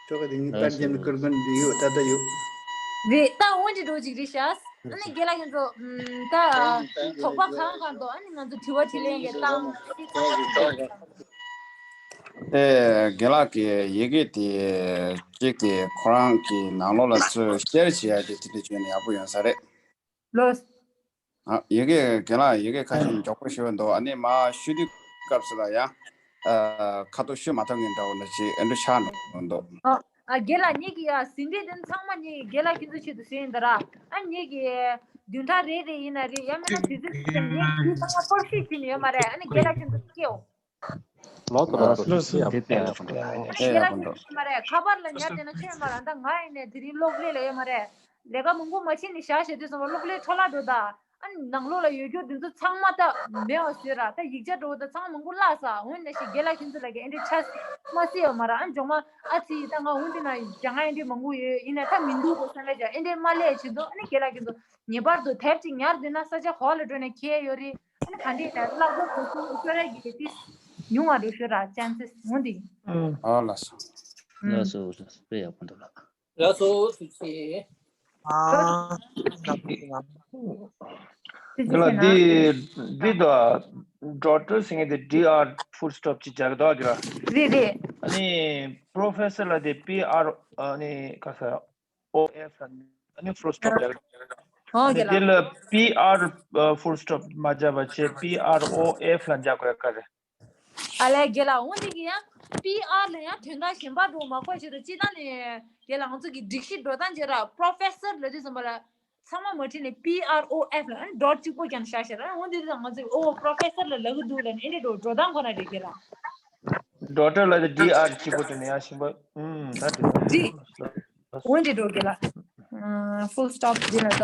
ཤོ་ཀ་དེ་ངའི་ཨ་པར་ཅན་ཀུར་གོན་དེ་ཡོད་ད་ད་ཡོད། རེད་ད། འོན་ཏེ་འགྲོ་ཅིག་རེད་ཤག་ཨ་ནི་རྒན་ལགས་ཁྱོད་ཚོ་ཨུམ་ད་དོགས་པ་གང་གང་འདུག་ཨ་ནི་ང་ཚོ་དྲི་བ་དྲིས་ལན་གྱི་བཏང་། ཨེ་རྒན་ལགས་ཀྱི་ཡི་གེ་དེ་གཅིག་དེ་ཁོ་རང་གི་ནང་ལོགས་ལ་ཚུར་ཤེར་བྱེད་ཡ་དེ་དེ་འདྲ་བྱས་ན་ཡག་པོ་ཡོང་ས་རེད། ལོས། ཨ་ཡི་གེ་རྒན་ལགས་ཡི་གེ་ཁ་ཤས་མགྱོགས་པོ་ཞུ་འདུག་ཨ་ནི་མ་ཞུ་དུས་སྐབས་སུ་ལ་ཡང་ཨ་ཁ་ཐུག་ཞུ་མ་ཐུབ་མཁན་འདྲ་བོ་འདྲ་ཅིག་ཨེ་འདྲ་ཆགས་འགྲོ་འདུག་ཨ་ཨ་རྒན་ལགས་ངེད་ཀྱི་ཡ་ཟིན་བྲིས་དེ་ཚང་མ་ངེད་རྒན་ལགས་ཁྱེད་ཚོའི་ཆེད་དུ་ཟིན་ཡིན་ད་ར། ཨ་ངེད་ཀྱི་བདུན་ཕྲག་རེ་རེ་ཡིན་ན་རེད། ཡང་མིན་ན་དུས་ཚོད་ཟིན་ངེད་ཀྱི་ཚང་མ་སྐོར་ཞིག་བྱིན་ཡོད་མ་རེད། ཨ་ནི་རྒན་ལགས་ཁྱེད་ཚོ་སྐྱེའོ། ལོ་ཏོ་ལོ་ཏོ་ལོ་སི་ཏོ་དེ་དཔེ་ཡག་པོ་འདུག་ཨ་ནི་རྒན་ལགས་ཁྱེད་ཚོ་ཡོད་མ་རེད། ཁ་པར་ལ་ཉར་བསྡད་ན་ཆོད་མ་རེད། ད་ང་ཡིན་ནས་དེ་རིང་གློག་ཀླད་ལ་ཡོད་མ་རེད། ལས་ཀ་མང་པོ་མ་བྱེད་ནས་བཞག་བཞག་དུས་ཙམ་པ་གློག་ཀླད་འཕྲོ་བརླག་འགྲོ་ད། ཨ་ནི་ནང་ལོགས་ལ་ཡོད་རྒྱུ་དེ་ཚོ་ཚང་མ་ད་མེད་པ་བཟོས་ར། ད་ཡིག་ཆ་འགྲོ་ད་ཚང་མ་མང་པོ་བརླག་ས། འོན་ནས་ཞིག་རྒན་ལགས་ཁྱེད་ཚོ་ལ་གི་ཨེ་འདྲའི་ཆ་མ་སྲིད་ཡོད་མ་ར། ཨ་ནི་ཇོ་མ་ཨ་ཙི་ད་ང་འོན་ཏེ་ན་རྒྱ་ང་ཨེ་འདྲའི་མང་པོ་ཡོད་ཡིན་ན་ད་མི་འདུག་གོ་བསམ་པའི་ཅག་ཨེ་འདྲའི་མ་ལས་བྱེད་དོ། ཨ་ནི་རྒན་ལགས་ཁྱེད་ཚོ་ངེས་པར་དུ་དེབ་ཅིག་ཉར་བསྡད་ན་ས་ཆ་ག་བ་ལ་འགྲོ་ན་ཁྱད་ཡོད་རེད། ཨ་ནི་ག་འདྲས་ད་བརླག་པོ་གོ་ཚུལ་ཤོར་ཡ་གི་ཏིས་ཉུང་བ་འགྲོ་ཤོར་ར་ཅན་སིས་འོན་ཏེ། ཨ་ལགས་སོ། ལགས་སོ། དཔེ་ཡག་པོ་འདུག་ལགས། ལགས་སོ་ཐུགས་རྗེ་ཆེ། ཨ། དེ་ལ་འདི་འདི་དང་ཌོག་ཊར་ཟེར་མཁན་དེ་ཌི་ཨར་ཕུལ་སི་ཊོབ་ཅིག་རྒྱག་གི་འདུག་གི་ར། རེད་རེད། ཨ་ནི་པྲོ་ཕེ་སར་ལ་དེ་པི་ཨར་ཨ་ནི་ག་ས་ཨོ་ཨེཕ་ལ་ཨ་ནི་ཕུལ་སི་ཊོབ་རྒྱག་གི་འདུག་ཨ་ནི་དེ་ལ་པི་ཨར་ཕུལ་སི་ཊོབ་མ་རྒྱག་པ་བྱས་པི་ཨར་ཨོ་ཨེཕ་ལ་རྒྱག་དགོས་ག་རེད། ཨ་ལས་རྒན་ལགས་འོ་འདི་གི་ཡང་པི་ཨར་ལ་ཡང་དོན་དག་གཞན་པ་འགྲོ་མ་དགོས་ཆེད་དུ་སྤྱི་བཏང་ནས་རྒན་ལགས་ང་ཚོ་གི་སྒྲིག་གཞི་འགྲོ་སྟངས་བྱས་ར་པྲོ་ཕེ་སར་ལབ་དུས་ཙམ་པ་ལ་ཚང་མ་མ་བྲིས་ནས་པི་ཨར་ཨོ་ཨེཕ་ལ་ཨ་ནི་ཌོག་ཊར་གཅིག་པོ་ཀྱང་བཞག་བཞག་ར། འོ་འདི་ལ་ང་ཚོ་གི་ཨོ་པྲོ་ཕེ་སར་ལ་ལབ་གི་འདུག་ལབ་ནས་ཨེ་འདྲ་འགྲོ་འགྲོ་སྟངས་ཁོ་ན་རེད་རྒན་ལགས། ཌོག་ཊར་ལ་ཌི་ཨར་གཅིག་པོ་བྲིས་ནས་ཡང་གཞན་པ་ཨུམ་ད་འགྲིག་འདི་འོ་འདི་འགྲོ་རྒན་ལགས། ཕུལ་སི་ཊོབ་འདི་ལ་ད་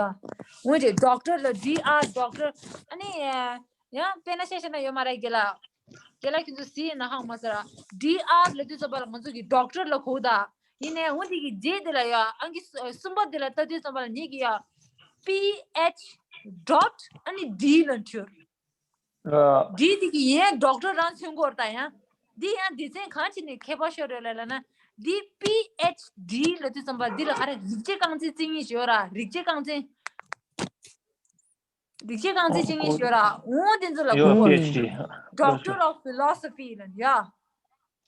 འོ་འདི་ཌོག་ཊར་ལ་ཌི་ཨར་ཌོག་ཊར་ཨ་ནི། ཡང་དཔེར་ན་བཤད་བཤད་ན་ཡོད་མ་རེད་རྒན་ལགས། རྒན་ལགས་ཁྱེད་ཚོ་གཟིགས་ཡིན་ན་ཧང་མ་ཟེར་ར། ཌི་ཨར་ལབ་དུས་ཙམ་པ་ལ་ང་ཚོ་གི་ཌོག་ཊར་ལ་གོ་ད། ཡིན་ནའི་འོ་འདི་གི་རྗེས་དེ་ལ་ཡ་ཨང་ཀི་གསུམ་པ་དེ་ལ་ལྟ་དུས་ཙམ་པ་ལ་ངེད་ཀྱི་ཡ། པི་ཨེཆ་ཌོག་ཊར་ཨ་ནི་ཌི་ལ་འཁྱོར། ཌི་དེ་གི་ཡིན་ཌོག་ཊར་རང་མཚོན་གོ་ར་ད་ཡང་། འདི་ཡང་སྡེ་ཚན་གང་ཅིག་ནས་ཁྱད་པར་ཤོར་རེད་ལ་ལ་ན། འདི་པི་ཨེཆ་ཌི་ལབ་དུས་ཙམ་པ་འདི་ལ་ག་རེ་རིགས་བྱེད་རྐང་འཛིན་རྩིས་གཉིས་ཤིག་ཡོད་ར་རིགས་བྱེད་རྐང་འཛིན། རིགས་བྱེད་རྐང་འཛིན་བྱེད་མཁན་ཞིག་ཡོད་ར། འོ་དེ་ཚོ་ལ་ཡོད། གོ་པི་ཨེཆ་ཌི། ཌོག་ཊར་ཨོཕ་ཕི་ལོ་སོ་ཕི་ལ་ཡ།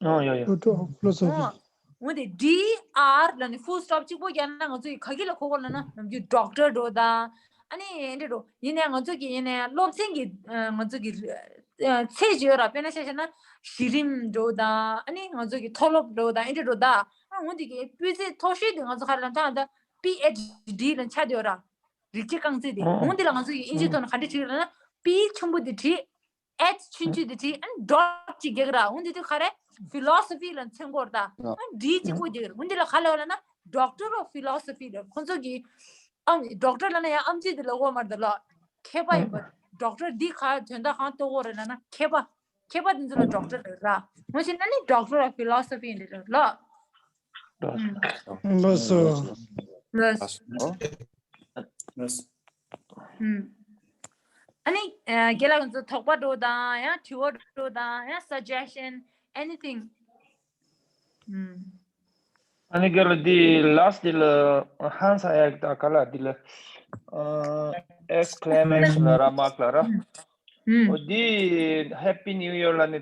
ཨོ་ཡོད་ཡོད། ཌོག་ཊར་ཨོཕ་ཕི་ལོ་སོ་ཕི། འོ་དེ་ཌི་ཨར་ལ་ནི་ཕུལ་སི་ཊོབ་གཅིག་པོ་རྒྱག་ན་ང་ཚོ་ཡི་ག་གི་ལ་གོ་དགོས་ལ་ན་ནམ་རྒྱུན་ཌོག་ཊར་འགྲོ་དང་། ཨ་ནི་འདི་འགྲོ་ཡིན་ནའི་ང་ཚོ་གི་ཡིན་ནའི་སློབ་ཚན་གྱི་ང་ཚོ་གི་ཚད་ཅིག་ཡོད་ར། དཔེར་ན་ཆ་བཞག་ན་གཞི་རིམ་འགྲོ་དང་ཨ་ནི་ང་ཚོ་གི་མཐོ་སློབ་འགྲོ་དང་ཨེ་འདྲ་འགྲོ་དང་། ཨ་འོ་དེ་གི་སྤུས་ཚད་མཐོ་ཤོས་དེ་ང་ཚོ་ག་རེ་ལ་ད་ད་པི་ཨེཆ་ཌི་ལ་ཆགས་བསྡད་ཡོད་ར། རིགས་བྱེད་རྐང་རྩེད་དེ། ཨོ། འོང་དེ་ལ་ང་ཚོ་ཡི་ཨིན་ཇི་ཐོག་ནས་ག་འདྲ་བྲིས་ལབ་ན། པི་ཆེན་པོ་དེ་བྲིས། ཨེཆ་ཆུང་ཆུང་དེ་བྲིས། ཨ་ནི་ཌོག་ཊར་གཅིག་རྒྱག་ར། འོང་དེ་དུས་ག་རེ། ཕི་ལོ་སོ་ཕི་ལ་མཚོན་གོ་ར་ད། ཨ་ནི་ཌི་གཅིག་པོ་རྒྱག་ར། འོང་དེ་ལ་ག་ལབ་ལབ་ན། Doctor of Philosophy ལ་ཁོང་ཚོ་གི། ཨ་ཌོག་ཊར་ལབ་ན་ཡང་ཨམ་ཆི་དེ་ལ་གོ་མ་རེད་ལ། མཁས་པ་ཡིན་པ། ཌོག་ཊར་འདི་ག་དོན་དག་གང་རྟོགས་གོ་རེད་ལབ་ན་མཁས་པ། མཁས་པ་དེ་ཚོ་ལ་ཌོག་ཊར་རེད་ར། ངོ་ཤེས་ན་ནི་Doctor of Philosophy ཡིན་རེད་ལ། ལགས་སོ། ལགས་སོ། ལགས་སོ། ཨུམ། ཨ་ནི་རྒན་ལགས་ཚོ་དོགས་པ་འདྲ་བོ་དང་ཡང་དྲི་བ་འདྲ་བོ་དང་ཡང་suggestion anything. ཨུམ། ཨ་ནི་རྒན་ལགས་འདི་last འདི་ལ་ཧང་སང་ཡག་ད་ག་ལ་འདི་ལ་exclamation ལ་ར་མག་ལ་ར། ཨུམ། འོ་འདི་Happy New Year ལ་ནི་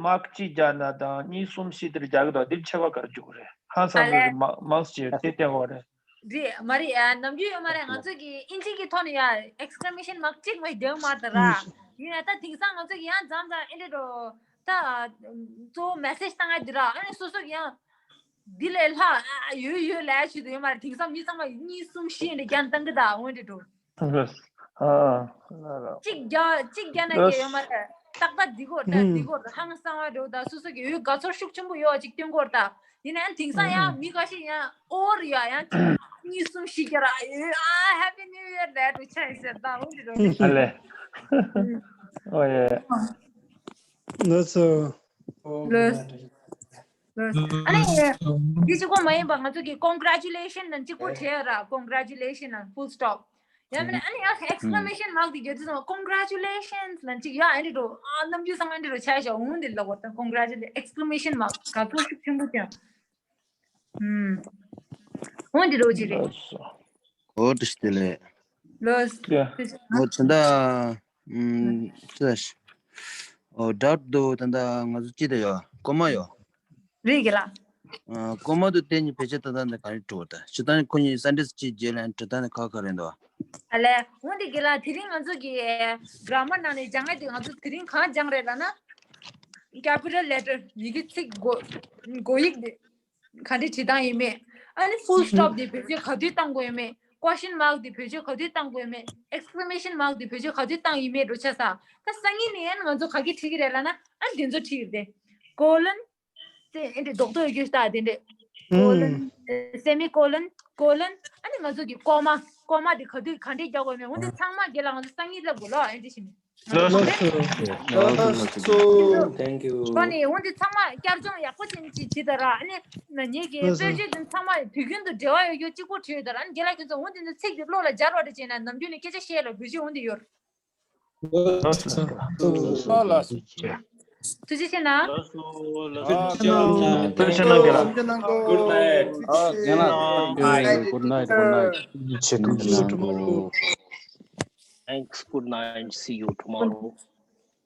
མག་གཅིག་རྒྱག་ན་དང་གཉིས་གསུམ་བཞི་དེར་རྒྱག་གི་འདུག་འདིར་ཆེ་བ་ག་རེ་འཇུག་རེད། ཧང་སང་ཨ་ལས། མག་མག་ཅིག་དེ་བསྟན་དགོས་རེད། རེད་མ་རེད། ཨ་ནམ་རྒྱུན་ཡོད་མ་རེད། ང་ཚོ་གི་ཨིན་ཇི་གི་ཐོག་ནས་ཡ་ཨེག་སི་ཀི་ལེ་མེ་ཤན་མར་གཅིག་མ་ཡོད་མ་རེད་ར། ཡིན་ན་ད་དེང་སང་ང་ཚོ་གི་ཡང་མཚམས་མཚམས་ཨེ་འདྲ་འགྲོ་ད་གཙོ་བོ་མེ་སེ་ཇི་བཏང་ཡ་འདི་ར། ཨ་ནི་སོ་སོ་གི་ཡང་འདི་ལས་ལྷག་ཨ་ཡོད་ཡོད་ལས་ཞུ་དུ་ཡོད་མ་རེད། དེང་སང་མི་ཚང་མ་གཉིས་གསུམ་བཞི་འདྲ་རྒྱན་བཏང་གི་ད་འོན་འདྲ་འགྲོ། ཨ་ཨ་ལ་ལ། གཅིག་རྒྱ་གཅིག་རྒྱ་ན་རྒྱ་ཡོད་མ་རེད། ཏག་ཏག་འདི་སྐོར་ད་འདི་སྐོར་ཧང་སང་བ་འགྲོ་ད་སོ་སོ་གི་འོས་དགའ་ཚོར་ཤུགས་ཆེན་པོ་ཡོད་ཅིག་སྟོན་སྐོར་ད། ཡིན་ནའང་དེང་སང་ཡང་མི་ཁ་ཤས་ཡང་ཨོ་རི་ཡ་ཡང་གཅིག་གཉིས་གསུམ་བཞི་བརྒྱ་ར་ཨ་ཧེ་པི་ནིའུ་ཡར་ལས་འགྲོ་ཆ་ཡི་ཟེར་ད་འོ་འདི་རོ། ཨ་ལེ། ཨོ་ཡེ། ལོས་སོ། ལོས། ལོས། ཨ་ནི་འདི་གཅིག་པོ་མ་ཡིན་པ་ང་ཚོ་གི་ཀོང་གྷ་རེ་ཅུ་ལེ་ཤན་ནང་གཅིག་པོ་བྲིས་ཡ་ར། ཀོང་གྷ་རེ་ཅུ་ལེ་ཤན་ནང་ཕུལ་སི་ཊོབ། ཡང་མིན་ཨ་ནི་ཡང་ཨེག་སི་ཀི་ལེ་མེ་ཤན་མར་ཀ་དེ་རྒྱག་དུས་ཙམ་པ་ཀོང་གྷ་རེ་ཅུ་ལེ་ཤན་ནང་གཅིག་ཡ་ཨེ་འདྲ་འགྲོ། ཨ་ནམ་རྒྱུན་སང་ཨེ་འདྲ་འགྲོ་ཆ་ཤ་འོང་འདི་ལ་བར་དང་ཀོང་གྷ་རེ་ཅུ་ལེ་ཤན་ཨེག་སི་ཀི་ལེ་མེ་ཤན་མར་ཀ་དགའ་ཚོར་ཤུགས་ཆེན་པོ་ཀྱང་། ཨུམ། འོང་འདི་རོ་ཅི་རེད། ལོས། ཨོ་ད་ད་ལོས། ཡ། ཨུམ་ཅི་ད་ཤི། ཨོ་ཌའུ་ཊི་འདུག་ད་ད་ང་ཚོ་ཅི་ད་ཡོད་ཀོ་མ་ཡོད། རེད་གི་ལ། ཨ་ཀོ་མ་དུ་བསྟན་གྱི་བེད་སྤྱོད་ད་ད་འདི་ག་རེ་འགྲོ་ད་ཅི་ད་ཁོ་གཉིས་སན་ཊེན་སི་གཅིག་རྗེས་ལ་འབྲི་ད་འདི་ཁ་ཁ་རེད་འདུག་ཨ་ལས་འོང་འདི་གི་ལ་དེ་རིང་ང་ཚོ་གི་གྷ་ར་མར་ནང་ནས་སྦྱང་ཡ་དེ་ང་ཚོ་དེ་རིང་གང་སྦྱང་རེད་ལབ་ན། ཀེ་པི་ཊལ་ལེ་ཊར་ཡི་གེ་ཚིག་མགོ་མགོ་ཡིག་དེ། ག་འདྲ་བྲིས་སྟངས་ཡིན་མེད། ཨ་ནི་ཕུལ་སི་ཊོབ་དེ་བེད་སྤྱོད་ག་དུས་བཏང་དགོས་ཡོད་མེད། ཀོ་ཤན་མར་ཀ་དེ་བེད་སྤྱོད་ག་དུས་བཏང་དགོས་ཡོད་མེད། ཨེག་སི་ཀི་ལེ་མེ་ཤན་མར་ཀ་དེ་བེད་སྤྱོད་ག་དུས་བཏང་ཡིན་མེད་འགྲོ་ཆ་ས། ད་སང་ཉིན་ནས་ཡང་ང་ཚོ་ག་གི་བྲིས་ཀྱི་རེད་ལབ་ན་ཨ་འདི་ཚོ་བྲིས་ཀྱི་རེད། ཀོ་ལོན། དེ་ཨེ་འདྲ་རྡོག་རྡོག་ཡོད་རྒྱུ་ད་དེ་འདྲ། ཀོ་ལོན། སེ་མི་ཀོ་ལོན། ཀོ་ལོན། ཨ་ནི་ང་ཚོ་གི་ཀོ་མ། ཀོ་མ་དེ་ག་དུས་ག་འདྲས་རྒྱག་དགོས་ཡོད་མེད། འོ་འདི་ཚང་མ་རྒན་ལགས་ང་ཚོ་སང་ཉིན་སླེབས་དགོས་ལོ་ཨེ་འདྲ་བྱས་ནས། ལགས་སོ། ལགས་སོ། Thank you. ཁོ་ནི་འོ་འདི་ཚང་མ་བསྐྱར་སྦྱོང་ཡག་པོ་བྱེད་ཅིག་བྱེད་ད་ར། ཨ་ནི་ང་ངེད་ཀྱི་ལགས་སོ། དཔེར་བརྗོད་འདི་ཚང་མ་དུས་རྒྱུན་དུ་འབྲེལ་བ་ཡོད་རྒྱུ་གཅིག་པོ་བྲིས་ཡོད་ད་ར། ཨ་ནི་རྒན་ལགས་ཁྱོད་ཚོ་འོ་འདི་ཚོ་ཚིག་འདི་བློ་ལ་འབྱར་བ་འདྲ་བྱས་ན་ནམ་རྒྱུན་ནས་སྐད་ཆ་བཤད་ལ་བེད་སྤྱོད་འོ་འདི་ཡོད། ལགས་སོ། ལགས་སོ། ཐུགས་རྗེ་ཆེ་གནང་། ལགས་སོ། ལགས་སོ། ལགས་སོ། ཐུགས་རྗེ་ཆེ་གནང་གི་ལགས། Good night. Good night. Good night. Good night. Good night. Good night. See you tomorrow. Thanks. Good night. See you tomorrow.